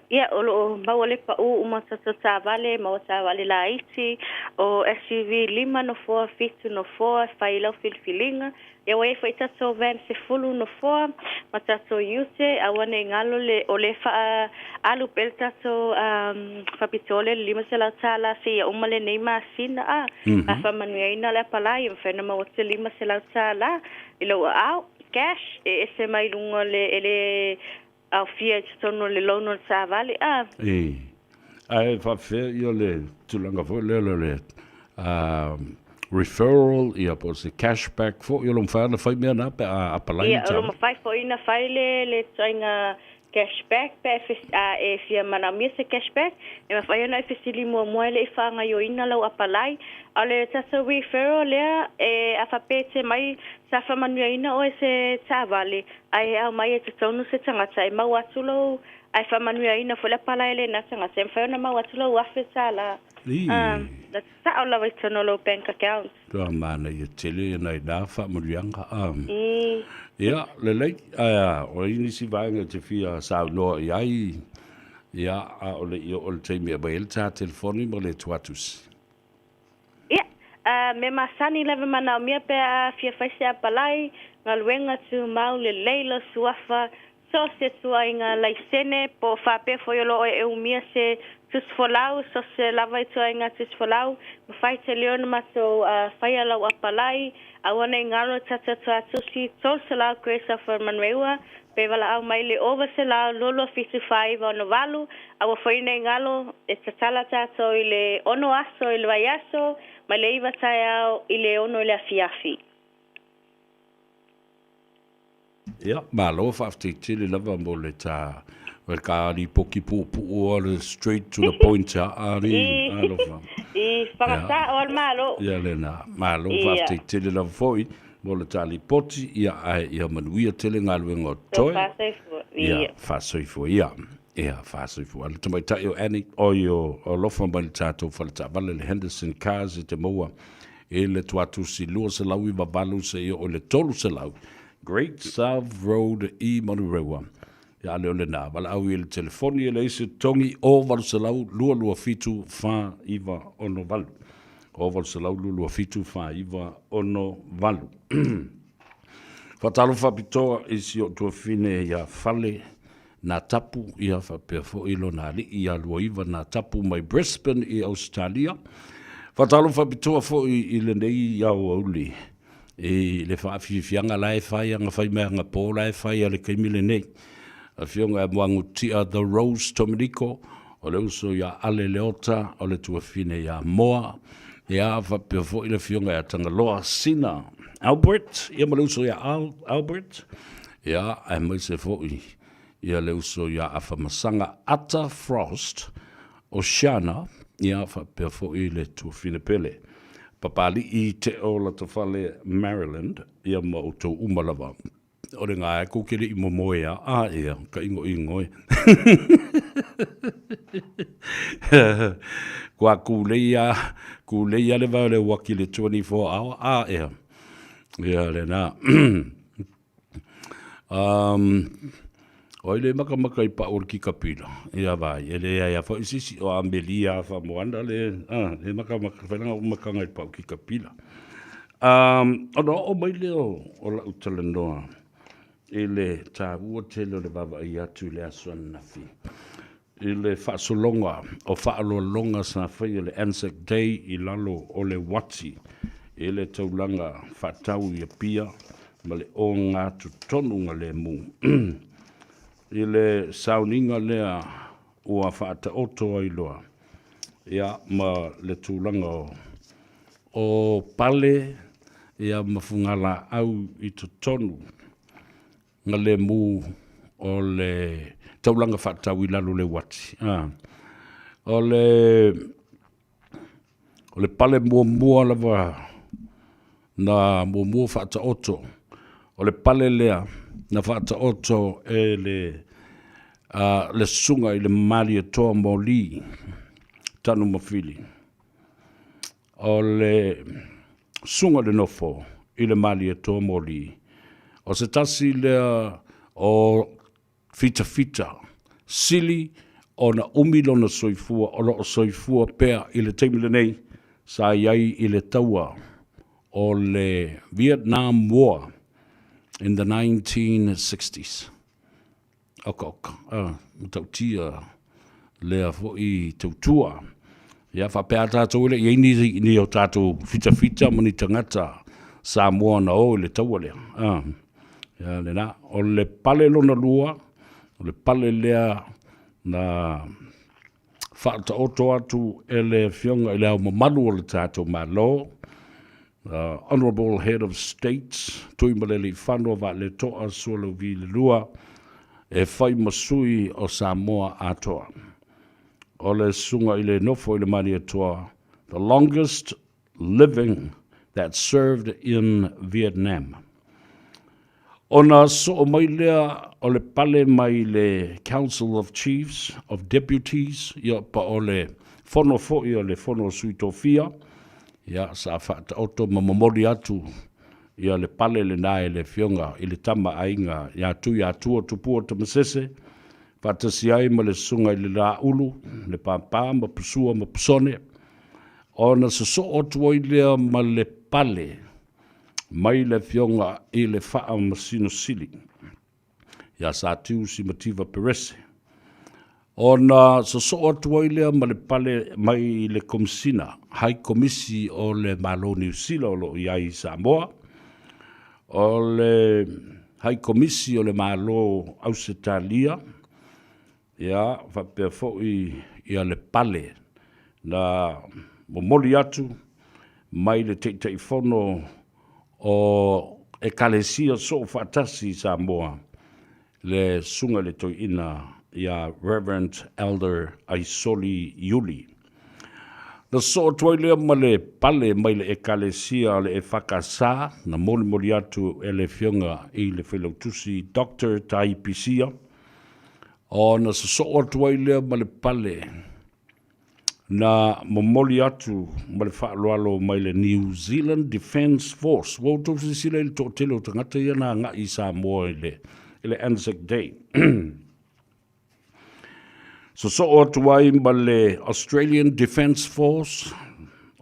Ia, o lo o maua le paʻū uma o tatou taavale, maua taavale laiti, o SUV lima nofoa, fitu nofoa, e fai i lau filifiliga. Ia, ua i ai foi tatou van 10 nofoa ma tatou ute, aua ne i galo le, o lea e faaalu pea le tatou faapitoa lea i le $500 seia uma lenei masina, a, a faamanuiaina le apalai, e mafai ona maua atu le $500 i lou aao, cash, e ese mai luga o le, e le aofia i totonu o le loan o le taavale, a. Ii. Ae faapefea ia le tulaga foi lea o le referral ia po o se cashback foi o lo o mafai ona fai mea na pe a apalai le taavale? Ia, o lo o mafai foi ona fai le le ituaiga cashback pe a e fia manaomia se cashback, e mafai ona e fesili muamua e le i faagaioina lau apalai. A o le tatou referral lea, e a faapea e te mai sa faamanuiaina oe se taavale, Ae e aumai e totonu se tagata e mau atu lou, ae faamanuiaina foi le apalai a lena tagata, e mafai ona mau atu lou $1,000. Ii. Na sao lava i totonu o lou bank account. Ua manaia tele ia nai na faamanuiaga. Ii. Ia, lelei, ae o ai nisi vaega e te fia saunoa i ai, ia, a o le i oo i le taimi e aumai ai le ta telefoni ma le tuatusi. Ia, a mea masani lava manaomia pe a fia fai se apalai, galuega tumau, lelei lou suafa, so o se tuaiga laisene, po o faapea foi o lo o e umia se tusi folau, so o se lava ituaiga tusi folau, mafai tele ona matou faia lau apalai, Aua nei galo tatou tuatusi 300 Grace of Manueua pe valaau mai le 900 22 7 49 6. Aua foi nei galo e tatala tatou i le 6 aso i le vaiaso mai le 9 taeao i le 6 i le afiafi. Ia, malo faafetai tele lava mo le ta o le ka lipoti puupuu a le straight to the point a ali alofa. I whakatā o al malo. Ia lena, malo faafetai tele lava foi mo le ta lipoti, ia ae ia manuia tele galuega o totoe. Ia, faasoifua ia. Ia, faasoifua. Le tamaitai o Annie, oi o alofa mai le tatou faletaavale le Henderson Cars i te maua i le tuatusi 298 seia oo i le 300 Great South Road i Manurewa. Ia ale o lena, valaau i le telefoni e leai se totogi o 800 227 4968. O 800 227 4968. Faatalofa faapitoa i si ou tuafafine ia Fale Nā Tapu, ia faapea foi lona alii ia Luaiva Nā Tapu mai Brisbane i Ausetalia. Faatalofa faapitoa foi i lenei aoauli i le faafiafiaga la e fai aga fai mai agapō la e fai a le taimi lenei. Afioga ia Muagututia The Rose Tominico, o le uso ia Ale Leota, o le tuafafine ia Moa, ia faapea foi le afioga ia Tagaloa Sina Albert, ia ma le uso ia Al Albert, ia aemaise foi ia le uso ia Afamasaga Ata Frost o Shana, ia faapea foi le tuafafine pele Papalii Teo Latafale Maryland, ia ma outou uma lava. O le gā e kou ke le i momoe a, a ea, ka ingo ingo e. Kua kūlei a, kūlei a le vai o le uaki le 24 hour, a ea. Ia le nā. Um, o ai le makamaka i pau o le kikapila, ia vai, e le ai a foi sisi o Amelia a whamoana le, a, le makamaka, whailanga o makanga i pau kikapila. Um, ona oo mai lea o, o lau talanoa i le tāua tele o le vaavaai atu i le aso ananafi i le faasologa o faaaloaloga sa faia le Anzac Day i lalo o le uati i le taulaga faatau i Apia ma le ogatotonu lemu. I le sauniga lea ua faataoto ai loa ia ma le tulaga o o pale ia ma fugalaau i totonu nga lemu o le taulaga faatau i lalo o le uati. A. O le, o le pale muamua lava na muamua faataoto, o le pale lea na faataoto e le, a, le susuga i le Malietoa Moli Tanumafili. O le susuga i le nofo i le Malietoa Moli, o se tasi lea o fitafita sili ona umi lona soifua o lo o soifua pea i le taimi lenei sa i ai i le taua o le Vietnam War in the 1960s. Okaoka, a, matautia lea foi tautua. Ia, faapea a tatou e le i i ai ni, ni o tatou fitafita ma ni tagata Samoa na o i le taua lea. A, ia lena. O le pale lona lua, o le pale lea na faataoto atu e le Afioga i le Ao Mamalu o le tatou Malo, Honourable Head of State, Tuimalealiifano Vaaleto'a Sualauvi II, e fai ma sui o Samoa atoa. O le susuga i le nofo i le Malietoa, the longest living that served in Vietnam. Ona soo mai lea o le pale mai le Council of Chiefs of Deputies, ia pa o le fono foi o le fono o Sui Tofia, ia sa faataoto ma momoli atu ia le pale lena e le afioga i le Tama a Aiga ia Tuiatua Tupua Tamasese, faatasi ai ma le susuga i le Laulu, le Pāpā ma Pusua ma Pusone, ona sosoo atu ai lea ma le pale mai le Afioga i le Faamasino Sili ia Satiu Simativa Perese, ona sosoo atu ai lea ma le pale mai le Komesina, Hai Komisi o le Malo Niu Sila o lo o i ai i Samoa, O le Haikomisi o le Malo Ausetalia, ia, faapea foi ia le pale na momoli atu mai le Taitaifono o Ekalesia Soofaatasi i Samoa, le Susuga i le Toeaina ia Rev. Elder Aisoli Iuli. Na sosoo atu ai lea ma le pale mai le Ekalesia o le EFKS na molimoli atu e le Afioga i le Failautusi Doctor Tai Pisia, ona sosoo atu ai lea ma le pale na momoli atu ma le faaaloalo mai le New Zealand Defence Force. Ua outou silasila i le toatele o tagata ia na agai i Samoa i le, i le Anzac Day. Sosoo atu ai ma le Australian Defence Force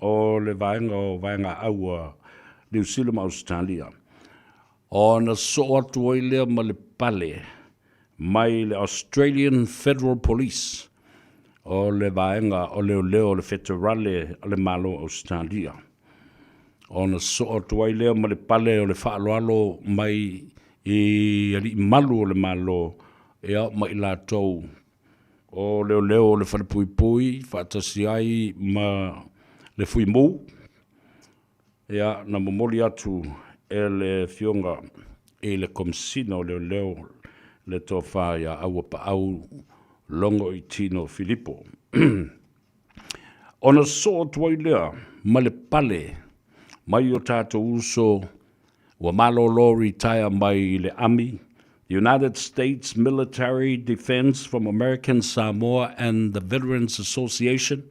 o le vaega o vaega au a New Zealand ma Australia. Ona sosoo atu ai lea ma le pale mai le Australian Federal Police, o le vaega o leoleo o le feterale a le Malo o Ausetalia. Ona sosoo atu ai lea ma le pale o le faaaloalo mai i alii malu o le Malo, ia, ma i latou o leoleo o le falepuipui faatasi ai ma le Fuimu, Ia, na momoli atu e le Afioga i le Komesina o Leoleo le tofa ia Auapaau Logoitino Filipo. Ona sosoo atu ai lea ma le pale mai o tatou uso ua malolo retire mai i le Army, the United States Military Defense from American Samoa and the Veterans Association,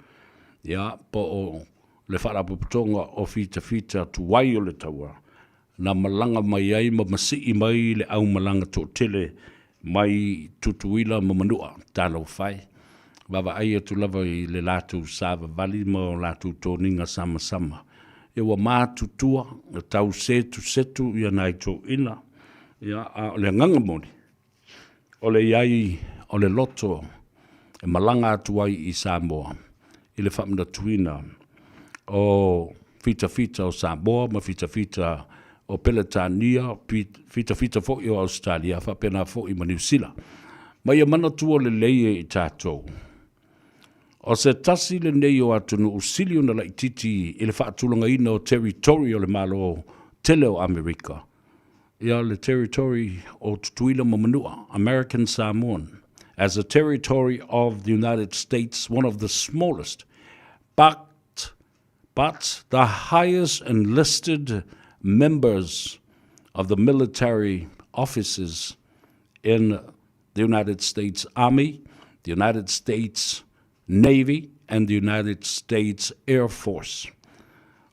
ia, po o le Faalapotopotoga o Fitafita Tuai o le Taua, na malaga mai ai ma masii mai le aumalaga toatele mai Tutuila ma Manua, talofa e, vaavaai atu lava i le latou savavali ma o latou toniga samasama. Ia ua matutua, ua tau setusetu ia nai toeaiina, ia, a o le agaga moni, O le i ai o le loto e malaga atu ai i Samoa i le faamanatuina o fitafita o Samoa ma fitafita o Peletania, fitafita foi o Ausetalia faapena foi ma Niu Sila. Ma ia manatua lelei e i tatou, o se tasi lenei o atunuu sili ona laitiiti i le faatulagaina o territory o le Malo tele o Amerika, ia le territory o Tutuila ma Manua, American Samoan, as a territory of the United States, one of the smallest, but, but the highest enlisted members of the military officers in the United States Army, the United States Navy and the United States Air Force.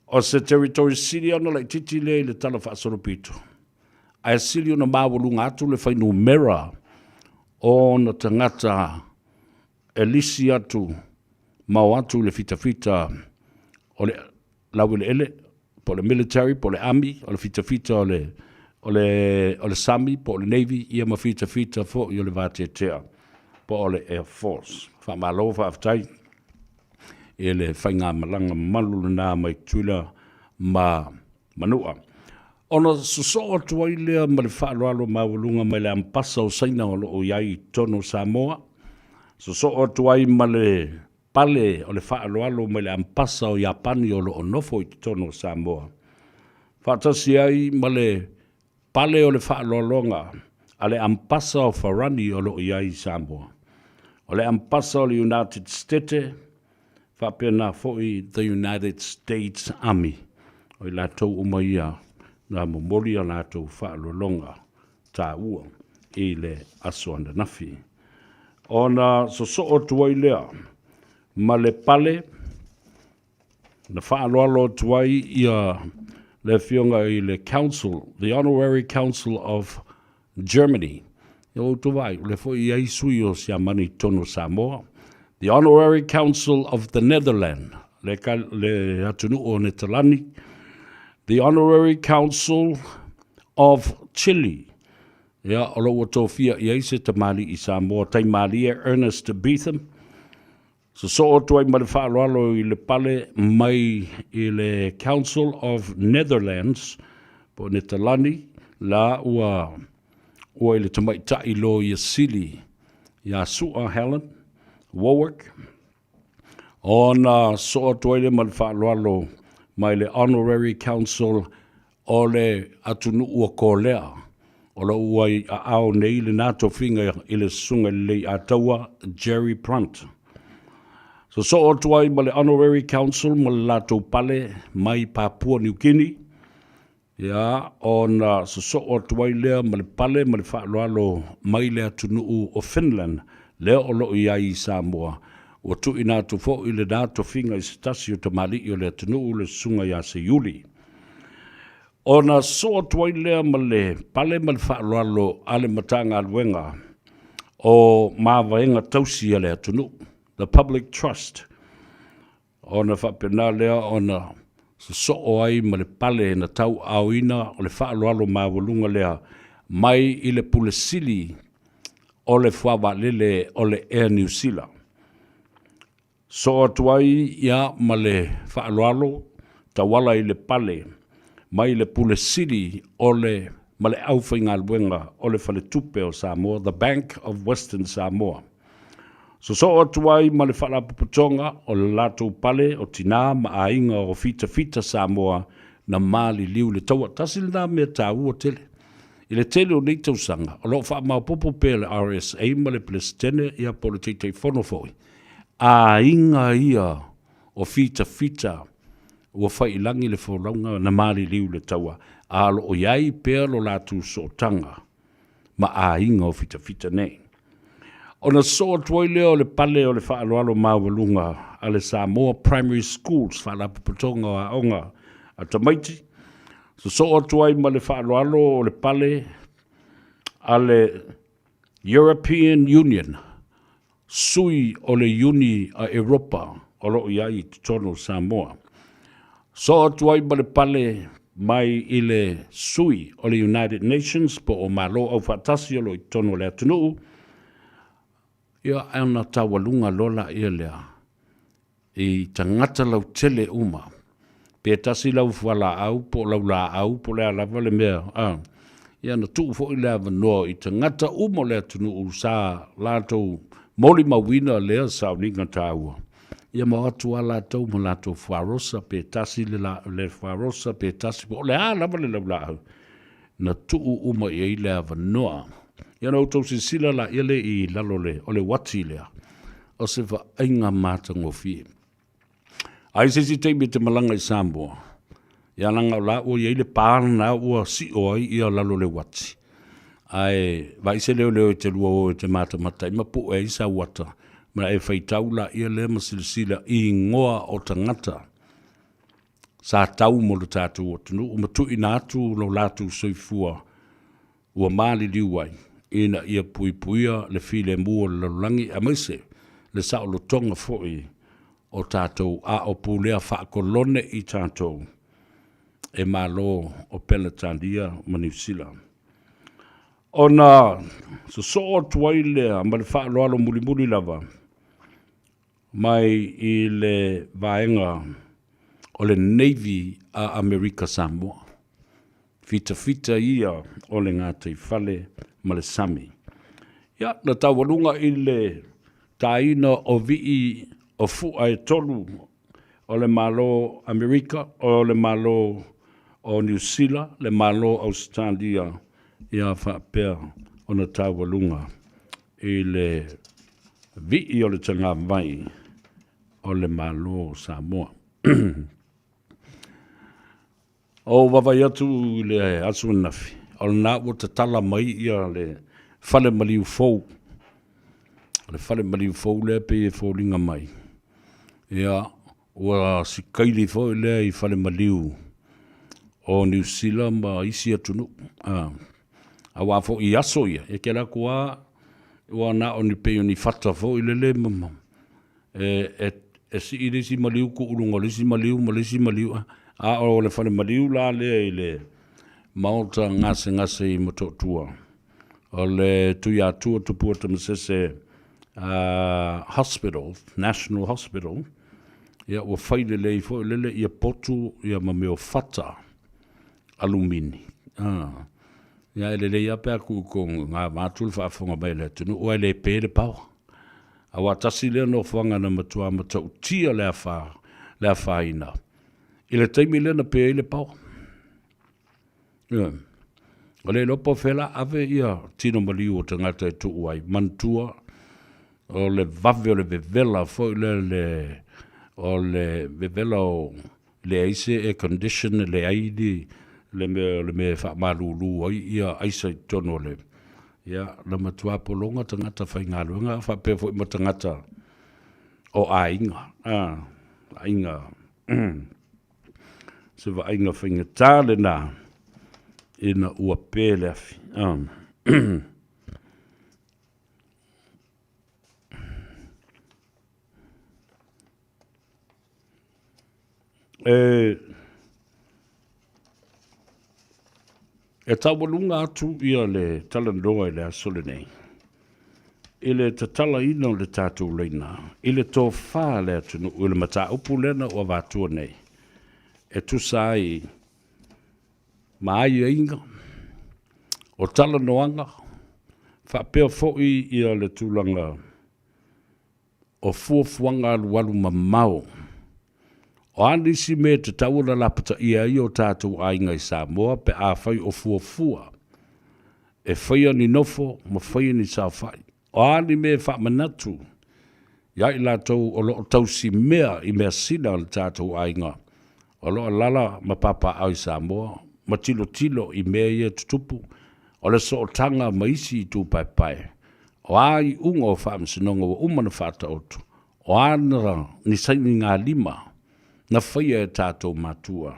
O se territory sili ona laitiiti lea i le tala faasolopito, ae sili ona maualuga atu le fuainumera o ona tagata e lisi atu ma o atu i le fitafita o le laueleele, po o le military, po o le army, o le fitafita o le, o le, o le sami, po o le navy, ia ma fitafita foi o le vateatea, po o le air force. Faamalo faafetai i le faigamalaga mamalu lena mai Tutuila ma Manua. Ona sosoo atu ai lea ma le faaaloalo maualuga mai le Ambasa o Saina o lo o i ai i totonu o Samoa, sosoo atu ai ma le pale o le faaaloalo mai le Ambasa o Iapani o lo o nofo i totonu o Samoa, faatasi ai ma le pale o le faaaloaloga a le Ambasa o Farani o lo o i ai i Samoa, o le Ambasa o le United Stete, faapena foi the United States Army, o i latou uma ia na momoli a latou faaaloaloga taua i le aso ananafi. Ona sosoo atu ai lea ma le pale na faaaloalo atu ai ia le afioga i le Council, the Honorary Council of Germany. Ia ua outou vaai, o lea foi e i ai sui o Siamani i totonu o Samoa. The Honorary Council of the Netherlands, le, le atunuu o Netalani. The Honorary Council of Chile, ia, o lo o ua tofia i ai se tamalii Samoa taimalie Ernest Beetham, sosoo atu ai ma le faaaloalo i le pale mai i le Council of Netherlands, po o Netalani. la ua ua i le tamaitai loia sili ia Su'a Helen Warwick, ona soo atu ai lea ma le faaaloalo mai le Honorary Council o le atunuu o Kolea, o lo o ua i aao nei lena tofiga i le Susuga i le Leiataua Jerry Brunt. Sosoo atu ai ma le Honorary Council ma le latou pale mai Papua New Guinea, Ia, ona sosoo atu ai lea ma le pale ma le faaaloalo mai le atunuu o Finland, lea o lo o i ai i Samoa. Ua tuuina atu foi lena tofiga i se tasi o tamalii o le atunuu, le Susuga ia Seiuli. Ona sosoo atu ai lea ma le pale ma le faaaloalo a le Matagaluega o Mavaega Tausi a le Atunuu, the Public Trust, Ona faapena lea ona sosoo ai ma le pale na tauaaoina o le faaaloalo maualuga lea mai i le Pule Sili o le Fuavaalele o le Air Niu Sila. Soo atu ai ia ma le faaaloalo tauala i le pale mai le Pule Sili o le ma le aufaigaluega o le Faletupe o Samoa, The Bank of Western Samoa. Sosoo atu ai ma le Faalapotopotoga o le latou pale o tinā ma aiga o Fitafita Samoa na maliliu i le taua. Tasi lena mea taua tele. I le tele o nei tausaga, o lo o faamaopoopo pea le RSA ma le Peresetene ia po o le Taitaifono foi, aiga ia o Fitafita ua fai i lagi le folauga na maliliu i le taua, a o lo o i ai pea lo latou sootaga ma aiga o fitafita nei. Ona sosoo atu ai lea o le pale o le faaaloalo maualuga a le Samoa Primary Schools, Faalapotopotoga o Aoga a Tamaiti, sosoo atu ai ma le faaaloalo o le pale a le European Union, sui o le Iuni a Europa o lo o i ai i totonu o Samoa. Soo atu ai ma le pale mai i le sui o le United Nations po o Malo Aufaatasi o lo o i totonu o le atunuu, ia ona taualuga loa laia lea i tagata lautele uma. Pe tasi lau fualaau po o lau laau po o le a lava le mea, a, ia na tuu foi le avanoa i tagata uma o le atunuu sa latou molimauina lea sauniga taua. Ia ma o atu lava latou ma latou fuarosa, pe tasi le, la, le fuarosa, pe tasi, po o le a lava le laulaau, na tuu uma i ai le avanoa. Ia na outou silasila laia lea i lalo le, o le uati lea, o se vaaiga matagofie. Ai se isi taimi e te malaga i Samoa, ia leaga o la ua i ai le pa lena ua sio ai ia lalo o le uati. Ae vaai se leoleo e te lua o e te matamata ai ma pue ai sau ata, ma e faitau laia lea ma silasila i igoa o tagata sa tau mo le tatou atunuu ma tuuina atu lo latou soifua ua maliliu ai ina ia puipuia le filemu o le lalolagi aemaise le saolotoga foi o tatou a o pulea faakolone i tatou e Malo o Peletania ma Niu Sila. Ona sosoo atu ai lea ma le faaaloalo mulimuli lava mai i le vaega o le Navy a Amerika Samoa. Fitafita ia o le gataifale ma le sami. Ia, na taualuga i le taina o vii o fua e tolu o le Malo Amerika, o le Malo o Niu Sila, le Malo Ausetalia, ia faapea ona taualuga i le vii o le tagavai o le Malo o Samoa. Ou vaavaai atu i le aso ananafi, o lena ua tatala mai ia le fale maliu fou. O le fale maliu fou lea pei e foliga mai, ia, ua sikaili foi lea i fale maliu o Niu Sila ma isi atunuu. Aua foi i aso ia, e te alu atu lava ua na o ni pei o ni fata foi lele ma e sii le isi maliu tuu i luga o le isi maliu ma le isi maliu, a o le fale maliu la lea i le Maota Gasegase i Motootua, o le Tuiatua Tupua Tamasese Hospital, National Hospital, ia ua fai lelei foi lele ia potu ia ma mea o fata alumini. Ia e lelei lava pe a tuu i totonu i ina vaeatu le faafofoga mai a le atunuu ae le pe le power. Aua tasi lea nofoaga na matua matautia le afa, le afaina i le taimi lea na pe ai le power. Ioe. O le iloa po o fea la ave ia tino maliu o tagata e tuu ai, manatua o le vave o le vevela foi lea le o le vevela o leai se air condition, leai ni le mea o le mea e faamalulu ai ia aisa i totonu o le ia na matua pologa tagata faigaluega faapea foi ma tagata o aiga, aiga se vaaiga faigata lena ina ua pe le afi. E, e taualuga atu ia le talanoa i le aso lenei i le tatalaina o le tatou laina i le tofa a le atunuu i le mataupu lea na ou avatua nei e tusa ai ma aiaiga o talanoaga faapea foi ia le tulaga o fuafuaga alualu mamao. O a nisi mea e tatau ona lapataia ai o tatou aiga i Samoa pe afai o fuafua e faia ni nofo ma faia ni saofai? O a ni mea e faamanatu ia i latou o lo o tausimea i measina a le tatou aiga o lo o alaala ma papaaao i Samoa ma tilotilo i mea ia e tutupu o le sootaga ma isi itu paepae? O a iuga o faamasinoga ua uma ona faataoto? O a ni sainigalima na faia e tatou matua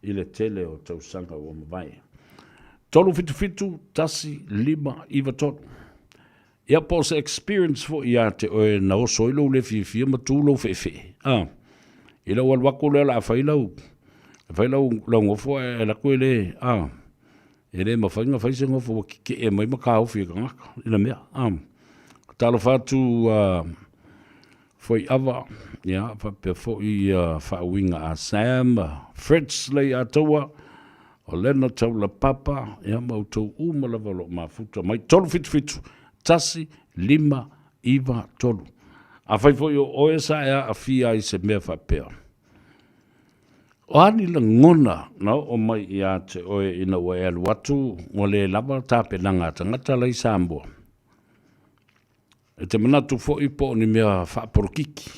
i le tele o tausaga ua mavae? 377 1593. Ia po o se experience foi ia te oe na oso ai lou le fiafia ma tu lou feefee. A, i lau alu atu lea o le a fai lau, fai lau, lau nofo ae alu atu e le, a, E le mafai ona fai se nofo ua kekee mai ma taofi e tagata i le mea. Talofa atu Foiava, ia, faapea foi faauiga a Sam, Fritz Leiataua, o Leonard Taulapapa, ia, ma outou uma lava o lo o mafuta mai. 377 1 5 9 3. Afai foi o oe sa e aafia ai i se mea faapea, O a ni lagona na oo mai ia te oe ina ua e alu atu ua le lava tapenaga a tagata la i Samoa? E te manatu foi po o ni mea faapolokiki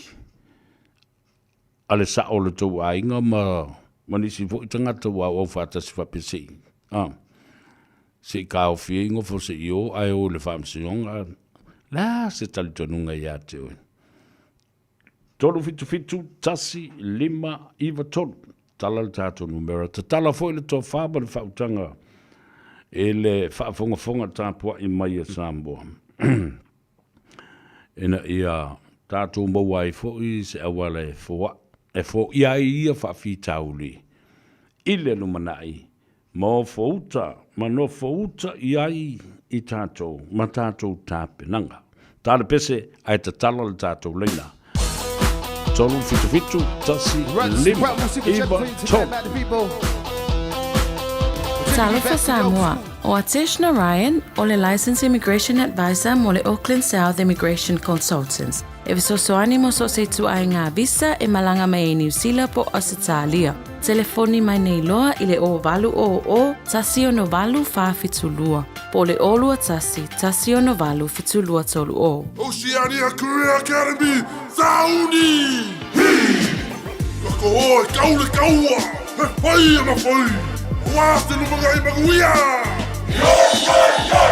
a le sao o le tou aiga ma, ma nisi foi tagata ua auau faatasi faapea se i, a, se i taofi ai nofo se i o ae o i le faamasinoga. Le a se talitonuga ia te oe? 377 1 5 9 3. Tala le tatou numera. Tatala foi le tofa ma le faautaga i le faafogafoga tapuai mai a Samoa ina ia tatou maua ai foi se auala e foa, e foia ai ia faafitauli i le lumanai ma ofouta ma nofouta i ai i tatou ma tatou tapenaga. Ta le pese ae tatala le tatou laina. 3 7 7 1 5 9 3. Talofa Samoa, o Atesh Narayan o le Licensed Immigration Advisor mo le Auckland South Immigration Consultants. E fesoasoani mo so o se ituaiga visa e malaga mai ai Niu Sila po o Ausetalia. Telefoni mai nei loa i le 0800 168 472 po o le 021 168 7230. Oceania Career Academy, Sauni! Hi! Ka koho e kau le kaua, he whai ana whai, Wā te lumangai manuia! Yo, yo, yo!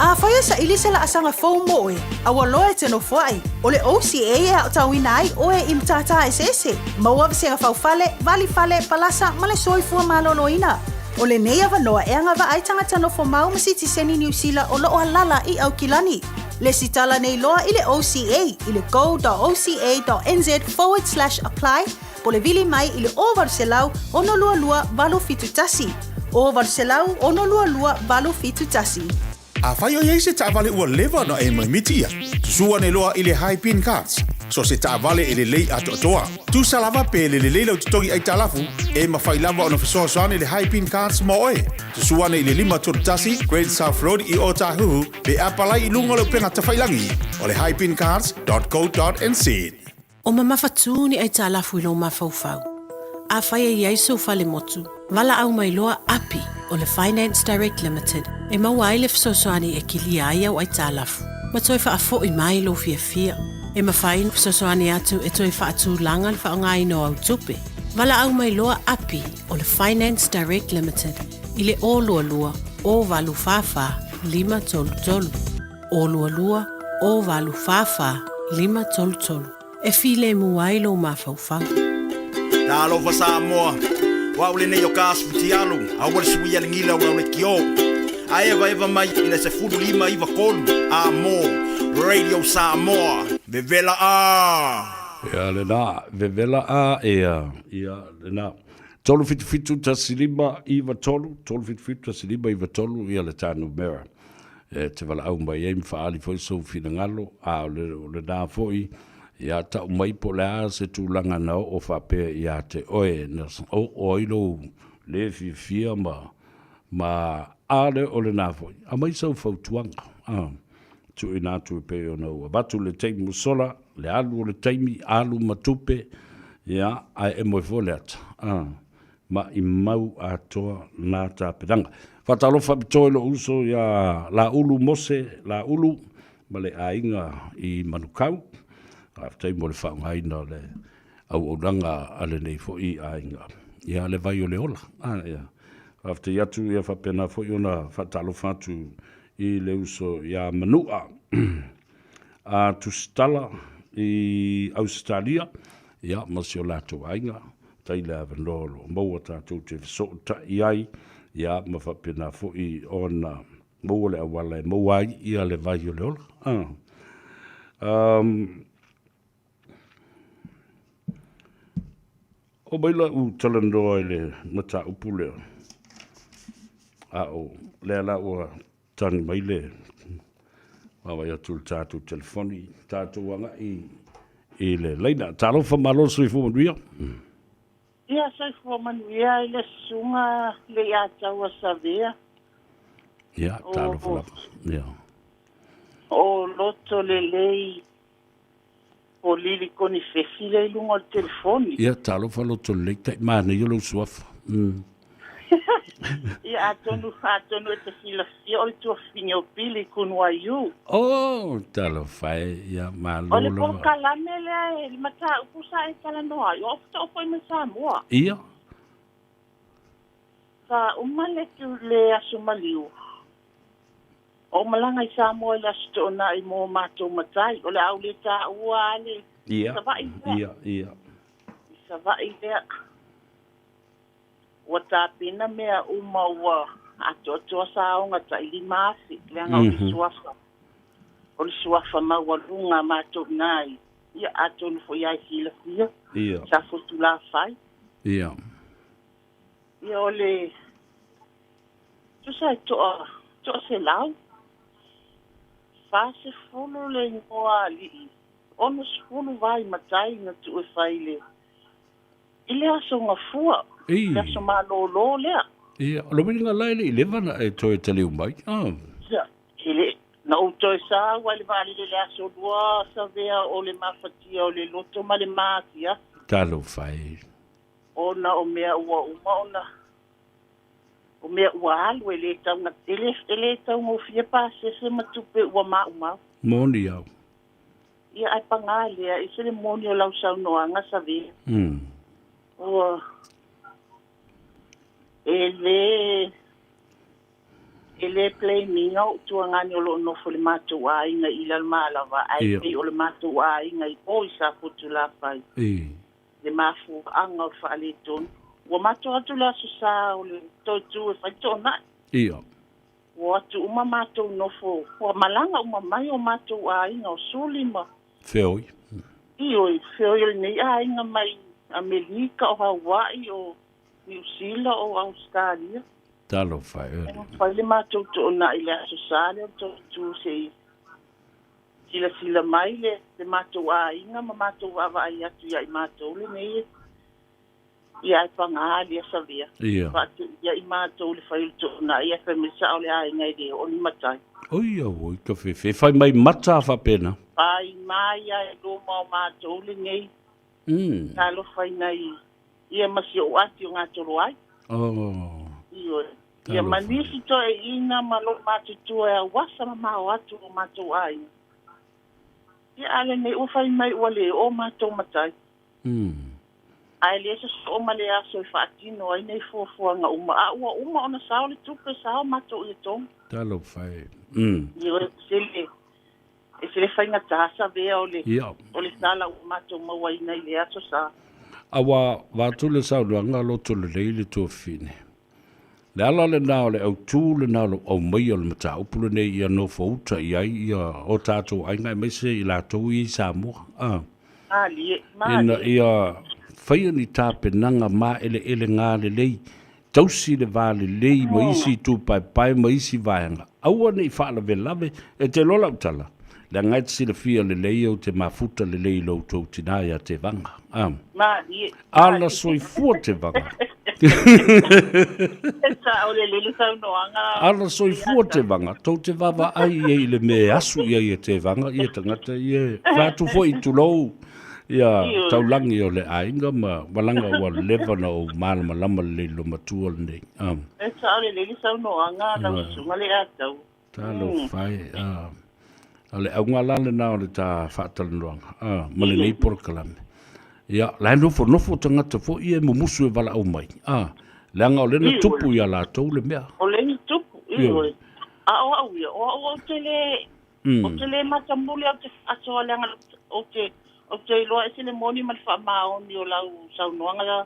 Afai e saili se laasaga fou mo oe, a ua loa e te nofoai, o le OCA e aotauina ai oe i matata eseese, maua vasega faufale, valifale, palasa ma le soifua maloloina. O lenei avanoa e agavaa ai tagata nofo mau ma sitiseni Niu Sila o lo o alala i Aukilani. Lesitala nei loa i le OCA i le go.oca.nz/apply po le vili mai i le 0800 622 871. 0800 622 871. Afai o i ai se taavale ua leva ona e maimiti ia, susu ane loa i le Hi Pin Cards. So se taavale e lelei atoatoa. Tusa lava pe le lelei lau totogi aitalafu, e mafai lava ona fesoasoani le Highpin Cards mo oe. Susu ane i le 531 Great South Road i Ōtāhuhu pe apalai i luga o le upega tafailagi o le highpincards.co.nz. O mamafatū ni aitalafu i lou mafaufau. Afai e i ai sou fale motu, valaau mai loa Api o le Finance Direct Limited e maua ai le fesoasoani e kilia ai au aitalafu ma toe faafoi mai lou fiafia. E mafai ona fesoasoani atu e toe faatulaga le faaaogaina o au tupe. Valaau mai loa Api o le Finance Direct Limited i le 022 084 533. 022 084 533. E filemu ai lou mafaufau. Talofa Samoa, o au lenei o Gas Futialu, aua le suia le gila o lau lekiō. A evaeva mai i le 15 93 a mo Radio Samoa, vevela a! Ia lena, vevela a, ia, ia lena. 377 15 93, 377 15 93, ia le ta numera e te valaau mai ai ma faaali foi sou finagalo, a o le, o lena foi, ia tau mai po o le a se tulaga na oo faapea ia te oe, na oo ai lou le fiafia ma, ma a le o lena foi, aumai sau fautuaga, a, tuuina atu e pei ona ua avatu le taimi ua sola, le alu o le taimi, alu ma tupe, ia, ae emo ai foi le ata, a, maʻimau atoa na tapenaga. Faatalofa faapitoa i lou uso ia Laulu Mose Laulu ma le aiga i Manukau. Faafetai mo le faaaogaina o le auaunaga a lenei foi aiga. Ia le vai o le ola. Ah, ia. Faafetai atu ia faapena foi ona faatalofa atu i le uso ia Manua a Tusitala i Ausetalia, ia ma si o latou aiga. Tai le avanoa o lo o maua tatou te fesootai ai, ia ma faapena foi ona maua le auala e maua ai ia le vai o le ola. Ah. Um, o mai lau talanoa i le mataupu lea, a o lea la ua tagi mai le vaavaai atu i le tatou telefoni, tatou agai i le laina. Talofa malo le soifua manuia. Ia soifua manuia i le susuga Leiataua Savea. Ia, talofa lava. Ia. O loto lelei o Lili Konifesi lea i luga o le telefoni. Ia, talofa loto lelei, tai manaia lou suafa. Ia, atonu, atonu e te silafia o le tuafafine o Pili Kunuaiu. Oh, talofa e, ia, malo O le lava. polokalame lea e le mataupu sa e talanoa ai, o au faatoa foi mai Samoa. Ia. Sa uma le, le Aso Maliu. O malaga i Samoa i le Aso Toonai mo matou matai. O le a ou le taua lava le Savaii lea. Ia, ia. I Savaii lea. Ua tapena mea uma ua atoatoa saoga tai 5,000, leaga o le suafa, o le suafa maualuga a matou i ina i, ia, atonu foi lava e silafia, sa Fotulafai. Ia. Ia, o le Tusa e toa, 140 le igoa alii, 60 vai matai na tuu e fai i le, i le aso gafua, le aso malolo lea. Ia, o le uiga la e le i leva ona e toe taliu mai. Oh. Ia, e le, na ou toe sau ai le vaalele i le aso lua savea o le mafatia o le loto ma le matia. Talofa e. Ona o mea ua uma ona O mea ua alu e le tau, e le, e le taugofie pasese ma tupe ua maumau. Moni au. Ia, ae pagā lea, e ese le moni o lau saunoaga, Savea. Ua, e le, e le blame ina ou tuagani o lo o nofo i le matou aiga i Lalomalava, ae pei o le matou aiga i o i Safotulafai. Le mafuaaga o le faaletonu. Ua matou atu le Aso Sa o le toe tu e fai toonai. Ia. Ua o atu uma matou nofo, ua malaga uma mai o matou aiga o Suli ma. Feoi. Ioe, feoi o lenei aiga mai Amerika, o Hawaii, o Niu Sila, o Ausetalia. Talofa e. Ua fai le matou toonai i le Aso Sa lea o le toe tu se i. Silasila mai le le matou aiga ma matou vaavaai atu ia i matou lenei e ia ae paga le Savea. Ia. Faatuia i matou le fai o le toonai ae fai mai sao le aiga e le oo ni matai. Oi auoi ka fefe. Fai mai mata faapena. Fai mai a i luma o matou lenei. Talofa ina i ia ma si ou ati o gatolo ai. Oh. Ioe. Ia ma nisi toeaiina ma lou matutua e auasa mamao atu o matou aiga. Ia a lenei ua fai mai ua le oo matou matai. Ae le sosoo ma le aso e faatino ai nei fuafuaga uma, a ua uma ona sao le tupe sao matou i Etoga. Talofa e. Ioe, e se e se le faigata Savea o le o le tala ua matou mauaina i le aso sa. Aua vaeatu le saunoaga loto lelei le tuafafine. Le ala lena o le autū lena o lou aumaia o le mataupu lenei ia nofouta i ai ia o tatou aiga aemaise i latou ia i Samoa. A. Malie, Ina malie. ia faia ni tapenaga maeleelega lelei, tausi le va lelei ma isi itupaepae ma isi vaega, aua ne i faalavelave. E te iloa lau tala, leaga e te silafia lelei ou te mafuta lelei i lo outou tinā ia Tevaga. A. Malie, Ala malie. soifua Tevaga. E sao lelei le saunoaga. Ala soifua Tevaga, tou te vaavaai i ai i le mea e asu i ai e Tevaga ia tagata ia e fai atu foi tulou ia taulagi o le aiga ma malaga ua leva ona ou malamalama lelei i lo matua lenei. A. E sao lelei le saunoaga lau susuga le Atau. Talofa e, a. O le auga la lena o le ta faatalanoaga, a, ma lenei polokalame. Ia, la e nofonofo tagata foi ia e mumusu e valaau mai, a, leaga o lea na tupu ia latou le mea. O lea na tupu, ioe. A o au ia, o au ou te le, ou te le matamuli au te faasoa leaga ou te, ou te iloa ese le moni ma le faamaoni o lau saunoaga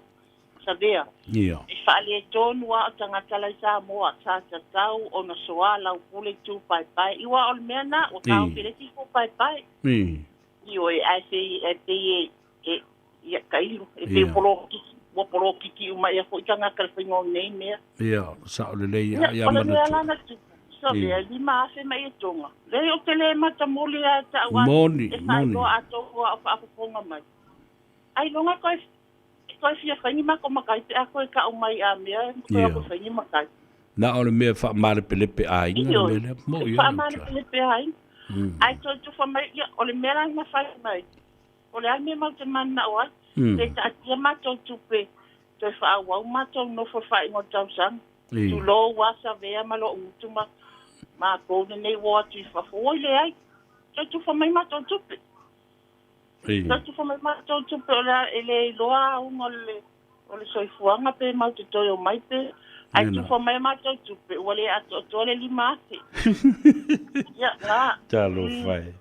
Savea. Ia. E faaletonu a o tagata la i Samoa, sa tatau ona soa lau pule i tūpaepae. I ua o le mea na, ua taofi le isi tūpaepae. Ioe, ae se e pei e, e, ia tailo, e pei polokiki, ua polokiki uma ea foi tagata i le faiga o nei mea. Ia, sao lelei ia, ia o le mea la na tupu, Savea, e 5,000 mai Etoga. Leai ou te le matamuli a e ta'u atu, e faailoa atoa o faafofoga mai. Ailoga koe E toe fia fai ni matou matai pe a toe tau mai a mea e toe ako fai ni matai. Na o le mea faamalepelepe aiga le mea lea. Mo ia. Faamalepelepe aiga. Ae toe tufa mai, ia, o le mea la na fai mai, o le a le mea matou te mananao ai, pe taatia matou tupe toe faaauau matou nofo i le faaiuga o le tausaga. Tulou a Savea ma lou gutu ma matou lenei ua o atu i fafo. Oi leai, toe tufa mai matou tupe. Sa tufa mai matou tupe o le a e le iloa auga o le o le soifuaga pe mau te toe omai pe ae tufa mai matou tupe ua le atoatoa le 5,000. Ia na. Talofa e.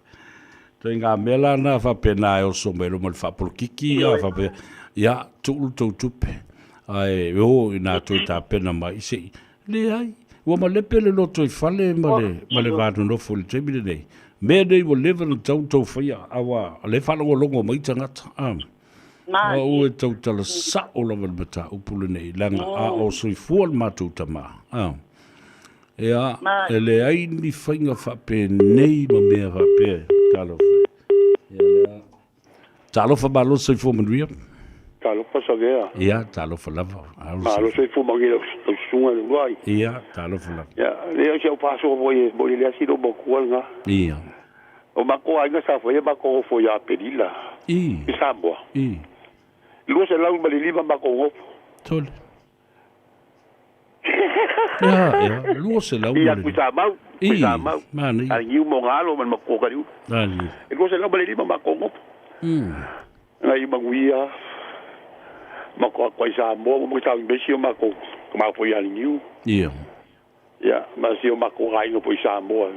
Ituaiga mea la na faapena e oso mai luma i le faapolokiki a faapea ia tuu le tou tupe ae o ina toe tapena mai se i Leai, ua malepe le lotoifale ma le, ma le va nonofo i le taimi lenei. Mea nei ua leva ona tatau ona tou faia, a ua, o lea e faalogologo mai tagata, a. A ua tautala sao lava i le mataupu lenei, leaga a o soifua le matou tama, a. Ia, e leai ni faiga faapenei ma mea faapea, talofa. Ia, lea. Talofa malo soifua manuia. Talofa Savea. Ia, talofa lava. Malo soifua manuia lau susuga i le uluai. Ia, talofa lava. Ia, lea o si au faasoa foi e moni lea silo matua lena. Ia. O matou aiga sa faia matou nofo ia Aperila. I. I Samoa. I. 205 matou nofo. Tole. Ia, ia, 200 Ia, Tuisamau, Tuisamau. Manaia. A niu mo ngalo ma le matua kaliu. Ali. E 205 matou nofo. Nai manuia matou atu ai Samoa ma tau i si o matou kamau foi ia niu. Ia. Ia, ma si o matou aiga foi Samoa.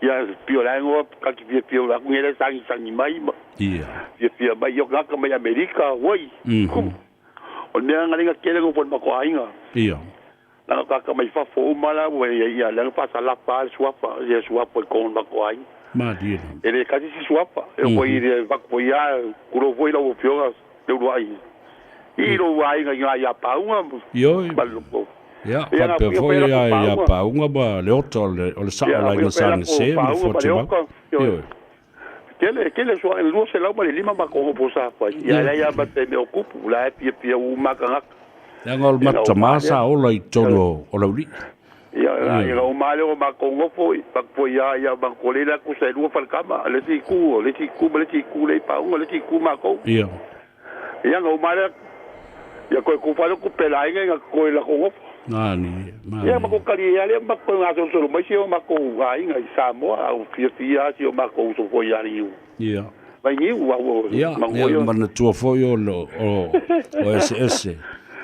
Ia, pio la ngoa ka ki pio pio la ngele sangi sangi mai ma. Ia. Pio pio mai yo ka mai Amerika, woi. O le mea galega tele go foi matou aiga. Ia. Langa ka ka mai fafo uma la ua ia ia langa faasalafa le suafa ia suafa i totonu o le matou aiga. Malie lava. E le tasi si suafa e foi i le avatu foi ia tulou foi lau afioga le uluai i lou aiga i na ia pauga Ioe. ma le loto. Ia, faapea foi ia ia pauga ma le ota o le o le sao o le aiga Sa Gese ma le Fuatimau. Ioe. Tele, tele sua e 205 ma ko hopo sa fai. Ia la ia ma te me o kupu, la e pia pia u makangaka. Leaga o le matamā sa ola i totonu o Laulii. Ia, ia o male o ma ko ngofo i pak po ia ia ma ko le la ku sa lua falkama, le si ku, le si ku, le si ku le pa le si ku ma ko. Ia. Ia ngo male ia ko ku fa ku pela inga nga ko la ko ngofo. Nani, ma. Ia ma ko kali ia le ma ko nga so so mai si o ma ko ga inga i Samoa au fia fia si o ma ko so fo ia ni. Ia. Vai ni ua ua. Ia, ia manatua foi o o o ese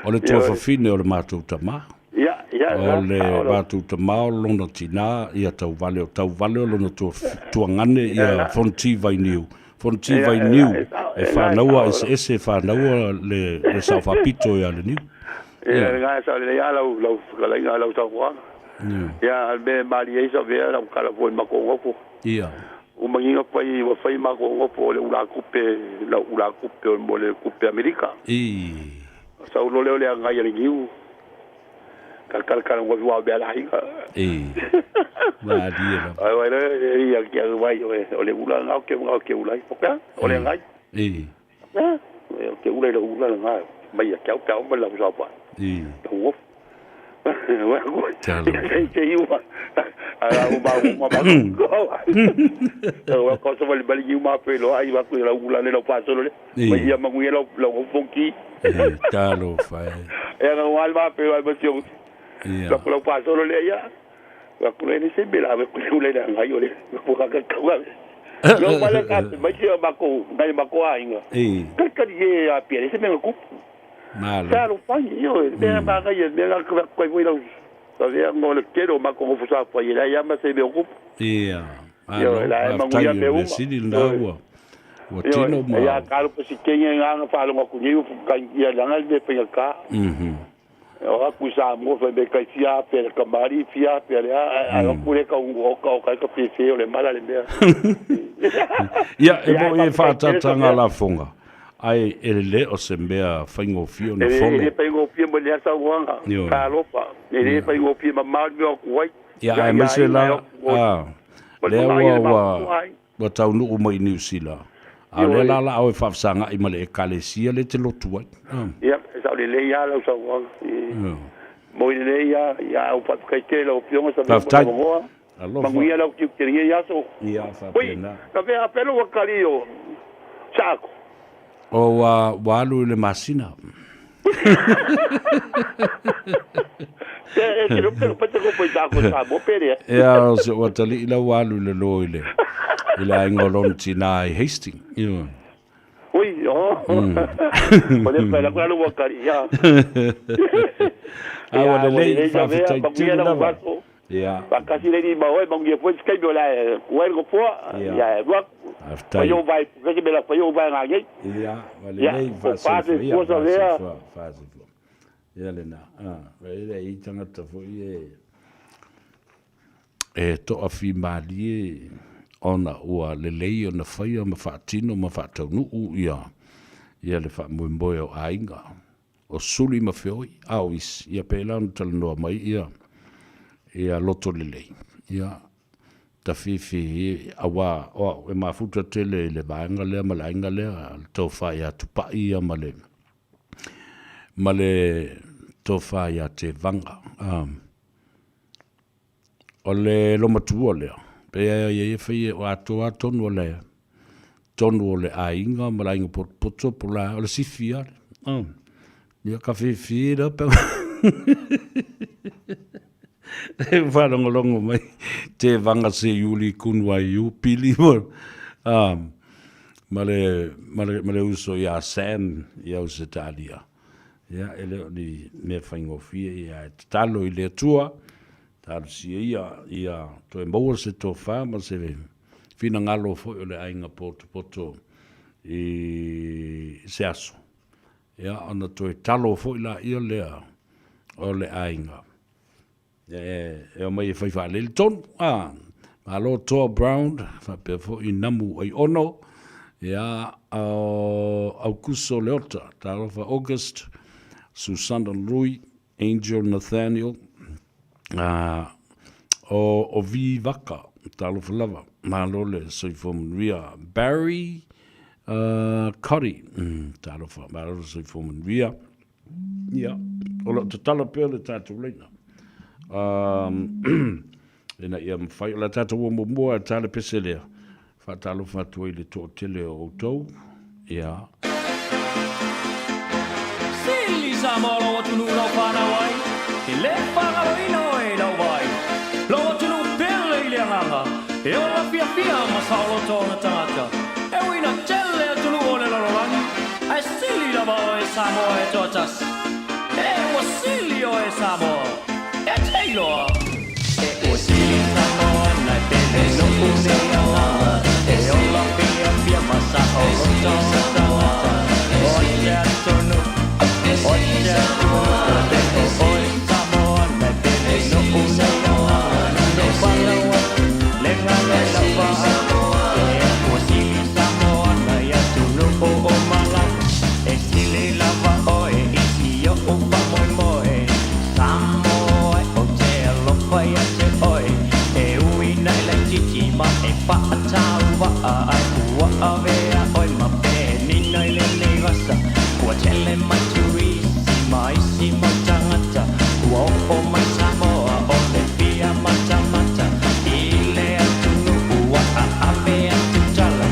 o le tuafafine o le matou tamā. Ia, ia, O le matou tamā o lona tinā ia Tauvale, o Tauvale o lona tuagane ia Fonoti Vainiu. Fonoti Vainiu e fanaua eseese e fanaua le le sao faapito ia Leniu. Ia, le sa le ia lau lau fetalaiga lau saunoaga. Ia, al me mali ai sa vea lau kala foi ma ko ngofo. Ia. O manginga fai ua fai ma ko ngofo o le ula kupe la ula kupe o mo le kupe Amerika. I. Sa ulo le o le ngai le niu. Kal kal kal ngo wa be la hinga. I. Ma di la. Ai wai le ia kia wai o o le ula ngau ke ngau ke ula. O o le ngai. I. Ke ula le ula ngai. Mai ia kia kia ma la sa pa. I. Wa Talo. Te iwa. Ala u ba u ma ba. Wa ko so bali bali ma pe lo ai wa ku la ula le lo pa so le. Ma ia ma ngi lo lo fonki. Talo fai. E nga wa ma pe wa ba sio. Ia. La lo pa so le ia. Wa ku le se be la ku le la ngai o le. Ku ka ka ka. Lo pa le ka ma sio ma ko ngai ma ko ai nga. Ka ka ye a pe se me ku. Malo. Sa lo fai io me ma ga ye me ga ko ko voi lo. Sa ve ngo le kero ma ko fu sa fa ye la ya ma se me ku. Ia. Io la ma ngu ya me uma. Sili na ua. Ua tino ma. Ia ka lo si kenye nga nga fa lo ku ni ka ia la nga le pe ka. O ku sa mo fa be ka fia pe ka mari fia pe le a a ku le ka ungo ka o ka ka pe fe o le mala le mea. Ia e mo e fa tatanga la fonga. Ai e le o se mea faigofie ona fono. E le faigofie mo le asa uanga. Ioe. Talofa. E le faigofie mamao le mea o ku ai. Ia aemaise la, a, lea ua, ua, ua taunuu mai i Niu Sila. A o lea la la au e faafesagai ma le Ekalesia le te lotu ai. Ia, e sao lelei lava lau saunoaga. Moi lelei lava, ia au faafetai tele lau Afioga sa mea mo Faafetai. le avanoa. Alofa. Manuia lau tiutelia i aso. Ia, Oi, faapena. ka fea apelo ua kali o Saako. O ua, ua alu i le masina. E, e te lupe lupe te kopo i tāko Samoa pere. Ia, o se ua tali'i la ua alu i le loa i le, i le aiga o lona tinā i Hastings. Ioe. Ui, oh. O le pela kula ua kari, ia. A ua lelei, faafetai tele lava. Ia. Faakasi le lima oe, manuia foi se taimi o la e kuai le nofoa. Ia. Ia, e alu atu. Faafetai. Fai o vai, fai me la fai o vai ngā nei. Ia, ua Ia, lelei, o pā se faasoifua, ia, fua sa vea. faasoifua, faasoifua. Ia lena, a, e le i tangata foi e, e toafimalie ona ua lelei ona faia ma faatino ma faataunuu ia, ia le faamoemoe o aiga. O suli ma feoi, a o isi, ia pēlā ona talanoa mai ia, ia loto lelei. Ia, tafifi, auā, o au, e mafuta tele i le vaega lea ma le aiga lea, le tofa ia Tupai ia ma le, ma le tofa ia Tevaga. Um, O le lomatua lea, pea ia ia fai e o atoa tonu o le tonu o le aiga ma le aiga potopoto po la o le sifi ale. Oh. Ia ka whiwhi la pe. E whalongolongo mai te vanga se iuli kunu ai iu pili mo. Um, ma le, ma le, ma le uso ia Sam i Ausetalia. Ia, e le o ni mea faigofie ia e tatalo i le Atua, talosia ia, ia toe maua se tofa ma se finagalo foi o le aiga potopoto i se aso. Ia, ona toe talo foi laia lea o le aiga. E omai e fai faalele tonu, a. Malo Toa Brown, faapea foi Namu Aiono, ia, o Aukuso Leota, talofa August, Susana Lui, Angel Nathaniel, a, o, o Vi Vaka, Talofa lava. Malo le soifua manuia. Barry uh, Coddy. Mm, talofa. Malo le soifua manuia. Ia, o lo o tatala pea le tatou laina. Um, ina ia mawhai, o le tatou ua muamua e tale pese lea. Faatalofa atu ai i le toatele o outou. Ia. Sili Samoa lou atunuu lau fanau ai, E le faagaloina oe i lau vaai. Lou atunuu pele i le agaga, E ola fiafia ma saoloto ona tagata. E ui ina tele atunuu o le lalolagi, Ae sili lava oe Samoa e toatasi. E ua sili oe Samoa, e te iloa. E ua sili Samoa nai pele noʻu nei agaga, E ola fiafia ma saoloto ona tagata. O te atunuu, o te atunuu, ua te o oe Samoa nai pele noʻu nei agaga. No walawa, le galo lava E ua sili Samoa nai atunuu o malaga. E sili lava oe i si oʻu faamoemoe. Samoa ou te alofa ia te oe. E ui na e laitiiti ma e faatauvaa ae ua avea oe ma penina i lenei vasa. Ua tele mai turisi ma isi mau tagata ua oo mai Samoa o le fia matamata i le atunuu ua aave atu tala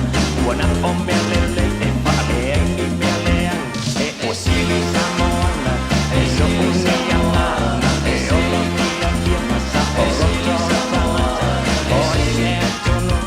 ua na o mea lelei e faale ai ni mea leaga. E ua sili Samoana e noʻu nei agaga e ola fiafia ma saoloto tagata. O se atunuu,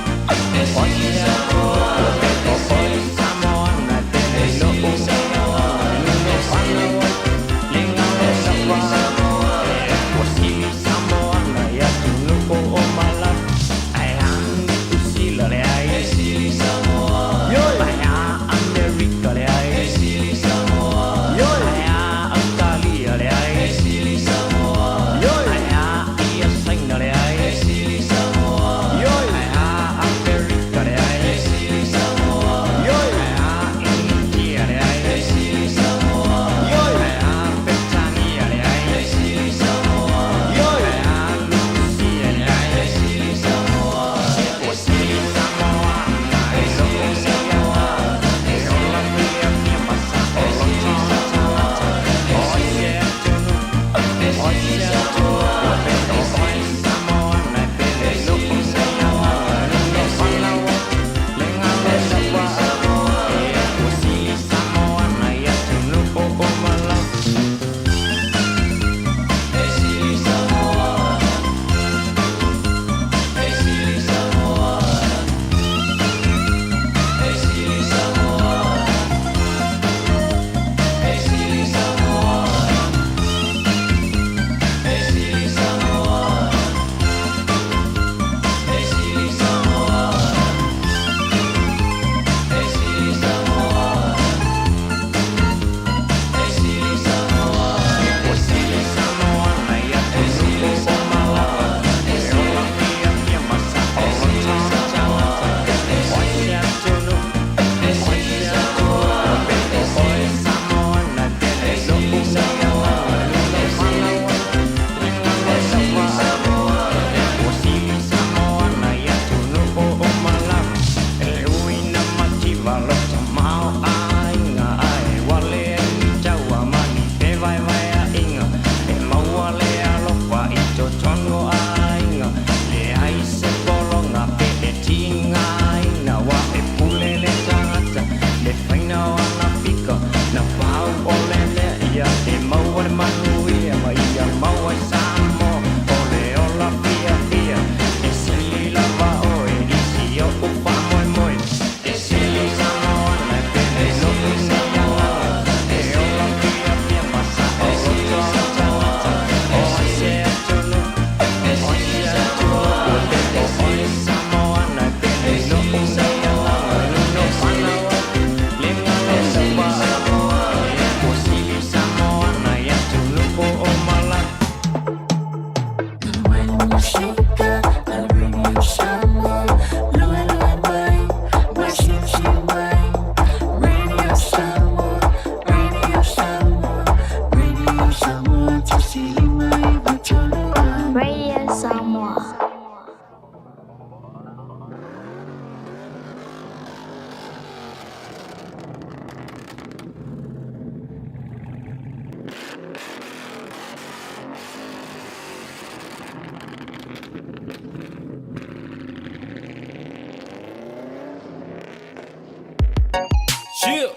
Chill.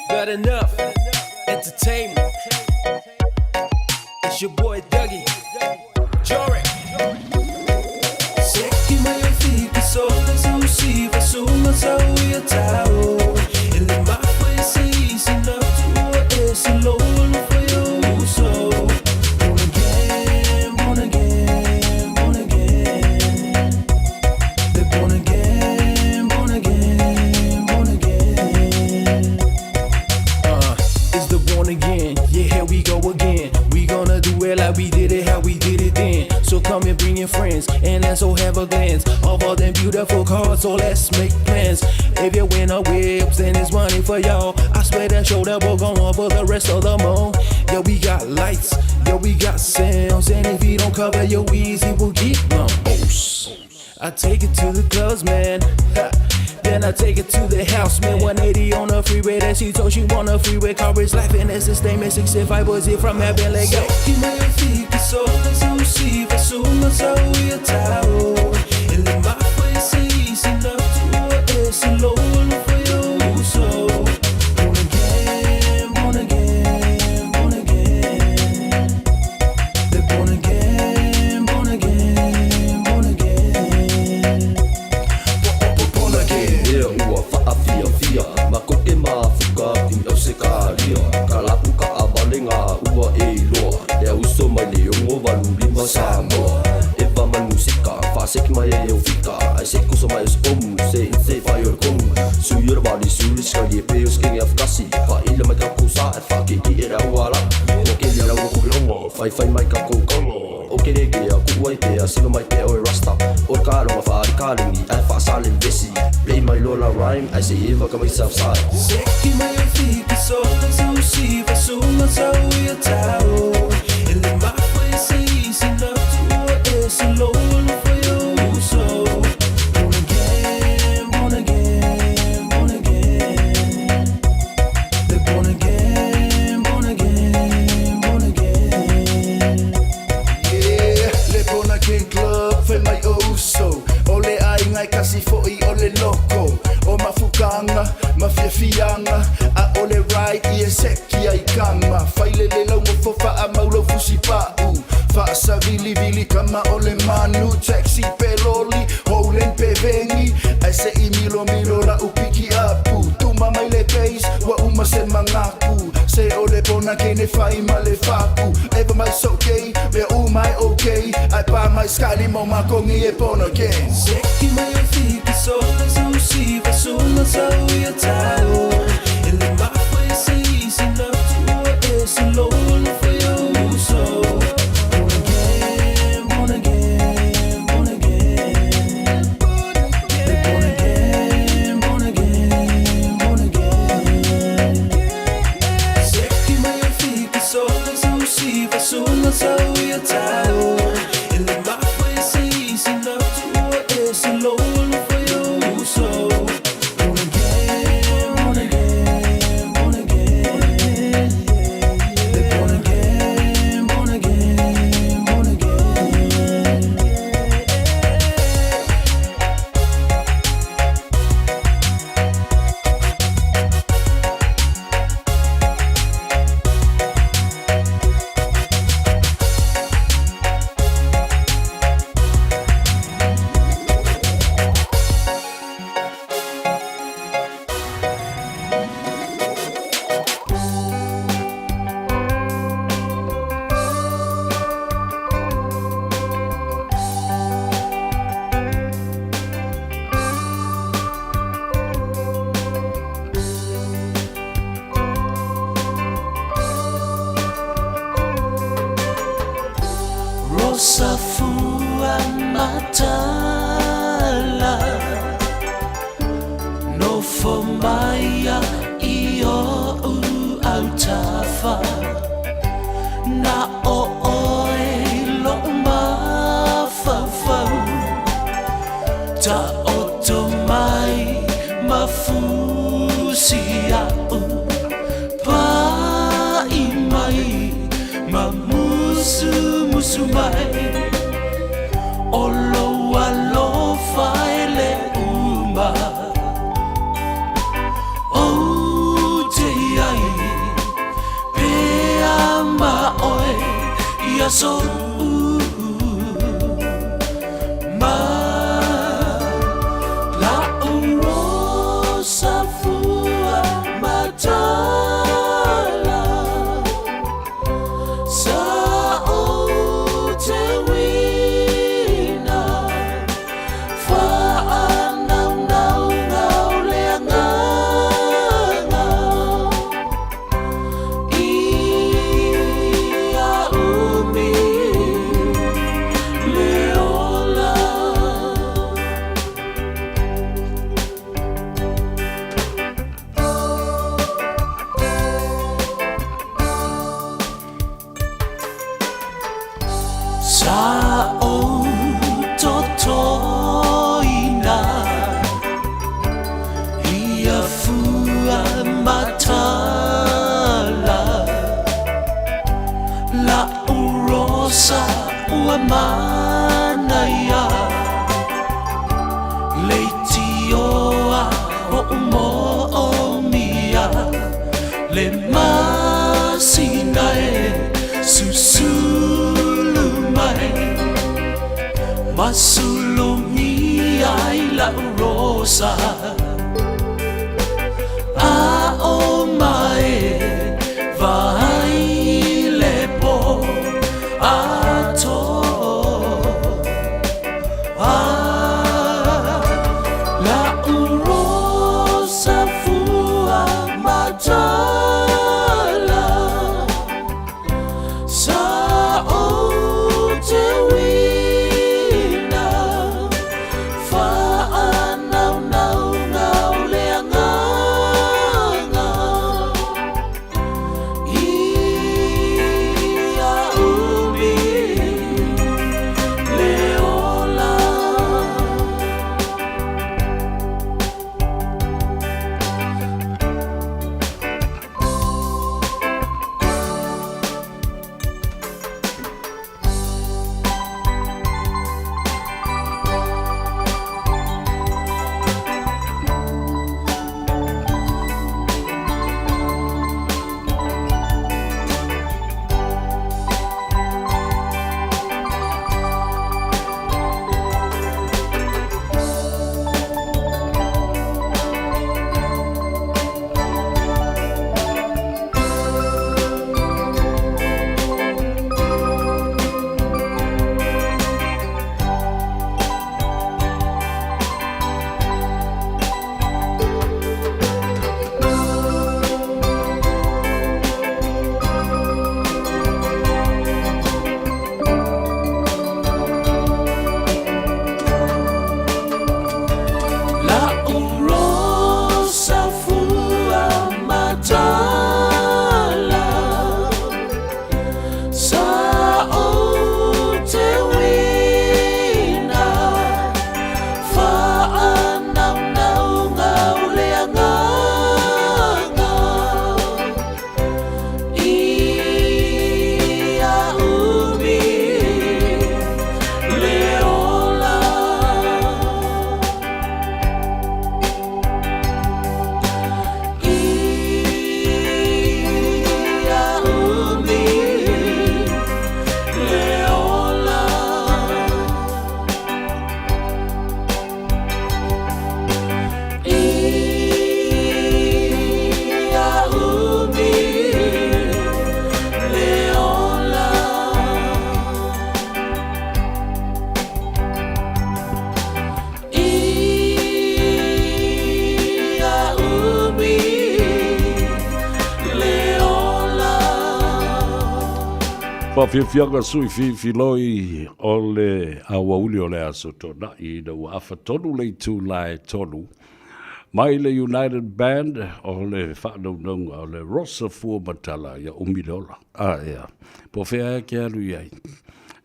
Got enough entertainment. It's your boy Dougie. Jorik. Seki mai o fika so so siva sunga sa uia tau. Ele mafa e se isi na tua e se lolo foi o so. Born again, born again, born again. They're born again, born again, born again. It's the born again. Yeah, here we go again. We gonna do it like we did it, how we did it then. So come and bring your friends, and let's all have a glance of all them beautiful cars. So let's make plans. If you win a whips, then it's money for y'all. I swear that show that will go on for the rest of the month. Yeah, we got lights, yeah, we got sounds, and if you don't cover your ears, he will get blown. I take it to the clubs, man. Ha. Then I take it to the house, man. 180 on the freeway. That she told she want a freeway car. Is laughing as the statement. 65 was it from heaven. Let go. So so so so so. Born again, born again, born again. They're born again, born again, born again. Born again. Ia ua faafiafia ma koke mafuka i au se kalia ka lapu ka avalega ua e iloa le auso mai le 685 Samoa e va mai musika faaseki mai ai au fika ai se kuso mai o se komu se inse fai o le komu sui o le vali suli skali e pe o se kege afakasi faaila mai kakou sa e faakeiki e le auala o kele lau o koke faifai mai kakou o ke le ke a kuʻu ai pea silo mai pea o e rasta o le kaloga faalikālegi ae faasale le vesi play mai lola rhyme ae se eva ka mai southside. Seki mai o fika so so siva sunga sa uia tau. Ele mafa e se isi na tua e se lolo foi o so. Born again, born again, born again. They're born again, born again, born again. Yeah, le born again club fai mai uso. O le aiga e kasi fo'i o le loko. O mafukanga, mafiafiaga, a o le ride i e seki ai kama. Failele lau mofo faamau lau fusi pa'u. Faasavilivili kama o le manu. Taxi pe loli, holen pe vengi. Ae se'i milomilo la'u piki apu. Tuma mai le bass, ua uma se magaku. Se o le born again e fai ma le faku. Eva mai soke, mea uma e okay. Ae pa mai skali mo makogi e born again. Seki mai o fika so so siva sunga sa uia tau. Ele mafa e se isi na tua e se lolo foi o so. Born again, born again, born again. They're born again, born again, born again. Seki mai o fika so so siva sunga sa uia tau. Ele mafa e se isi na tua e se lolo foi o so. Born again, born again, born again. They're born again, born again, born again. Rosa fua matala No fo maia i o u autafa Na o oe lo mafaufau Ta oto mai mafusi a'u Pa'i mai ma musumusu mai O lou alofa e le uma. manaia Leitioa oʻu moʻomia Le masina e susulu mai Masulumia i la'u rosa Aʻo mai vaai le po atoa La'u rosa fua matala Sa ou te uina Whaanaunauga o le agaga Ia umi le ola. La'u rosa fua matala Sa ou te uina Whaanaunauga o le agaga Ia umi le ola. Ia umi le ola. Ia umi le ola. Ia umi le ola. Faafiafiaga sui fifiloi o le aoauli o le Aso Toonai ina ua afa tonu le itula e tolu mai le United Band o le faanaunauga o le Rosa Fua Matala ia umi le ola. A ea, po o fea ea ke alu i ai.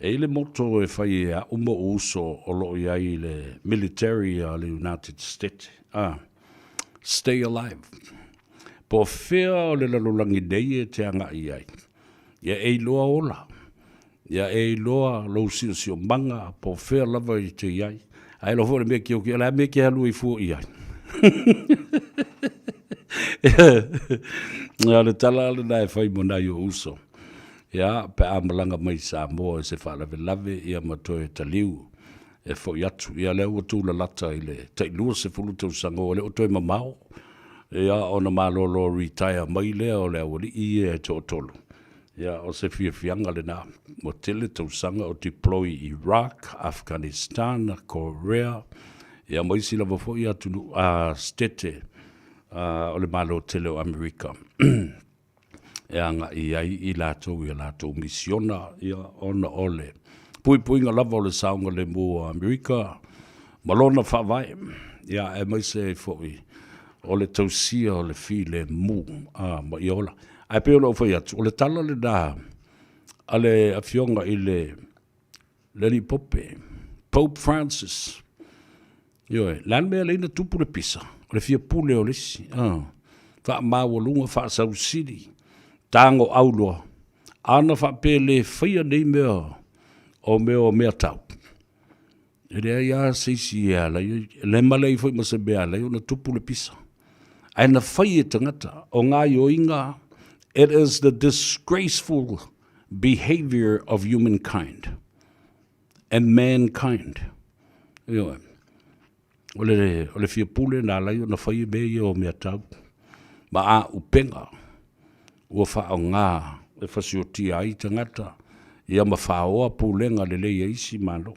E i le moto e fai e a'u ma ou uso o lo o i ai i le military a le United States, a, stay alive. Po o fea o le lalolagi nei e te agaʻi ai, ia e iloa ola, ia e iloa lou siosiomaga po o fea lava i te i ai. Ae iloa foi le mea kioki, o le a mea ke alu ai fua i ai. O le tala lena e fai mo nai ou uso. Ia, pe a malaga mai i Samoa i se faalavelave, ia ma toe taliu e foi atu. Ia, lea ua tulalata i le tai 20 tausaga ua le o toe mamao, ia, ona malolo retire mai lea o le aualii ia e toatolu. Ia, o se fiafiaga lena. Ua tele tausaga o deploy i Iraq, Afghanistan, Korea, ia ma isi lava foi atunuu, a, Setete o le Malo tele o Amerika. E agai ai i latou i a latou misiona, ia, ona o le puipuiga lava o le saogalemu o Amerika ma lona faavae, ia, aemaise ai foi o le tausia o le filemu, a, ma ia ola. Ae pei ona ou fai atu, o le tala lena a le Afioga i le le Alii Pope, Pope Francis. Ioe, le a le mea e ala ai ona tupu le pisa? O le fia pule o le isi, faamaualuga, faasausili, tagoau loa. Ana faapea e le faia nei mea O mea o mea tau. E leai lava se isi e ala ai, e le ma leai foi ma se mea e ala ai ona tupu le pisa. Ae na fai e tagata, o gaoioiga, it is the disgraceful behavior of humankind and mankind. Ioe. O le, o le fia pule na ala ai ona fai mea ia o mea tau. Ma āupega ua faaaoga e fasiotia ai tagata ia ma faoa pulega lelei a isi Malo.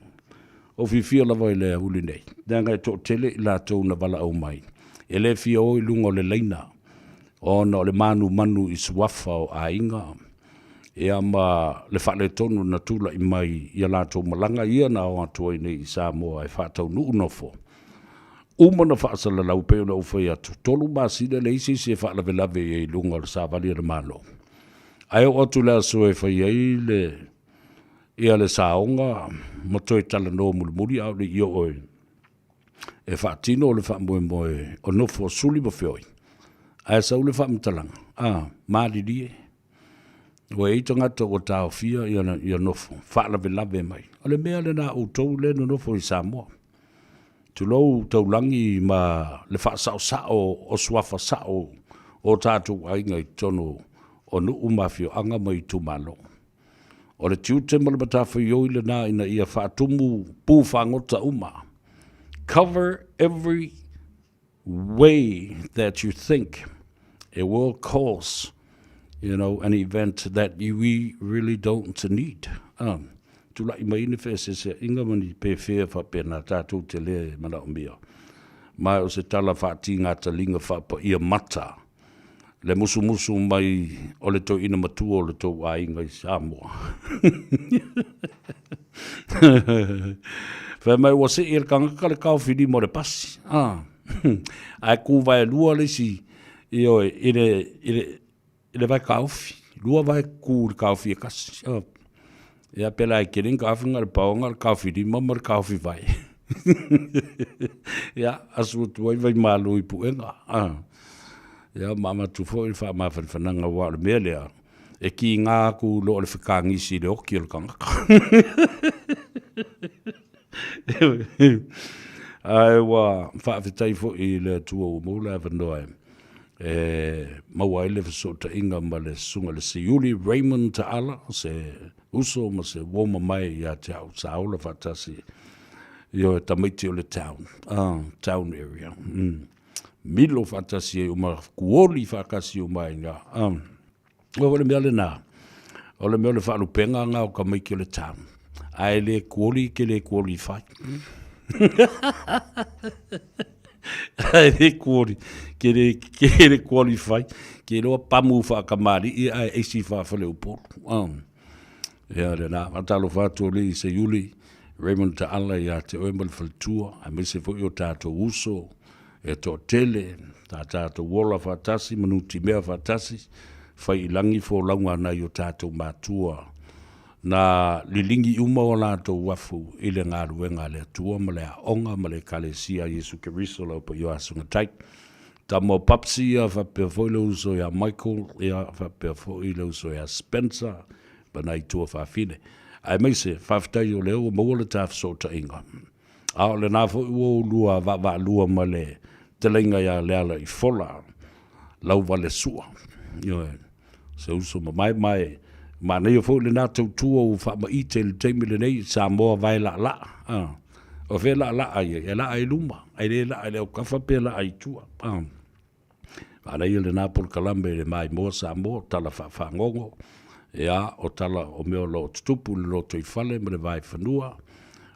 O fiafia lava i le auli nei, leaga e toatele i latou na valaau mai, e le fia o i luga o le laina ona o le manumanu i suafa o aiga, ia ma le faaletonu na tulai mai i a latou malaga ia na o atu ai nei i Samoa e faataunuu nofo. Uma ona faasalalau pei ona ou fai atu, 3 masina e leai se isi e faalavelave i ai i luga o le savali a le Malo. Ae oo atu i le aso e fai ai le ia le saoga ma toe talanoa mulimuli a o le i oo e faatino le faamoemoe o nofo a suli ma feoi, ae sau le faamatalaga, a, malilie, Ua i ai tagata ua taofia ia nofo faalavelave mai. O le mea lena a outou lea e nonofo i Samoa. Tulou taulagi ma le faasaosao o suafa sao o tatou aiga i totonu o nuu ma afioaga ma itumalo. O le tiute ma le matafaioi lena ina ia faatumu pu fagota uma. Cover every way that you think it will cause you know, an event that we really don't need. Um, tulai mai ni feeseeseaiga ma ni pefea faapena tatou te le manaomia. Ma o se tala faatiga taliga faapaia mata le musumusu mai o le toeaina matua o le tou aiga i Samoa. Fai mai ua sei e le tagata le taofilima o le pasi. Ah. Ae ku vaelua le isi ioe i le, i le, i le vae taofi. Lua vae ku i le taofi e tasi. Ah. Ia pe la e kele ni taofi na o le paoga le taofilima ma le taofi vae. Ia, asu atu ai Vaimalo i Puega. Ah. Ia, ma avatu foi le faamafanafanaga aua o le mea lea, e kiga atu i lo le fetagisi i le oti o le tagata. Ae ua faafetai foi i le Atua ua maua le avanoa e maua ai le fesootaiga ma le Susuga i le Siuli Raymond Taala, se uso ma se uo mamae ia te au sa ola faatasi i o tamaiti o le town, town area. Milo faatasi ai uma, kuoli faatasi uma ai ina. O le mea lena, o le mea o le faalupega lena o tamaiti o le town. A e le kuoli, e te le qualify. A e le kuoli, ke le, ke le qualify. Ke iloa pamu faatamalii ae aisi faafaleupolu. Ia lena, faatalofa atu alii Seiuli, Raymond Taala ia te oe ma le faletua, aemaise foi o tatou uso e toatele, sa tatou ola faatasi ma nutimea faatasi, fai i lagi folauga a nai o tatou matua, na liligi uma o latou afu i le galuega a le Atua ma le aoga ma le Ekalesia a Iesu Keriso lau paia o Aso Gatai. Tama o Papsi, ia faapea foi le uso ia Michael, ia faapea foi le uso ia Spencer, ma nai tuafafine. Aemaise, faafetai o lea ua maua le ta fesootaiga. A o lena foi ua oulua vaavaalua ma le fetalaiga ia Lealaifola, Lauvalesua. Ioe, se uso mamae, manaia foi lena tautua ua faamaite i le taimi lenei i Samoa vae laalaa. A, o fea laalaa ai? E laa i luma, ae le laa i le autafa pe laa i tua. A. Manaia lena polokalame i le maimoa Samoa, o tala faafagogo, ia, o tala o mea o lo o tutupu i le lotoifale ma le vaefanua,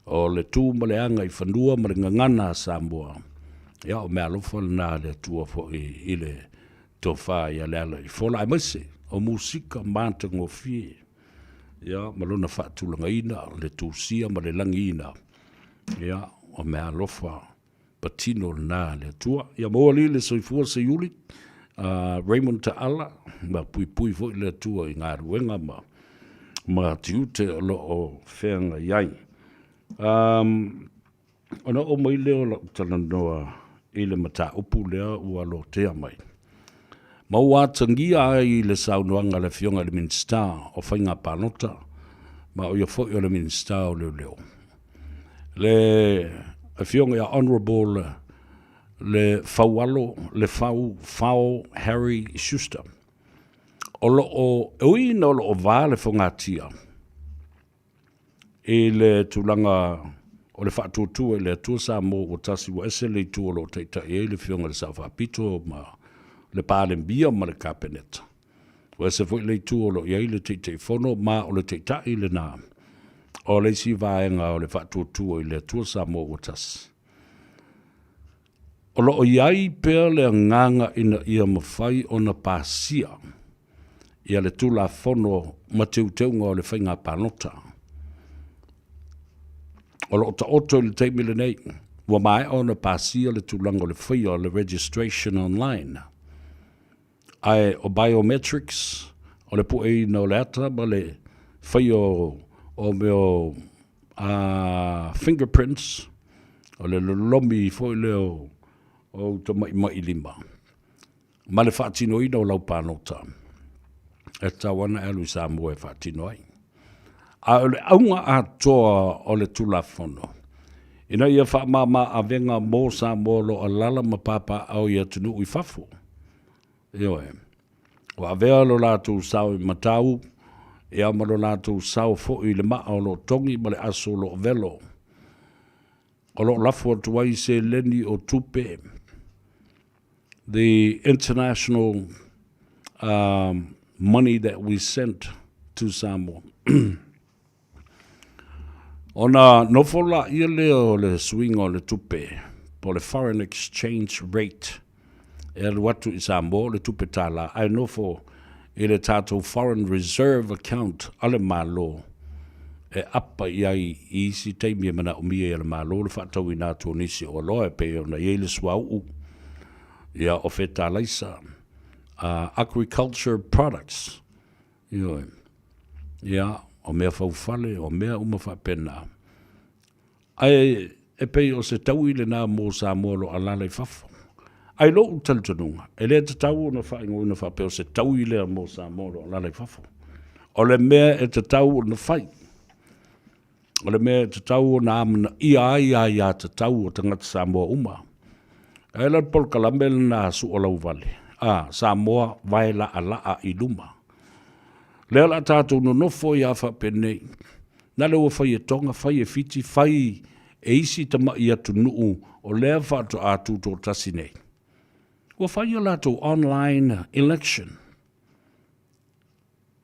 o le tu ma le aga i fanua ma le gagana a Samoa, ia, o meaalofa lena a le Atua foi i le tofa ia Lealaifola, aemaise o musika matagofie, ia, ma lona faatulagaina, le tusia ma le lagiina, ia, o meaalofa patino lena a le Atua. Ia maua alii le soifua Seiuli, Raymond Taala, ma puipui foi le Atua i galuega ma ma tiute o lo o feagai ai. Ona oo mai lea o lau talanoa i le mataupu lea ua lotea mai. Ma ua atagia ai le saunoaga a le Afioga i le Minisita o Faiga Palota, ma o ia foi o le Minisita o Leoleo. Le Afioga ia Honourable le Faualo Lefau Fao Harry Schuster. O lo o, e ui ina o lo o va le fogatia i le tulaga o le faatuatua i le Atua Samoa ua tasi ua ese le itu o lo o taitai ai le Afioga i le Sao Faapito ma le Palemia ma le Kapeneta. Ua ese foi le itu o lo o i ai le Taitaifono ma o le Taitai lena o le isi vaega o le faatuatua i le Atua Samoa ua tasi. O lo o i ai pea le agaga ina ia mafai ona pasia ia le Tulafono ma Teuteuga o le Faiga Palota. O lo o taoto i le taimi lenei, ua maea ona pasia le tulaga o le faia o le registration online. Ae o biometrics, o le pueina o le ata ma le faia o mea o fingerprints, o le lolomi foi lea o ou tamaimaʻi lima, ma le faatinoina o lau palota, e tatau lava ona e alu i Samoa e faatino ai. A o le auga atoa o le Tulafono, ina ia faamama avega mo Samoa o lo o alaala ma papaaao i atunuu i fafo. Ioe. Ua avea lo latou sao i matau, ia ma lo latou sao foi i le maa o lo o togi ma le aso o lo o velo. O lo o lafo atu ai seleni o tupe, the international money that we sent to Samoa. Ona nofo laia lea o le suiga o le tupe, po o le foreign exchange rate, e alu atu i Samoa o le tupe tālā, ae nofo i le tatou foreign reserve account a le Malo e apa i ai i isi taimi e manaomia ai e le Malo le faatauina atu o nisi o oloa e pei ona i ai le suauu, ia, o fetalaisa, agriculture products, Ioe. Ia, o mea faufale, o mea uma faapena. Ae e pei o se taui lena mo Samoa o lo o alaala i fafo. Ae i lou talitonuga, e le tatau ona faaigoaina faapea o se taui lea mo Samoa o lo o alaala i fafo. O le mea e tatau ona fai, o le mea e tatau ona amanaia ai aiatatau o tagata Samoa uma. Ae la le polokalame lena a Suolauvale, a, Samoa vae laalaa i luma. Lea o le a tatou nonofo ai lava faapenei, na le ua fai e Toga, fai e Fiti, fai e isi tamai atunuu o lea faatoa tutoatasi nei. Ua fai a latou online election.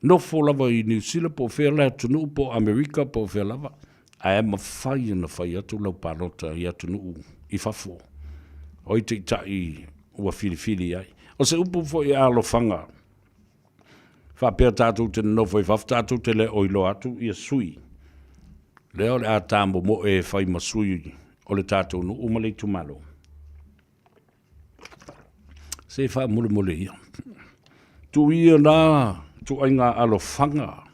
Nofo lava i Niu Sila po o fea le atunuu po o Amerika po o fea lava, ae mafai ona fai atu lau palota i atunuu i fafo. O ai taitai ua filifili ai. O se upu foi e alofaga faapea tatou te nonofo i fafo tatou te le o iloa atu ia sui lea o le a tamomoe e fai ma sui o le tatou nuu ma le itumalo. Se faamolemole ia. Tuu ia nā ituaiga alofaga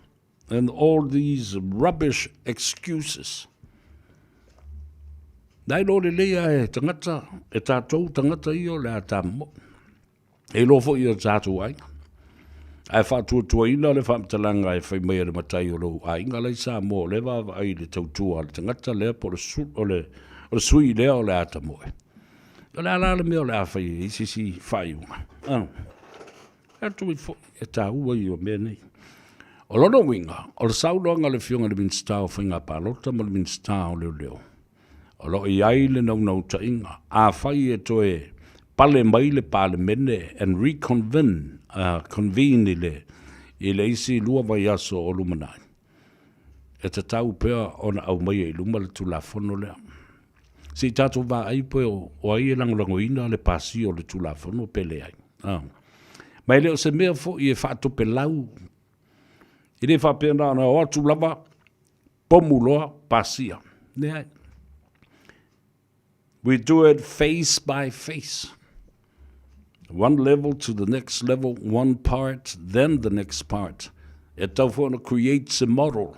and all these rubbish excuses. Na iloa lelei lava e tagata, e tatou tagata ia o le a tamomoe. E iloa foi e o tatou aiga. Ae faatuatuaina le faamatalaga e fai mai e le matai o lou aiga la i Samoa o lea e vaavaai i le tautua a le tagata lea po o le sui lea o le a tamoe. O le a la le mea o le a fai ai se isi faaiuga? Atu ai foi, e taua ia o mea nei. O lona uiga, o le saunoaga a le Afioga i le Minisita o Faiga Palota ma le Minisita o Leoleo, o lo o i ai le naunautaiga, afai e toe pale mai le Palemene and reconvene, convene i le, i le isi 2 vaiaso o lumanai, e tatau pea ona aumaia i luma le Tulafono lea. Se i tatou vaai pe o ai e lagolagoina le pasia o le Tulafono pe leai. Ma e le o se mea foi e faatopelau, e le faapea na ona o atu lava, pomu loa, pasia. Leai. We do it face by face. One level to the next level, one part, then the next part. E tatau foi ona create se model.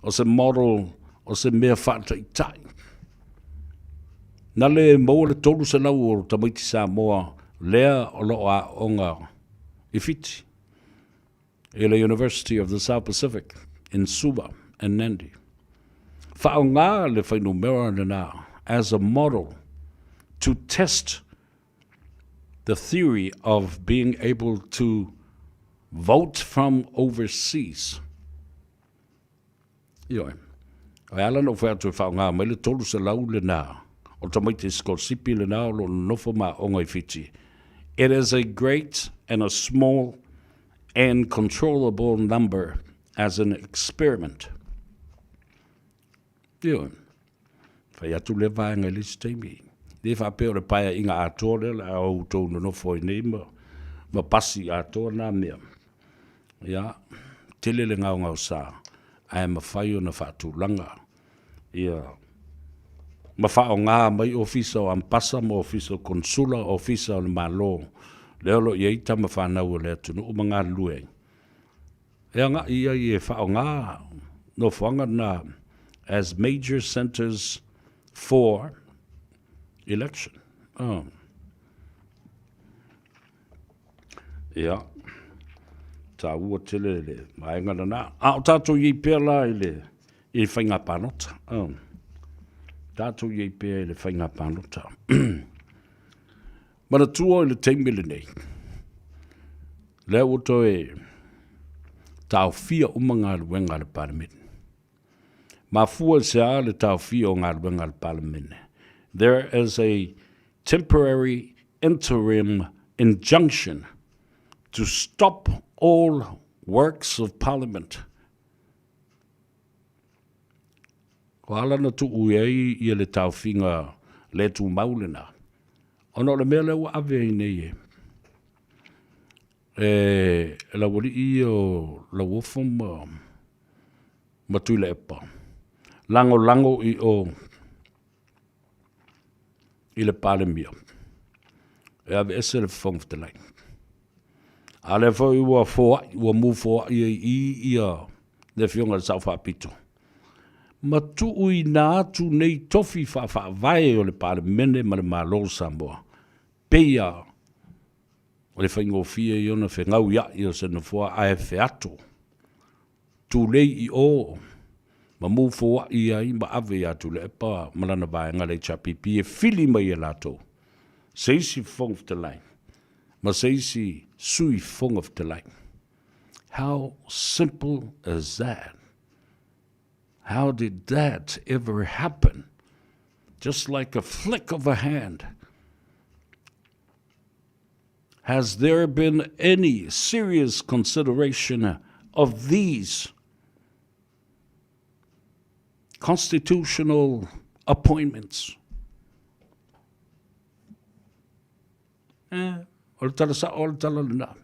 O se model, o se mea faataitai. Na le maua le 300 o tamaiti Samoa lea o lo o aooga i Fiti. i le University of the South Pacific in Suva and Nandi. Faaaoga le fuainumera lena as a model to test the theory of being able to vote from overseas. Ioe. E ala ona ou fai atu e faaaoga mai le 300 lena o tamaiti sikolasipi lena o lo o nonofo ma aoga i Fiti. It is a great and a small and controllable number as an experiment. Ioe. Fai atu lea vaega i le isi taimi. Le faapea o le paeaiga atoa lea o le a outou nonofo ai nei ma, ma pasi atoa na mea. Ia, tele le gaogaosa, ae mafai ona faatulaga ia ma faaaoga mai ofisa o Ambasa ma ofisa o Konsula, ofisa o le Malo, lea o lo o i ai tama fanau a le atunuu ma galulue ai. E agai i ai e faaaoga nofoaga na as major centres for election. Oh. Ia, tāua tele le vaega lena. A o tātou i ai pea la i le, i le faiga palota. Oh. Tātou i ai pea i le faiga palota. Manatua i le taimi lenei, lea ua toe taofia uma galuega a le Palemene. Mafua i se a le taofia o galuega a le Palemene? There is a temporary interim injunction to stop all works of Parliament. Ua ala ona tuu i ai ia le taofiga le tumau lena, ona o le mea lea ua ave ai nei e, e laualii ia o Lauofo ma, ma Tuilaepa, lagolago i o i le Palemia e aveese le Fofoga Fetalai. A lea foi ua foai, ua mu foai ai i i ia le Afioga i le Sao Faapito, ma tuuina atu nei tofi faafaavae o le Palemene ma le Malo o Samoa, pei a o le faigofie ia ona fegauia'i o se nofoa ae feato tulei i o ma mu foai ai ma ave ia Tuilaepa ma lana vaega le HRPP e fili mai e latou se isi Fofoga Fetalai ma se isi Sui Fofoga Fetalai. How simple is that? How did that ever happen? Just like a flick of a hand. Has there been any serious consideration of these constitutional appointments? Eh, o le tala sao o le tala lena.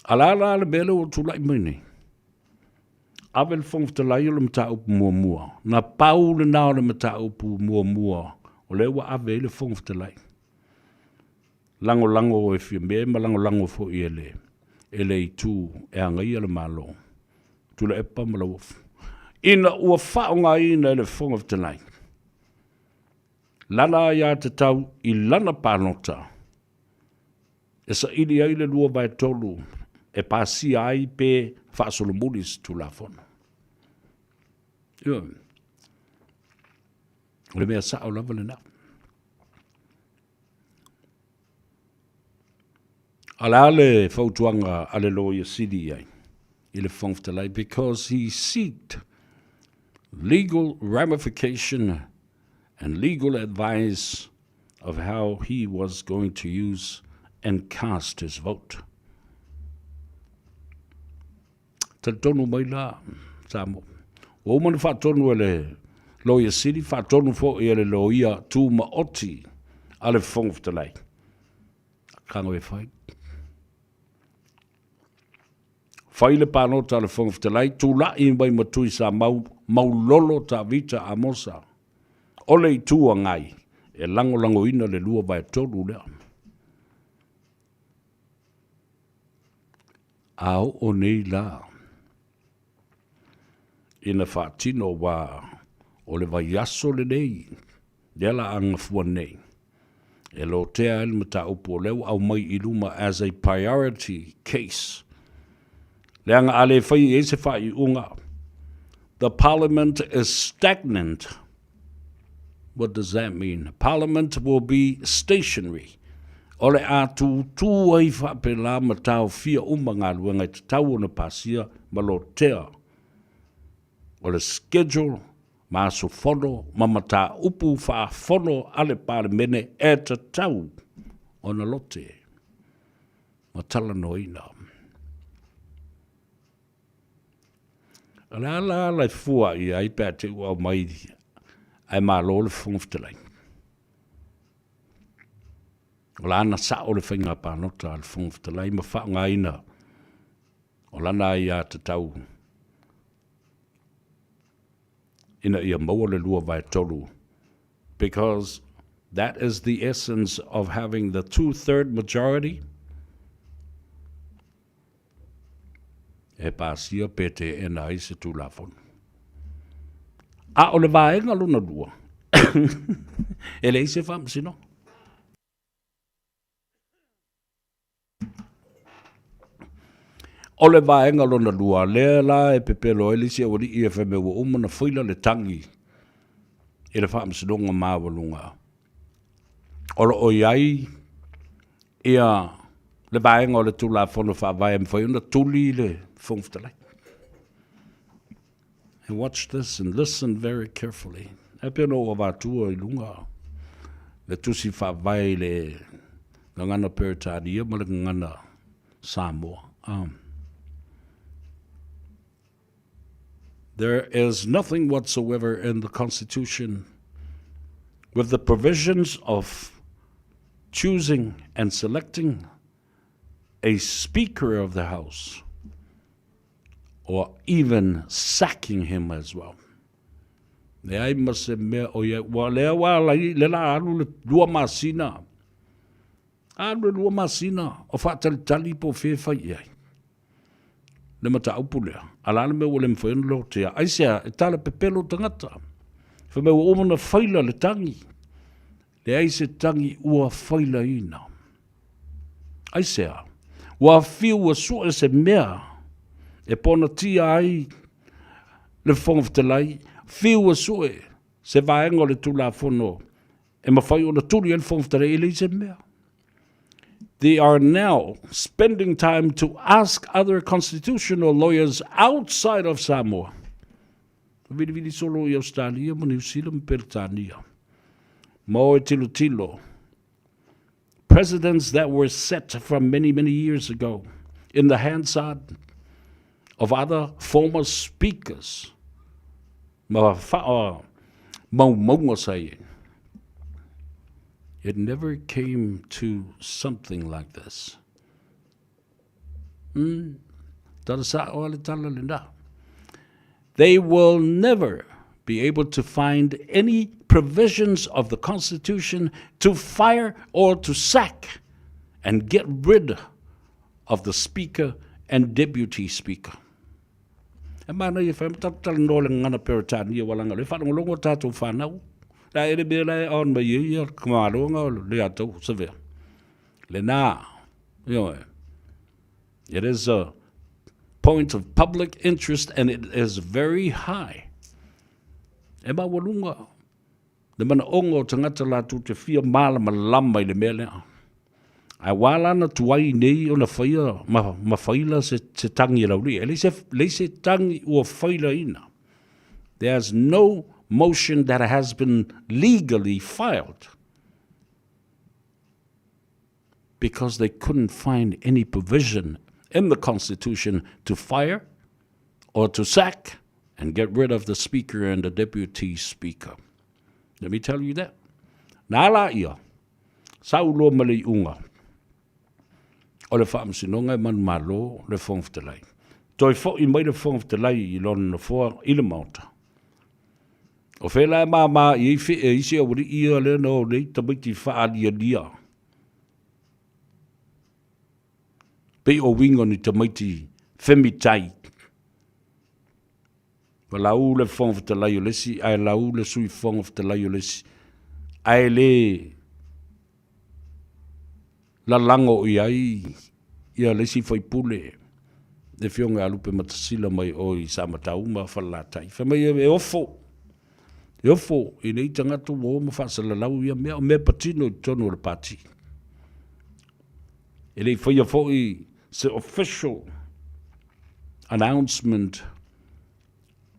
A la la le mea lea ua tulai mai nei. Ave le Fofoga Fetalai o le mataupu muamua. Na pau lena o le mataupu muamua o lea ua ave ai le Fofoga Fetalai. Lagolago e Fiame ma lagolago foi e le, e le itu e agaia le Malo. Tuilaepa ma Lauofo. Ina ua faaaogaina e le Fofoga Fetalai lana aiatatau i lana palota e saili ai le 2/3 e pasia ai pe faasolomuli se Tulafono. Ioe. O le mea sao lava lena. A le a le fautuaga a le Loia Sili i ai i le Fofoga Fetalai because he seeked legal ramification and legal advice of how he was going to use and cast his vote. Talitonu mai la, Samoa. Ua uma ona faatonu e le Loia Sili, faatonu foi e le Loia Tumaoti a le Fofoga Fetalai. Kago e fai. Fai le palota a le Fofoga Fetalai, tulai mai ma Tuisamau, Maulolo Tavita Amosa, o le Itu Agai, e lagolagoina le 2/3 lea. A oo nei la ina faatino aua o le vaiaso lenei, lea la a gafua nei. E lotea ai le mataupu o lea ua aumai i luma as a priority case. Leaga a le fai i ai se faaiuga, the parliament is stagnant. What does that mean? Parliament will be stationary. O le a tūtū ai faapelā ma taofia uma galuega e tatau ona pasia ma lotea o le schedule ma aso fono ma mataupu faafono a le Palemene e tatau ona lote ma talanoaina. O le a la ala e fua i ai pe a te ua aumai ae malo le Fofoga Fetalai? O la ana sa'o le faiga palota a le Fofoga Fetalai ma faaaogaina o lana aiatatau ina ia maua le 2/3 because that is the essence of having the two-third majority e pasia pe teena ai se Tulafono. A o le vaega lona lua, e leai se faamasinoga. O le vaega lona lua, lea la e pepelo ai le isi aualii e fai mai ua uma ona faila le tagi i le Faamasinoga Maualuga. O lo o i ai ia le vaega o le Tulafono Faavae e mafai ona tuli le Fofoga Fetalai. And watch this and listen very carefully. E pei ona ou avatua i luga le tusi faavae i le gagana Peretania ma le gagana Samoa. There is nothing whatsoever in the Constitution with the provisions of choosing and selecting a Speaker of the House or even sacking him as well. Leai ma se mea o ia, ua lea ua ala i le la alu le 2 masina. Alu le 2 masina o faatalitali po o fea e fai i ai le mataupu lea. A o le a le mea ua le mafai ona lotea? Aisea? E tala pepelo tagata. Fai mai ua uma ona faila le tagi. Leai se tagi ua failaina. Aisea? Ua fiu ua sue se mea e ponatia ai le Fofoga Fetalai, fiu ua sue se vaega o le Tulafono e mafai ona tuli ai le Fofoga Fetalai, e leai se mea. They are now spending time to ask other constitutional lawyers outside of Samoa. Vilivili solo i Ausetalia ma Niu Sila ma Peretania. Ma o e tilotilo. Presidents that were set from many, many years ago in the Hansard of other former speakers ma whaa maumaunga sa i ai. It never came to something like this. Tala sa'o a le tala lena. They will never be able to find any provisions of the Constitution to fire or to sack and get rid of the Speaker and Deputy Speaker. E manaia whai ma tatou talanoa le gagana Peretania ua laga le faalogologo o tatou whanau. La e le mea la e on mai ai ia ka maloga o le atou savea. Lena, ioe. It is a point of public interest and it is very high. E maualuga le manaoga o tagata latou te fia malamalama i le mea lea. Ae ua ala ona tuai nei ona faia ma, ma faila se, se tagi e laulii. E leai se, leai se tagi ua failaina. There's no motion that has been legally filed because they couldn't find any provision in the Constitution to fire or to sack and get rid of the Speaker and the Deputy Speaker. Let me tell you that. Nā la ia, sau loa ma le iuga o le Faamasinoga e manumalo le Fofoga Fetalai. Toe fo'i mai le Fofoga Fetalai i lona nofoa i le Maota. O fea la e māmā i ai fee e isi aualii ia lea na o nei tamaiti faalialia. Pei o uiga o ni tamaiti femitai. Ua lau le Fofoga Fetalai o le isi, ae lau le Sui Fofoga Fetalai o le isi, ae le lalago i ai ia le isi faipule, le afioga ia Lupematasila mai o i Samatau ma Falelatai. Fai mai e ofo, e ofo i nei tagata ua o ma faasalalau ia mea, o mea patino i totonu o le pati. E le i faia foi se official announcement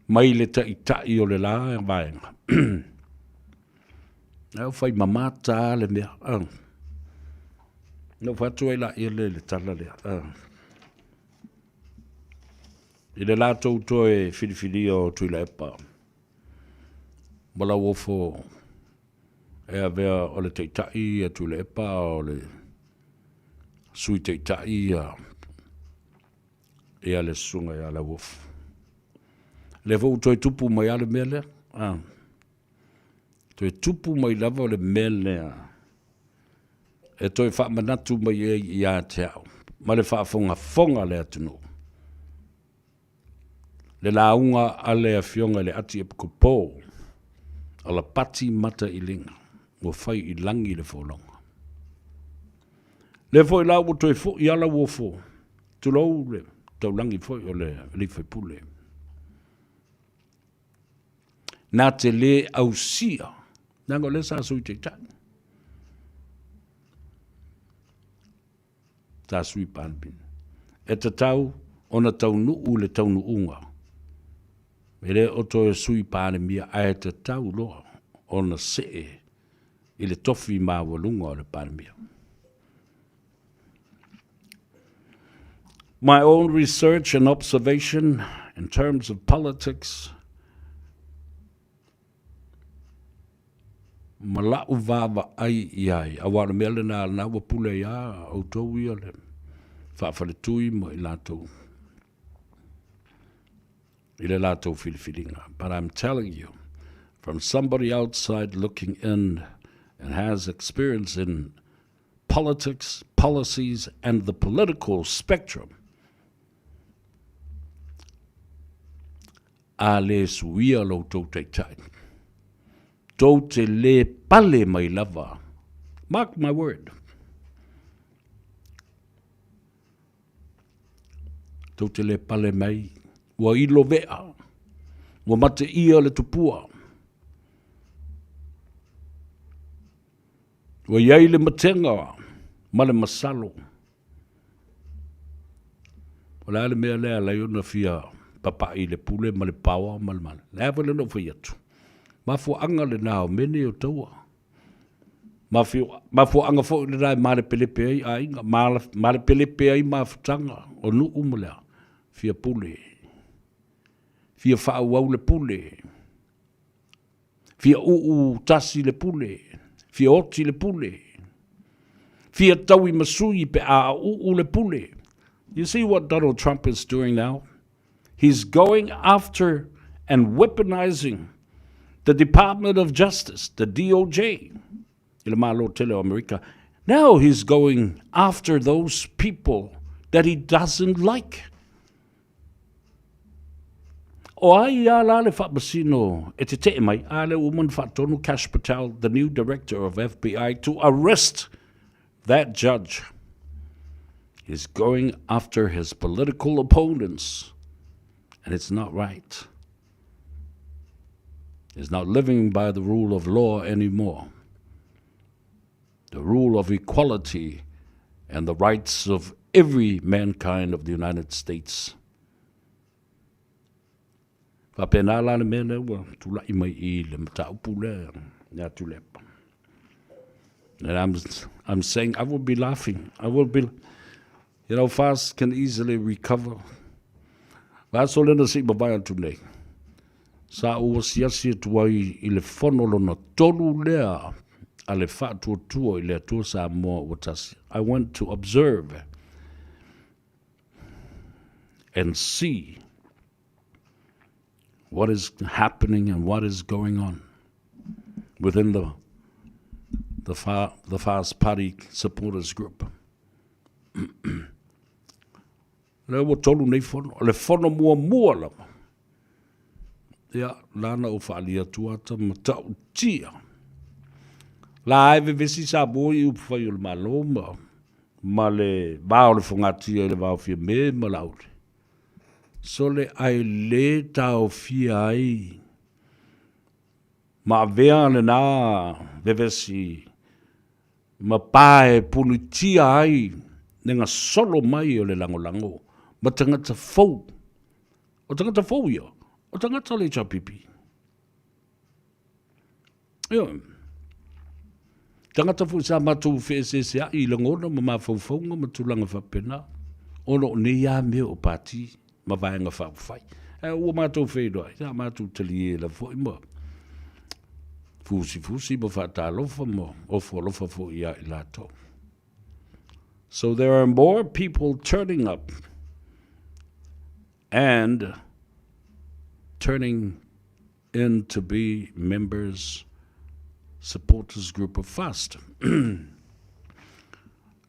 mai le taitai o le la vaega. Ae ua fai mamata lava le mea. Na ou fai atu ai laia lea i le tala lea. I le latou toe filifilia o Tuilaepa ma Lauofo e avea o le taitai ia Tuilaepa a o le Sui Taitai ia ia le susuga ia Lauofo. Lea foi ua toe tupu mai lava le mea lea. Ah. Toe tupu mai lava le mea lea e toe faamanatu mai ai ia te au ma le faafogafoga a le atunuu le lauga a le Afioga i le Atiepikopo Alapati Matailiga ua fai i lagi le folauga. Lea foi la ua toe foi lava Lauofo, tulou le taulagi foi o le alii faipule, na te le ausia, leaga o lea sa Sui Taitai, sa Sui Palemia, e tatau ona taunuu le taunuuga, e le o toe Sui Palemia, ae tatau loa ona see i le tofi maualuga o le Palemia. My own research and observation in terms of politics ma la'u vaavaai i ai, aua o le mea lena lena ua pule ai lava outou ia le faafaletui ma i latou i le latou filifiliga. But I'm telling you, from somebody outside looking in and has experience in politics, policies and the political spectrum, a le suia lo outou taitai, tou te le pale mai lava. Mark my word. Tou te le pale mai, ua ilo vea, ua mateia le tupua. Ua i ai le matega ma le masalo. O le a le mea lea e ala ai ona fia papai i le pule ma le paoa ma le male? Le a foi lea na ou fai atu. Mafuaaga lena o mea nei o taua. Mafuaaga foi lena e malepelepe ai aiga, malepelepe ai mafutaga o nuu ma le a, fia pule, fia faaauau le pule, fia uu tasi le pule, fia oti le pule, fia tauimasui pe a uu le pule. You see what Donald Trump is doing now? He's going after and weaponizing the Department of Justice, the DOJ, i le Malo tele o Amerika. Now he's going after those people that he doesn't like. O ai a la le faamasino e tete'e mai, a lea ua uma ona faatonu Kash Patel, the new director of FBI, to arrest that judge. He's going after his political opponents, and it's not right. He's not living by the rule of law anymore. The rule of equality and the rights of every mankind of the United States. Faapena la le mea lea ua tulai mai i le mataupu lea ia Tuilaepa. And I'm saying I will be laughing. I will be, you know, FAST can easily recover. Vaiaso lea na sei mavae atu nei. Sa ou asiasi atu ai i le fono lona tolu lea a le Faatuatua i le Atua Samoa ua tasi. I went to observe and see what is happening and what is going on within the the, far, the Fast Party supporters group. Lea ua tolu nei fono. O le fono muamua lava. Ia, lana o whaali atu ata ma ta'utia. La e vevesi Samoa i upufai o le Malo ma. ma le va o le fogatia i le va o Fiame ma Laauli. Sole ae lē taofia ai ma avea lena vevesi ma pa e punitia ai le gasolo mai o le lagolago ma tagata fou. O tagata fou ia, o tagata o le HRPP. Ioe. Tagata foi sa matou feeseeseai i lagona ma mafaufauga ma tulaga faapena, ona o nei lava mea o pati ma vaega faaupufai. Ae ua matou feiloai, sa matou talie lava foi ma fusifusi ma faatalofa ma ofo alofa foi ia i latou. So there are more people turning up and turning in to be members supporters group of FAST.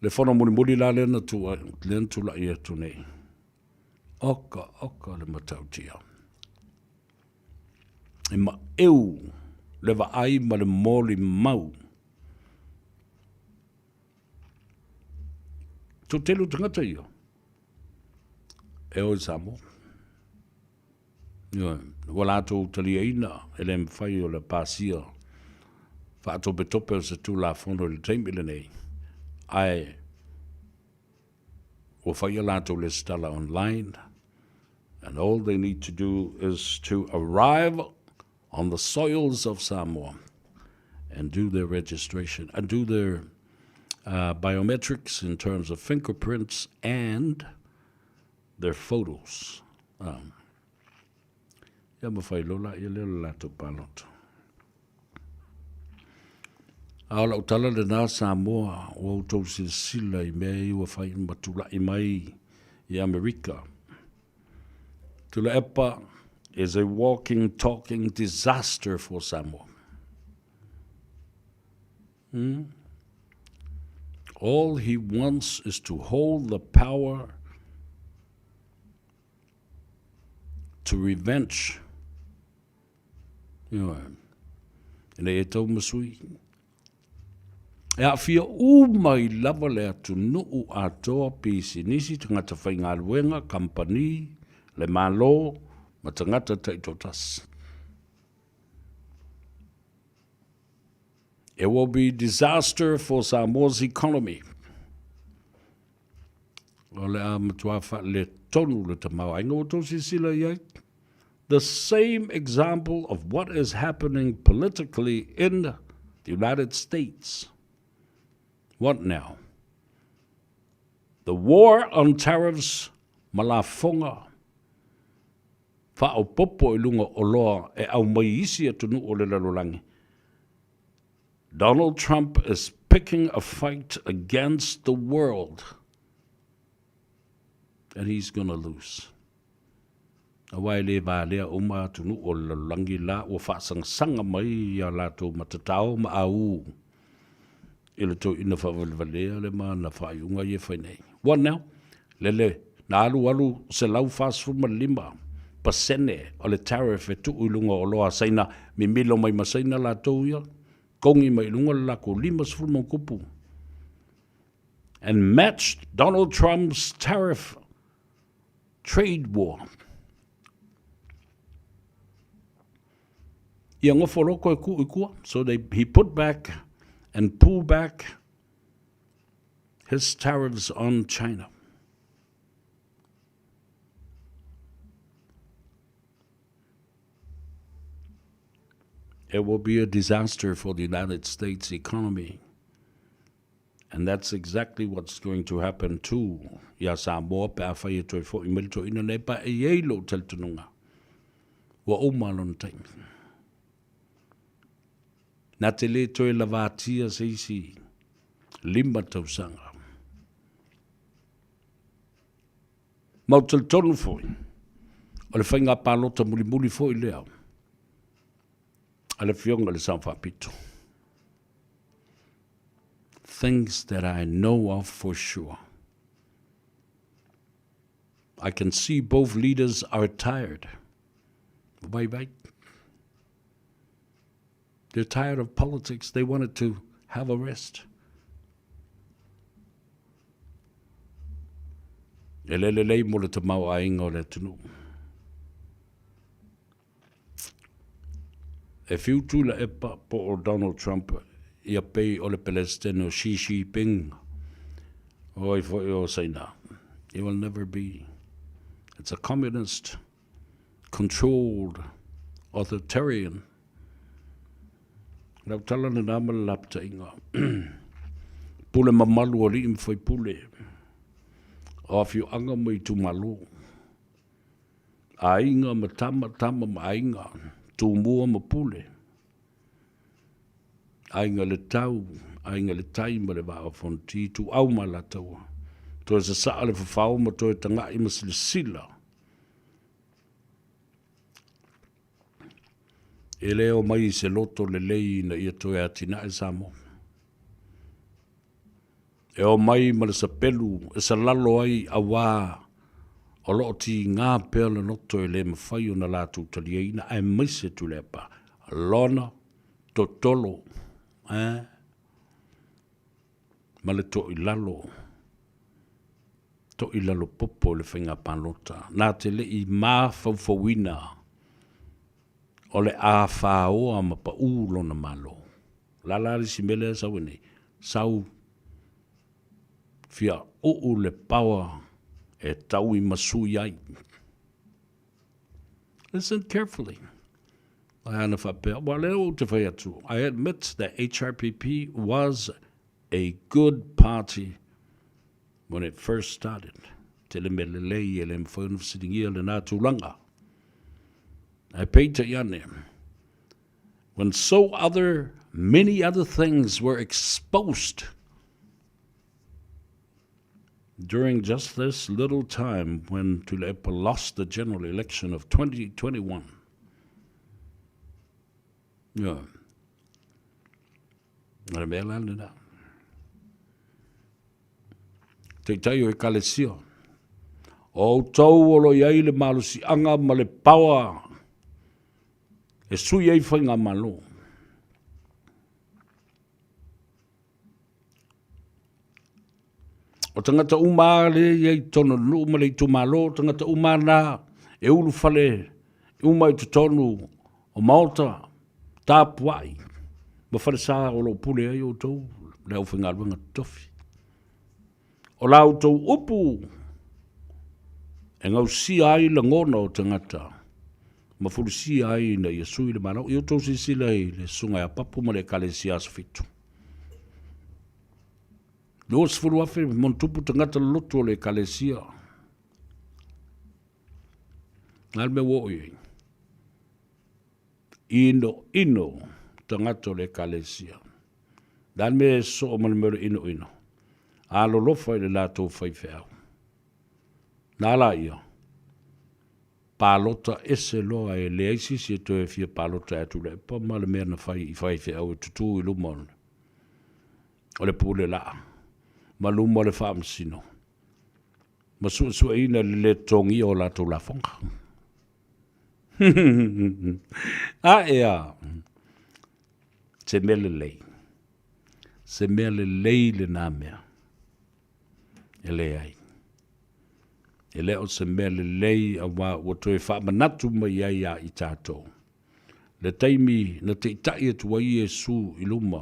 Le fono mulimuli la lea na lea na tula'i atu nei. Oka, oka le matautia. E maʻeu le vaai ma le molimau. Toatele o tagata ia e o i Samoa. Ioe, ua latou taliaina e le mafai o le pasia faatopetope o se Tulafono i le taimi lenei, ae ua fai a latou lesitala online, and all they need to do is to arrive on the soils of Samoa and do their registration and do their uh, biometrics in terms of fingerprints and their photos. Um, ia ma fai lola ia lea o le latou palota. A o lau tala lena Samoa, ua outou silasila i mea ia ua fai ma tula'i mai i Amerika. Tuilaepa is a walking, talking disaster for Samoa. Hmm? All he wants is to hold the power to revenge. Ioe. Ina ia tau ma sui. E aafia uma i lava le atunuu atoa, pisinisi, tagata faigaluega, kamupani, le Malo ma tagata taitoatasi. It will be disaster for Samoa's economy. O le a matua faaletonu le tamaoaiga ua outou silasila i ai. The same example of what is happening politically in the United States. What now? The war on tariffs ma lafoga faaopoopo i luga o oloa e aumai i isi atunuu o le lalolagi, Donald Trump is picking a fight against the world and he's gonna lose. Aua e le valea uma atunuu o le lalolagi la ua faasagasanga mai ia latou matatao ma aū i le toeaina faavalevalea le ma ana faaiuga ia e fai nei. What now? Lele, na alualu 145% o le tariff e tuu i luga o oloa a Saina, mimilo mai ma Saina latou ia, kogi mai i luga le lakou 50+. And matched Donald Trump's tariff trade war. Ia gofo loko e kuu i kua. So they, he put back and pull back his tariffs on China. It will be a disaster for the United States economy. And that's exactly what's going to happen too iā Samoa pe afai e toe fo'i mai le toeaina nei pa e i ai lou talitonuga ua uma lona taimi. Na te le toe lavatia se isi lima tausaga. Ma ou talitonu foi, o le faiga palota mulimuli foi lea a le Afioga i le Sao Faapito. Things that I know of for sure. I can see both leaders are tired. Vai vai. They're tired of politics. They wanted to have a rest. E le lelei mo le tamaoaiga o le atunuu. E fiu Tuilaepa po o Donald Trump ia pei o le Pelesitene o Xi Jinping o ai foi o Saina. It will never be. It's a communist controlled authoritarian. Lau tala lena ma le lapataiga. Pule mamalu o alii ma faipule o afioaga ma itumalo. Aiga ma tama, tama ma aiga, Tumua ma Pule, Aiga i le Tau, Aiga i le Tai ma le Vaa o Fonoti, Ituau ma Alataua, toe sasaa le fafao ma toe taga'i ma silasila. E le omai i se loto lelei ina ia toe atinae Samoa. E omai ma le sapelu e salalo ai auā o lo o tiga pea le loto e le mafai ona latou taliaina aemaise Tuilaepa lona totolo eh ma le toilalo toilalo popo i le faiga palota na te le i mafaufauina o le a faoa ma pau lona Malo. O le a la le isi mea lea e sau ai nei? Sau fia uu le power e taui ma sui ai. Listen carefully. Ai ana faapea, well, lea ou te fai atu, I admit that HRPP was a good party when it first started. Tele mea lelei e le mafai ona fesiligia lena tulaga. Ae peitai ane, when so other many other things were exposed during just this little time when Tuilaepa lost the general election of 2021. Yeah. O le mea la lena. Taitai o Ekalesia. O outou o lo o i ai le malosiaga ma le power e sui ai faigamalo. O tagata uma lava lea e i ai i totonu o le nuu ma le itumalo, o tagata uma lava na e ulufale uma i totonu o maota tapuai ma falesa o lo o pule ai outou le aufaigaluega totofi. O la outou upu e gausia ai lagona o tagata ma fulisia ai ina ia sui le Malo. Ia outou silasila i le Susuga ia Papu ma le Ekalesia Aso Fitu. 20,000 ma ona tupu tagata loloto o le Ekalesia. O le a le mea ua oo i ai? Inoino tagata o le Ekalesia. O le a le mea e sosoo ma le mea o le inoino? Alolofa i le latou faifeau. Na ala ia, palota ese loa e leai se isi e toe fia palota ia Tuilaepa ma le mea na fai i faifeau e tutū i luma o le pule laa ma luma o le faamasino ma suesueina le lē totogia o latou lafoga. Ae a, se mea lelei, se mea lelei lenā mea. E leai. E le o se mea lelei auā ua toe faamanatu mai ai iā i tatou le taimi na taitai atu ai Iesu i luma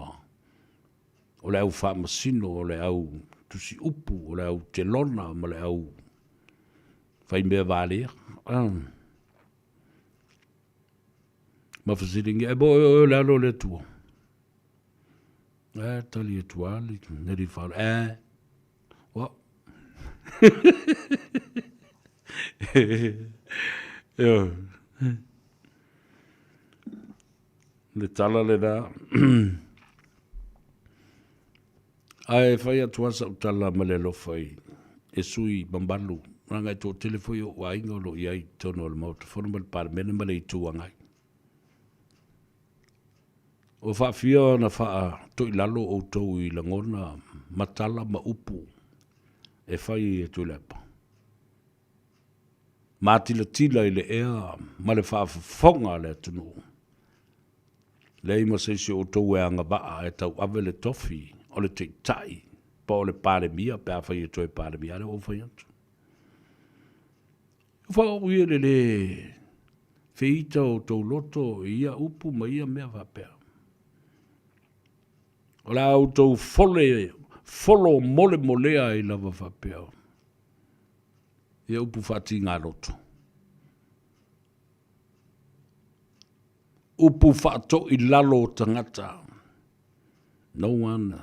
o le au faamasino, o le au tusi upu, o le au telona ma le au faimea valea. Ma fesiligia, e mo oe o le alo o le Atua. E tali atu a le neri whāro. E, wa. Le tala le rā. Ae whai atu a sau tala ma le alofa i e sui mamalu. Ranga e tō tele foi o ainga o lo i ai tonu o le Maota Fono ma le Palemene ma le Itu Agai. Ua faafia ona faatoilalo outou i lagona ma tala ma upu e fai e Tuilaepa. Matilatila i le ea ma le faafofoga a le atunuu. Leai ma se isi o outou e agavaa e tauave le tofi o le Taitai po o le Palemia pe afai e toe Palemia. A lea ua ou fai atu. Faauu ia le lē feita o tou loto i ia upu ma ia mea faapea. O le a outou fole, folo molemolea ai lava faapea ia upu faatiga loto. Upu faatoilalo o tagata. No one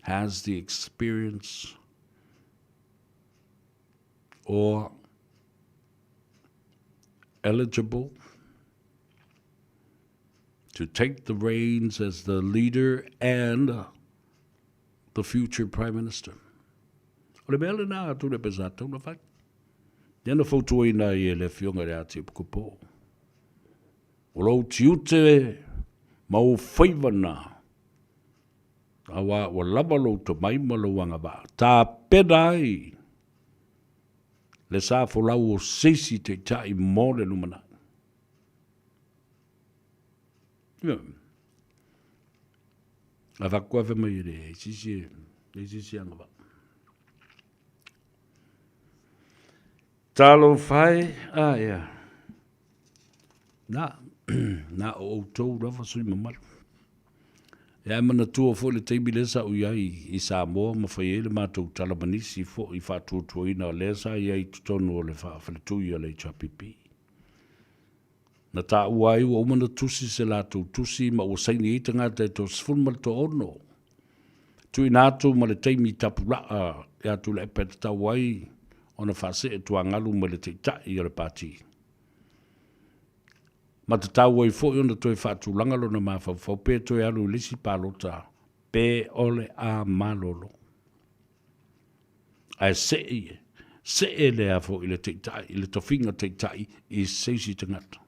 has the experience or eligible to take the reins as the leader and the future prime minister. O le mea lena a Tuilaepa sa tatau ona fai. Lea na fautuaina ai e le Afioga i le Atiepikopo. O lou tiute ma ou faiva na, aua ua lava lou tomai ma lou agavaa, tapena ai le sa folau o se isi taitai mo le lumanai. Ioe. A fai atu fai mai e leai se isi e leai se isi agavaa. Talofa e, a ea. Na, na o outou lava sui mamalu. Ia e manatua foi le taimi lea sa ou i ai i Samoa ma fai ai le matou tala ma nisi foi faatuatuaina lea sa i ai i totonu o le faafeletui a le HRPP. Na taua ai ua uma ona tusi se latou tusi ma ua saini ai tagata e 36. Tuuina atu ma le taimi tapulaa ia Tuilaepa e tatau ai ona faasee tuagalu mai le Taitai o le Pati. Ma tatau ai foi ona toe faatulaga lona mafaufau pe toe alu i le isi palota pe o le a malolo. Ae see, see lea foi le taitai, le tofiga taitai i se isi tagata.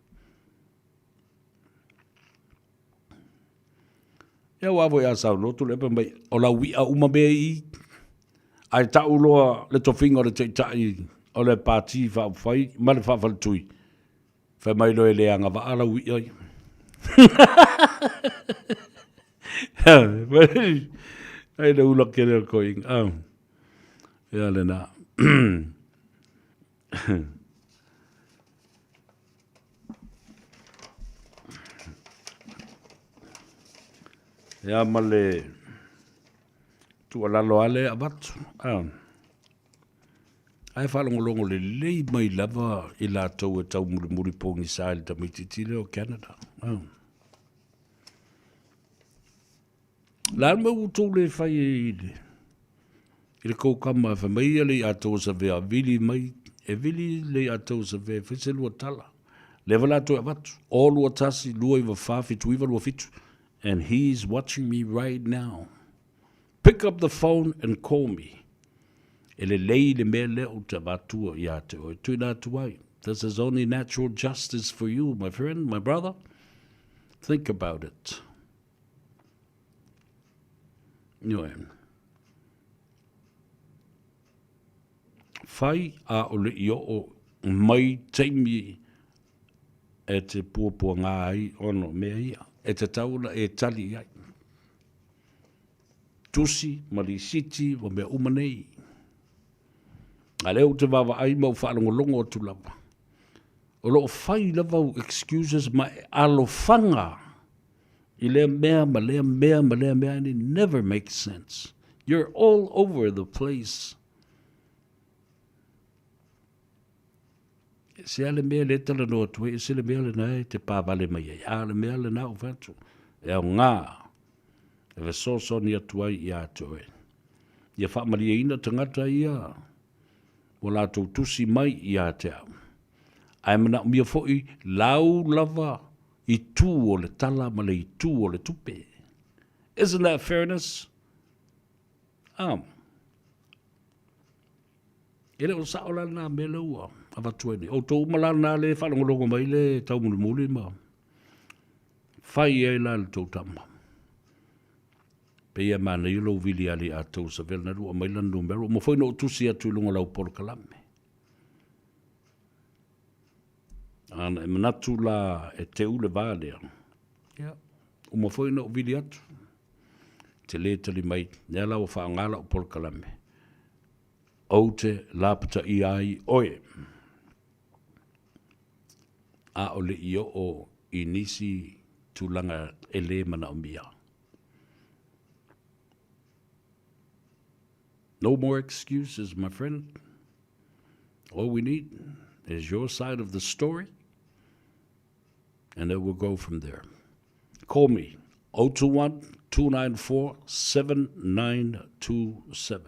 Ia aua foi a saunoa Tuilaepa mai, o lau i'a uma mea i i, ae tau loa le tofiga o le Taitai o le Pati Faaupufai ma le Faafaletui, fai mai loa e le agavaa lau i'a ia. Ai le ula kele o le toeaina. Ah. Ia lena. Ia ma le tuualalo lava lea e avatu. Ae faalogologo lelei mai lava i latou e taumulimuli pogisa i le tamaitiiti lea o Canada. Le a le mea ua outou le fai ai i le, i le tou kama e fai mai ia le Atoa Savea vili mai, e vili le Atoa Savea e fai se lua tala. Lea foi la toe avatu, 0 2 1 2 9 4 7 9 2 7 and he's watching me right now. Pick up the phone and call me. E lelei le mea lea ou te avatua ia te oe. Tuina atu ai. This is only natural justice for you, my friend, my brother. Think about it. Ioe. Fai a o le i oo mai taimi e te puapuaga ai ona o mea ia, e tatau ona e tali i ai. Tusi ma lisiti ma mea uma nei. A lea ou te vaavaai ma ou faalogologo atu lava, o lo o fai lava au excuses ma e alofaga i lea mea ma lea mea ma lea mea and it never makes sense. You're all over the place. E ese lava le mea lea e talanoa atu ai, ese le mea lena e te pāwale mai ai. A o le mea lena ua fai atu, e aoga e fesoasoani atu ai ia te oe. Ia faamalieina tagata ia ua latou tusi mai ia te au. Ae manaomia foi lau lava itu o le tala ma le itu o le tupe. Isn't that fairness? Um, e le o sao la lena mea lea ua avatu ai nei. Outou uma la lena le faalogologo mai le taumulimuli ma fai ai la le tou tama. Pei e manaia lou vili ali a tou savela na lua mai lana numera. Ua uma foi na ou tusi atu i luga o lau polokalame. Ana e manatu la e teu le va lea. Ia, uma foi na ou vili atu. Te lē tali mai, lea la ua faaaoga lau polokalame. Ou te lapataia ai oe. ʻAʻole i oʻo i nisi tulaga e lē manaʻomia. No more excuses, my friend. All we need is your side of the story, and it will go from there. Call me, 021 294 7927.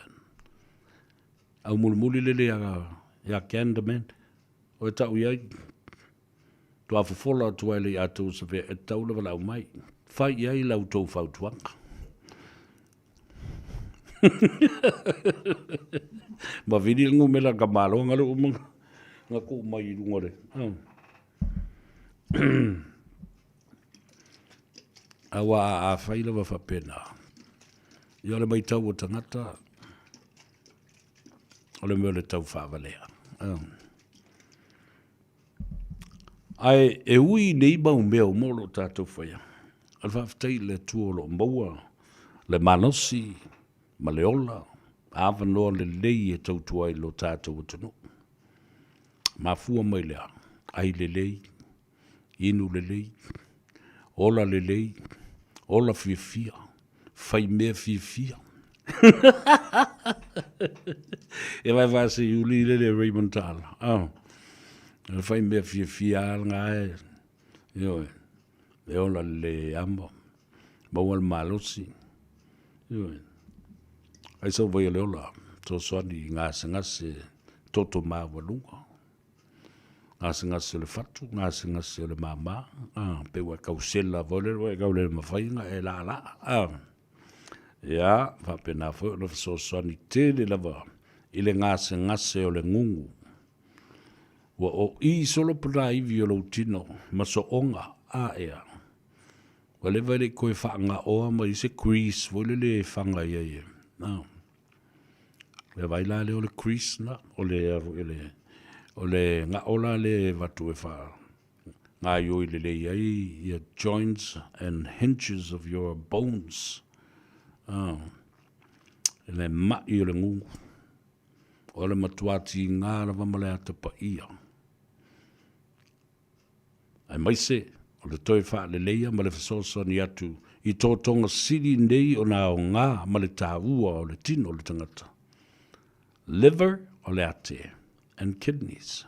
Au mulimuli lele ia Candyman, o e tau iai, tua fofola atu ai le i atou sa fea e tau le walau mai. Fai i ai lau tou fautuaga. Ma vili le ngumela ka malo nga le uma nga ku mai i lunga le. Aua a fai lava faapena. Ia o le maitau o tagata, o le mea o le tau faavalea. Ae e ui i nei mau mea uma o lo o tatou faia, o le faafetai i le Atua o lo o maua le malosi ma le ola, avanoa lelei e tautua ai lo tatou atunuu. Mafua mai le a? Ai lelei, inu lelei, ola lelei, ola fiafia, fai mea fiafia. E vai vai se uli le le Raymond Tala. Oh. E fai mea fiafia nga e. Ioe. E ola le amo. Maua le malosi. Ioe. Ai sau vai o le ola. Fesoasoani i gasegase toto maualuga. Gasegase o le fatu, gasegase o le māmā. Ah, pe ua e kausela foi lele, ua e kau le mafai ona e laalaa. Ah. Ia, faapena foi ona fesoasoani tele lava i le gasegase o le gugu. Ua oʻī solo ponaivi o lou tino ma sooga a ea. Ua leva e le i toe faagaoa mai se grease foi lele e faga i ai e. Ah. Le vai la lea o le grease na, o le, o le, o le gao la lea e avatu e faa gaioi lelei ai ia joints and hinges of your bones. Ah. Le maʻi o le gugu. O le matua tigā lava ma le ata paia. Aemaise o le toe faaleleia ma le fesoasoani atu i totoga sili nei ona aoga ma le taua o le tino o le tagata. Liver o le ate and kidneys.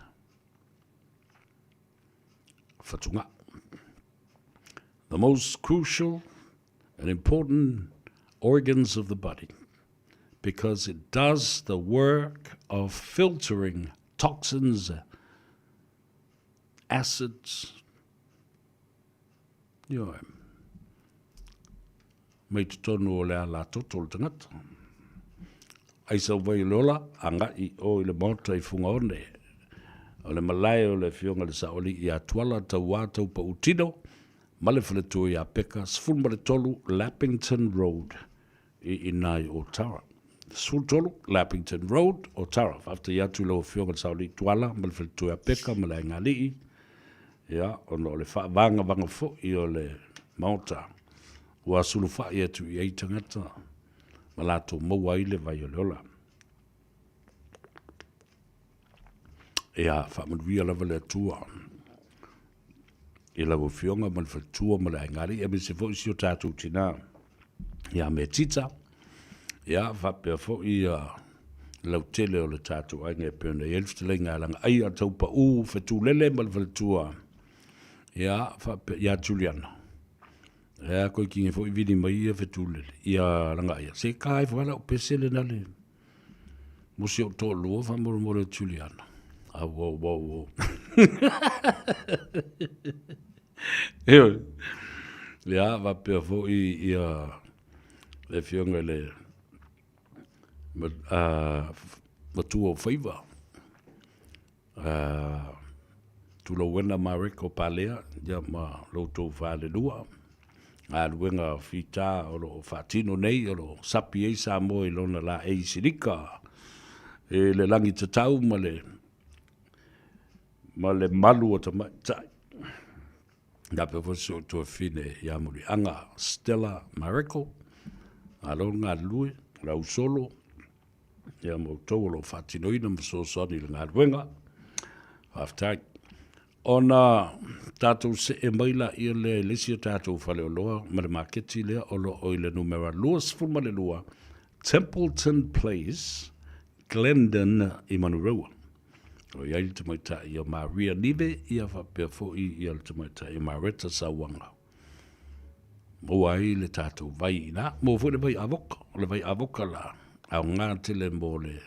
Fatugao. The most crucial and important organs of the body because it does the work of filtering toxins, acids, ioe, mai totonu o le ala toto o le tagata. Ai sau vai o le ola, agai o i le maota i Fugaone. O le malae o le afioga i le Saoalii ia Tuala, Tauā, Taupautino, ma le faletua ia Peka, 13 Lappington Road i ina i Otara. 13 Lappington Road, Otara. Faafetai atu i lau Afioga i le Saoalii Tuala ma le faletua ia Peka ma le Aiga-alii, ia, ona o le faavagavaga foi o le Maota ua sulufai atu i ai tagata ma latou maua ai le vai o le ola. Ia, faamanuia lava le Atua i lau Afioga ma le faletua ma le aiga-alii, aemaise foi si o tatou tinā ia Metita, ia faapea foi ia lautele o le tatou aiga e pei ona i ai le fetalaiga a Lagaia Taupau Fetulele ma le faletua ia faapea ia Juliana. Ia koe kingi foi vili mai ia Fetulele ia Lagaia. Se ka ai foi lau pese le nale. Mo si ou toalua faamolemole o Juliana. Au, au, au, au. Ioe. Ia, faapea foi ia le afioga i le matua o Faiva. Tulauena Mareko Palea ia ma lo outou falelua. Galuega fita o lo o faatino nei o lo o sapi ai Samoa i lona laei silika e le lagi tatau ma le ma le malu o tamaitai. Faapea foi si ou tuafafine ia Muliaga Stella Mareko, malo le galulue, le ausolo. Ia ma outou o lo o faatinoina ma fesoasoani i le galuega. Faafetai. Ona tatou see mai laia lea i le isi o tatou faleoloa ma le maketi lea o lo o i le numera 22 Templeton Place, Glendon i Manurewa. O i ai le tamaitai o Maria Nive, ia faapea foi ia le tamaitai o Mareta Sauaga. Maua ai le tatou vai i ina. Maua foi le vai avoka. O le vai avoka la, aoga tele mo le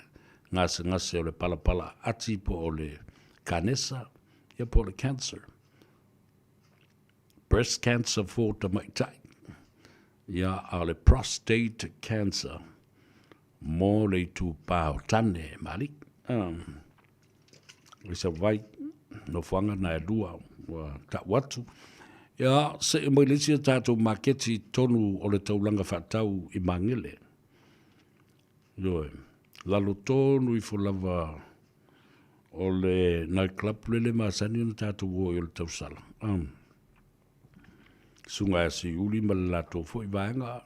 gasegase o le palapala ati po o le kanesa, ia po o le cancer. Breast cancer for tamaitai. Ia, a o le prostate cancer mo le itupa o tane ma alii. I sau vai, nofoaga na e lua ua tau atu. Ia, see mai le isi a tatou maketi i totonu o le taulaga faatau i Magele. Ioe, lalo tonu ifo lava o le night club lele masani ona tatou o i o le tausala. Um, Susuga ia Siuli ma le latou foi vaega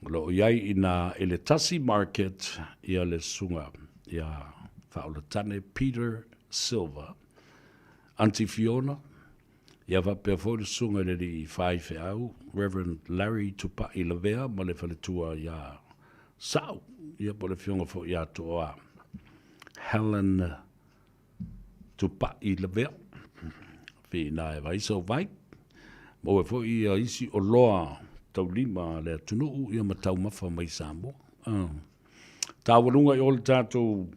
o lo o i ai i ina i le Tasi Market ia le Susuga ia Faaolatane Peter Silva, Aunty Fiona, ia faapea foi le Susuga i le Alii Faifeau Reverend Larry Tupai Lavea ma le faletua ia Sa'u, ia po o le afioga foi ia Toa Helen Tupai Lavea, whina e vai sau vai. Maua foi ia isi oloa taulima a le atunuu ia ma taumafa mai Samoa. Taualuga i o le tatou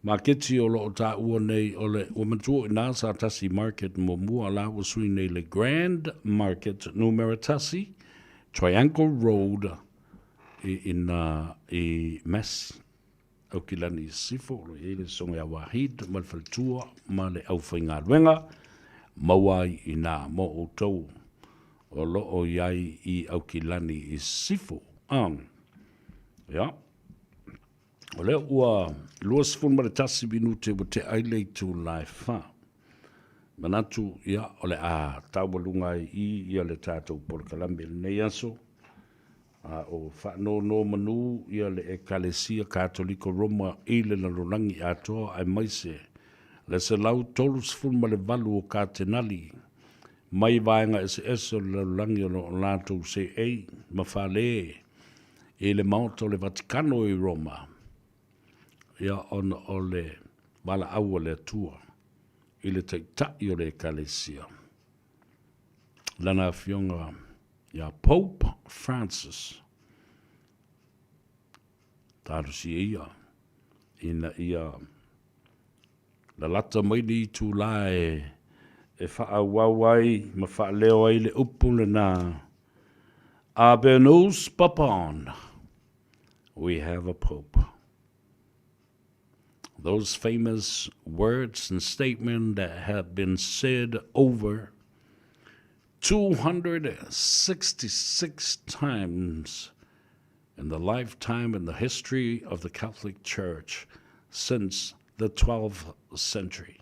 maketi o lo o taua nei o le ua manatua i ina sa tasi market muamua la ua sui nei le Grand Market numera tasi Triangle Road i ina i Massey. Aukilani i Sisifo, o lo o i ai le Soga ia Wahid ma le faletua ma le aufaigaluega, maua ai i nā mo outou o lo o i ai i Aukilani i Sisifo. Um, ia. O lea ua 21 minute ua tea ai le itula e 4. Manatu, ia, o le a taualuga ai i ia le tatou polokalame i lenei aso. A o faanonomanu ia le Ekalesia Katoliko Roma i le lalolagi atoa aemaise le 138 o Katenali mai vaega eseese o le lalolagi o lo o latou seei ma fale i le Maota o le Vatikano i Roma, ia ona o le valaau a le Atua i le Taitai o le Ekalesia, Lana Afioga Ia Pope Francis, talosia ia ina ia lalata mai le itulā e, e faaauau ai ma faaleo ai le upu lena, Abemus Papon, we have a Pope. Those famous words and statements that have been said over 266 times in the lifetime and the history of the Catholic Church since the 12th century.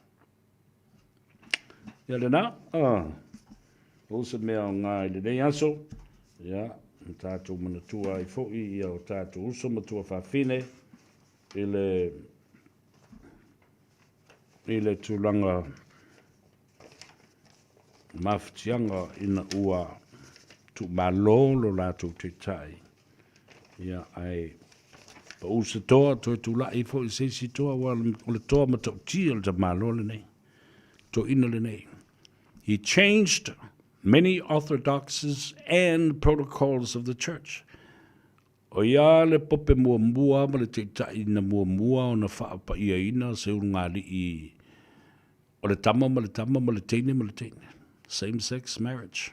Ia lena, o se mea o ngā i lenei aso, ia, na tātou manatua ai foi ia o tātou uso ma tuafafine i le, i le tulaga mafatiaga ina ua tuumalo lo latou taitai, ia, ae pau se toa, toe tulai foi se isi toa, aua o le toa matautia o le tamaloa lenei, toeaina lenei. He changed many orthodoxies and protocols of the church. ʻO ia le pope muamua ma le taitai na muamua ona faapaiaina se ulugalii o le tama ma le tama ma le teine ma le teine, same sex marriage.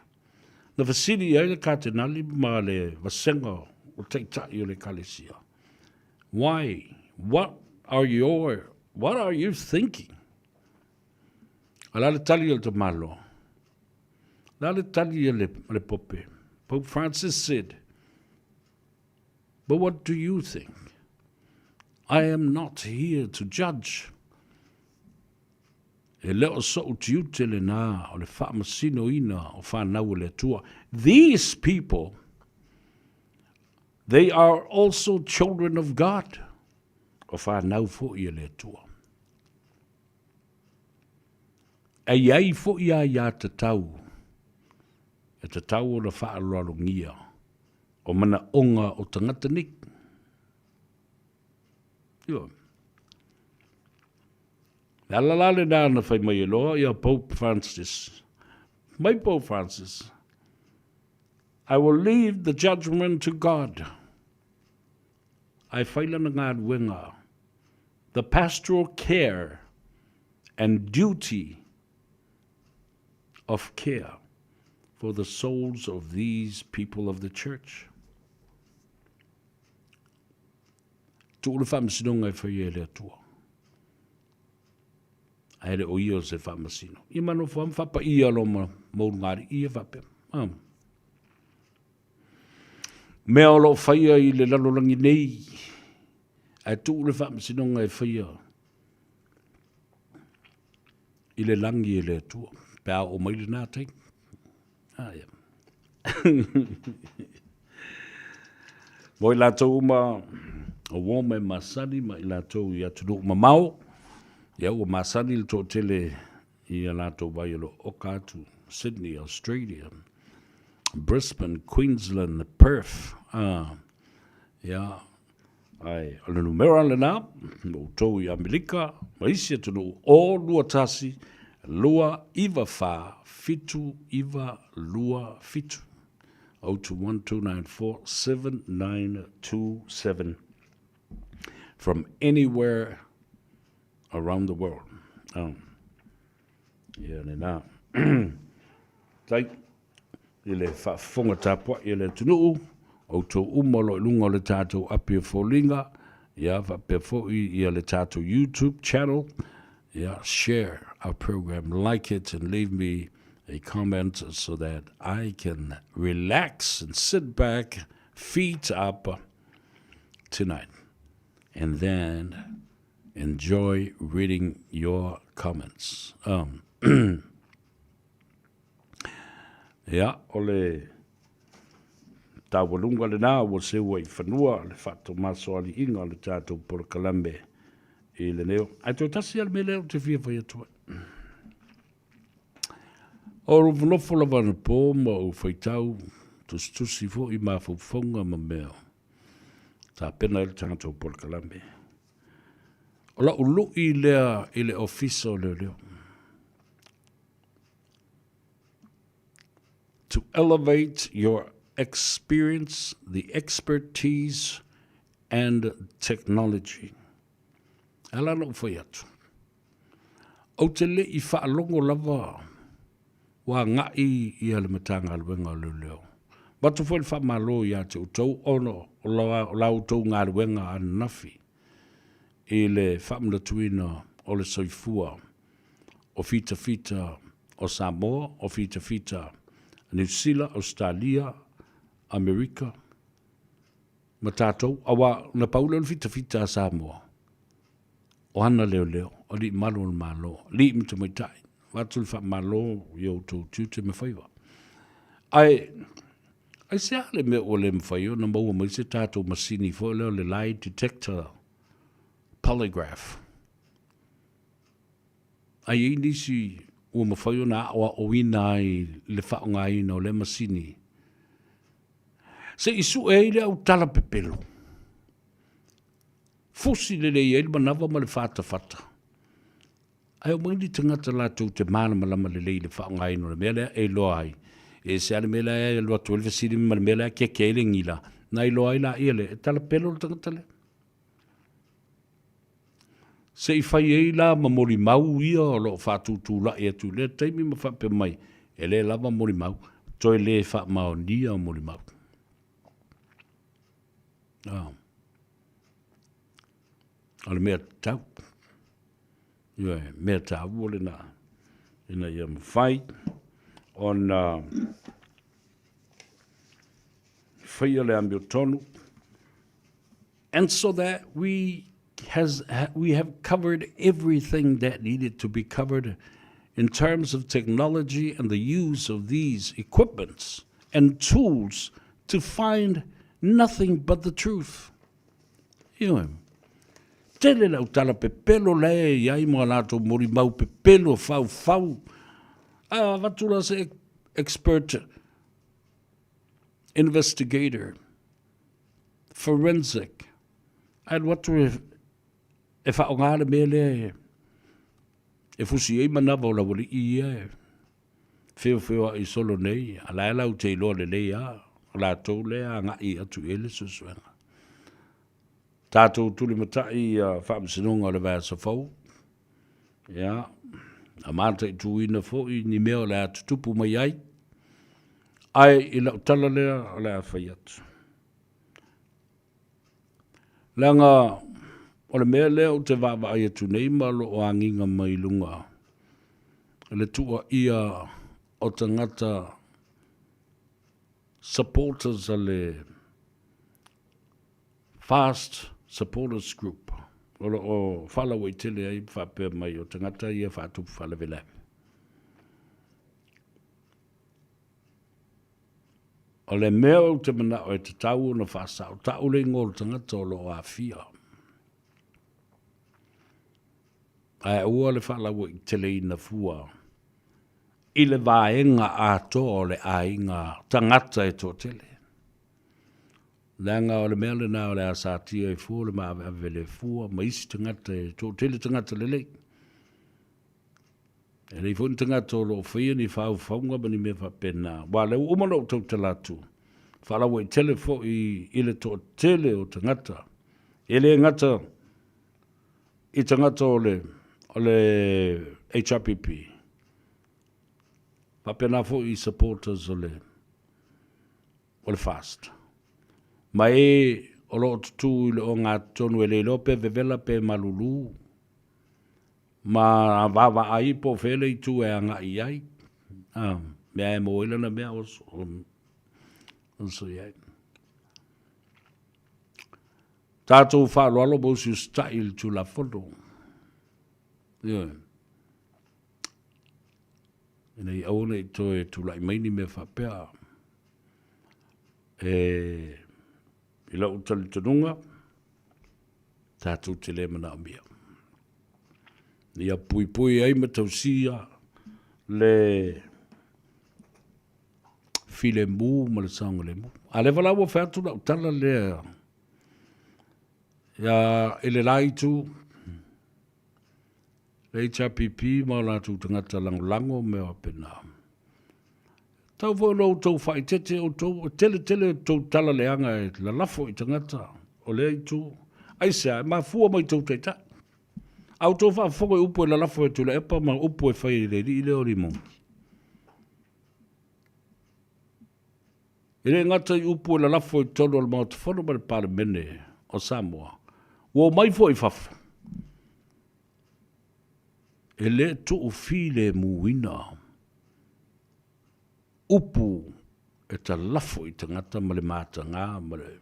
Na fesili i ai le Katenali ma le vasega o taitai o le Ekalesia, Why? What are your, what are you thinking? A le a le tali a le tamaloa? Le a le tali a le, a le pope? Pope Francis said, But what do you think? I am not here to judge. E le o so'u tiute lenā o le faamasinoina o fanau a le Atua. These people, they are also children of God. O fanau foi a le Atua. E i ai foi aiatatau e tatau ona faaaloalogia o manaoga o tagata nei. Ioe. Le ala la lena na fai mai ai loa ia Pope Francis. Mai Pope Francis, I will leave the judgment to God. Ae fai lana galuega, the pastoral care and duty of care for the souls of these people of the church. Tuu le faamasinoga e faia e le Atua. Ae le o ia o se faamasino. Ia ma nofo lava ma faapaia loa ma maulugalii ia faapea. Ah. Mea o lo o faia i le lalolagi nei, ae tuu le faamasinoga e faia i le lagi e le Atua, pe a oo mai lena taimi. Ah, ia. Mo i latou uma o uō mai masani ma i latou i atunuu mamao, ia ua masani le toatele i a latou vai o lo o oka atu, Sydney, Australia, Brisbane, Queensland, Perth, ah, ia, Ae o le numera lena mo outou i Amerika ma isi atunuu, o 21 294 7927, 0212947927 from anywhere around the world. Oh. Ia lena. Tai i le faafofoga tapuai a le atunuu, outou uma o lo o i luga o le tatou api o foliga, ia faapea foi ia le tatou YouTube channel, ia share our program, like it and leave me a comment so that I can relax and sit back, feet up tonight. And then enjoy reading your comments. Um, Ia, o le taualuga lena ua seua i fanua le faatomasoaliiga o le tatou polokalame i lenei o. Ae toe tasi lava le mea lea ou te fia fai atu ai. O lou nofo lava anapo ma ou faitau tusitusi foi mafaufauga ma mea tapena ai le tatou polokalame. O lau lui lea i le Ofisa o Leoleo. To elevate your experience, the expertise and technology. E ala ona ou fai atu, ou te le i faalogo lava ua agai ia le Matagaluega o Leoleo. Avatu foi le faamalo ia te outou ona o la outou galuega ananafi i le faamanatuina o le soifua o fitafita o Samoa, o fitafita Niu Sila, Ausetalia, Amerika ma tatou, aua na pau lea o le fitafita a Samoa, o ana leoleo, o alii malu o le Malo, alii ma tamaitai, avatu le faamalo i outou tiute ma faiva. Ae, aisea le mea ua le mafai ona maua mai se tatou masini foi lea o le lie detector polygraph? A i ai nisi ua mafai ona aoaoina ai i le faaaogaina o lea masini, se i sue ai le autala pepelo, fusi lelei ai le manava ma le fatafata, ae omai ni tagata latou te malamalama lelei i le faaaogaina o le mea lea e iloa ai, e ese lava le mea lea e alu atu ai le fesili ma le mea lea e keke ai le gila, ona iloa ai laia lea, e talapelo le tagata lea. Se i fai ai la ma molimau ia o lo o faatutulai atu i lea taimi ma faapea mai, e le lava molimau, toe le faamaonia molimau. Ah. O le mea tatau. Ioe, mea taua lena ina ia mafai ona faia le amiotonu And so that we has we have covered everything that needed to be covered in terms of technology and the use of these equipments and tools to find nothing but the truth. Ioe. Toatele le autala pepelo la e i ai ma latou molimau pepelo faufau. A avatu la se expert investigator forensic ae alu atu e, e faaaoga le mea lea e, e fusi ai manava o le aualii ia e feofeoai solo nei, a la e latou te iloa lelei lava, o latou lea e agai atu i ai le suesuega. Tatou tulimatai ia faamasinoga o le vaiaso fou, ia, a mataituina foi ni mea o le a tutupu mai ai, ae i lau tala lea o le a fai atu. Leaga o le mea lea ou te vaavaai atu nei ma o lo o agiga mai i luga le tuuaia o tagata supporters a le Fast Supporters Group o lo o faalauaitele ai ma faapea mai o tagata ia faatupu faalavelave. O le mea ou te manao e tatau ona faasao, tau le igoa o le tagata o lo o aafia. Ae aua le faalauaiteleina fua i le vaega atoa o le aiga tagata e toatele. Leaga o le mea lena o le a satia ai fua le maaveave le fua ma isi tagata e toatele tagata lelei. E leai foi ni tagata o lo o faia ni faufauga ma ni mea faapena, aua o lea ua uma ona ou tautala atu, faalauaitele foi i le toatele o tagata, e le gata i tagata o le, o le HRPP, faapena foi i supporters o le, o le FAST. Ma e o lo o tutū i le ogatotonu e le iloa pe vevela pe malulu, Ma vaavaai po o fea le itu e agai i ai. A, mea e maua ai lana mea oso, oso i ai. Tatou faaaloalo ma usiusitai i le Tulafono. Ioe. Ina ia aua ne i toe tulai mai ni mea faapea. E, i lou talitonuga, tatou te le manaomia. Ia puipui ai ma tausia le filemu ma le saogalemu. A leva la ua fai atu lau tala lea ia i le la itu, le HRPP ma o latou tagata lagolago ma mea faapena. Tau foi lo outou faaeteete outou, e tele tele outou tala leaga e lalafo i tagata o lea itu. Aisea? E mafua mai tou taitai. A outou faafofoga i upu e lalafo e Tuilaepa ma upu e fai e le alii lea o Limoni. E le gata i upu e lalafo i totonu o le Maota Fono ma le Palemene o Samoa, ua omai foi i fafo. E le tuufilemuina upu e talafo i tagata ma le mataga ma le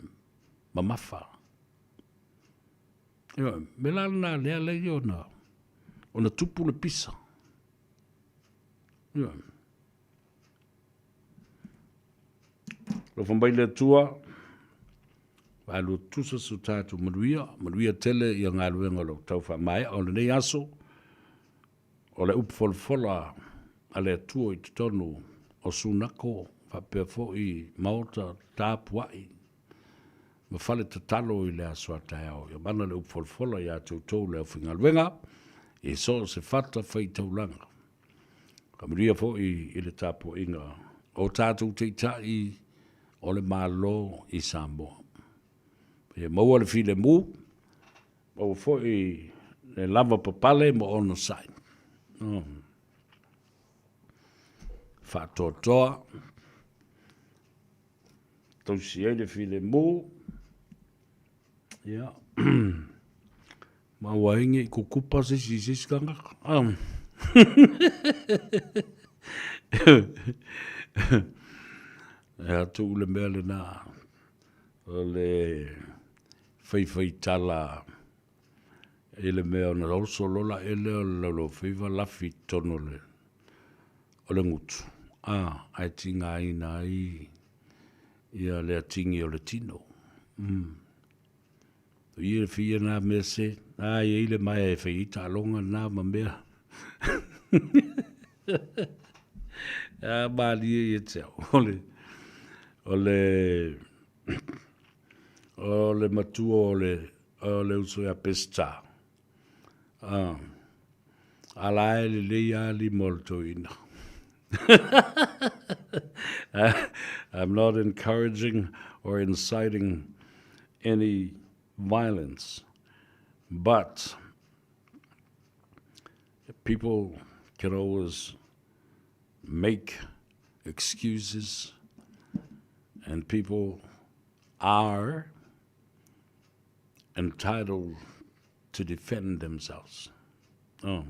mamafa. Ioe, me la lena lea lei ona, ona tupu le pisa. Ioe. Alofa mai le Atua, Valua tutusa so tatou manuia, manuia tele ia galuega o lo o tau faamaea o lenei aso, o le upu folafola a le Atua i totonu o Sunako faapea foi Maota tapuai ma fale tatalo i le aso a taeao. Ia mana le upu folafola ia te outou le aufaigaluega i so o se fata faitaulaga. Faamanuia foi i le tapuaiga o tatou taitai o le Malo i Samoa. Ia maua le filemu, maua foi le lava papale ma onosai. Oh. Faatoatoa, tausi ai le filemu, ia, ma ua ai nei kukupa se isi i se isi tagata. Ah. E atu le mea lena, o le faifaitala i le mea ona oso loa la ele o le laulaufaiva lafi i totonu o le, o le gutu, a, ae tigaina ai ia le atigi o le tino. Mm. O ia le fia na mea se, Na e i ai le maea e fai ai taaloga na ma mea. A malie ia te au. O le, o le, o le matua o le, o le uso ia Peseta. A, a la e lelei lava lima o le toeaina. I'm not encouraging or inciting any violence, but people can always make excuses and people are entitled to defend themselves. Oh.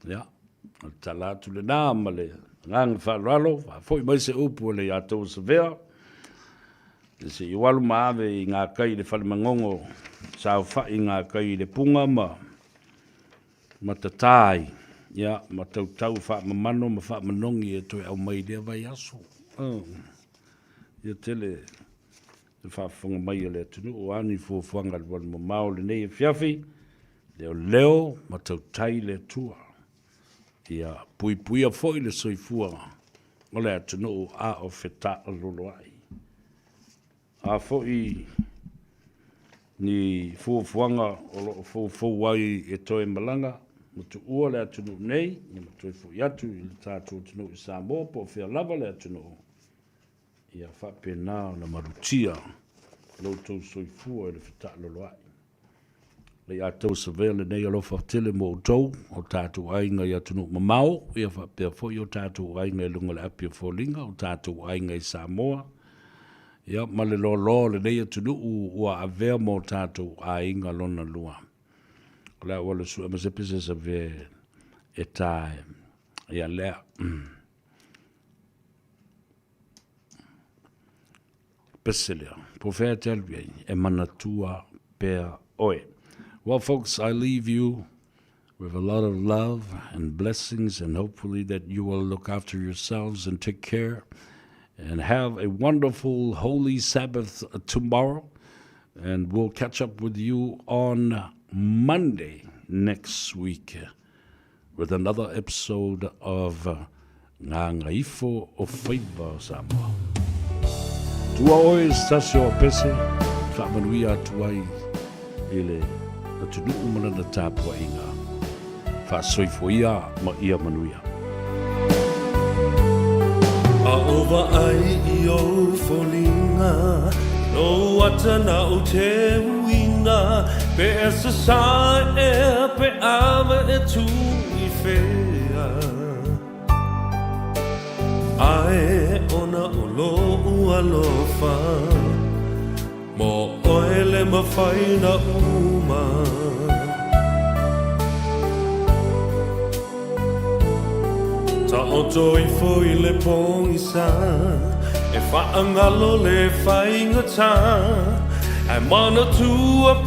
Ia, o le tala atu lenā ma le agaga faaaloalo, faafoi mai se upu a le ia tou Savea, se i alu ma ave i ngā kai i le fale magogo, saofai i ngā kai i le punga ma ma tatā ai, ia, ma tautau faamamano ma faamanogi e toe aumai i lea vaiaso. Oh. Ia tele le faafofoga mai a le atunuu, o a ni fuafuaga alualumamao lenei afiafi, Leoleo ma tautai le Atua. Ia puipuia foi le soifua o le atunuu a o fetaaloloai. A foi ni fuafuaga o lo o foufou ai e toe malaga ma tuua le atunuu nei, ia ma toe foi atu i le tatou atunuu i Samoa po o fea lava le atunuu, ia faapena ona malutia lo outou soifua i le fetaaloloai. Le ia tou savea lenei alofa tele mo outou, o tatou aiga i atunuu mamao, ia faapea foi o tatou aiga i luga o le api o foliga, o tatou aiga i Samoa, ia ma le loaloa o lenei atunuu ua avea mo tatou aiga lona lua. O le a ua le sue ma se pese savea e tā ia lea. Pese lea. Po o fea e te alu i ai, e manatua pea oe. Well, folks, I leave you with a lot of love and blessings, and hopefully that you will look after yourselves and take care and have a wonderful holy Sabbath tomorrow. And we'll catch up with you on Monday next week with another episode of Gagaifo o Faiva o Samoa. Tua oe se tasi o pese, faamanuia atu ai i le atunuu ma lana tapuaiga. Faasoifua ma ia manuia. A o vaai i ou foliga, lou ata na ou te uina, pe e sasae ea pe ave e tu i fea. Ae ona o lou alofa, mo oe le mafai na uma. Taoto ifo i le pogisa, e faagalo le faigata, ae manatua.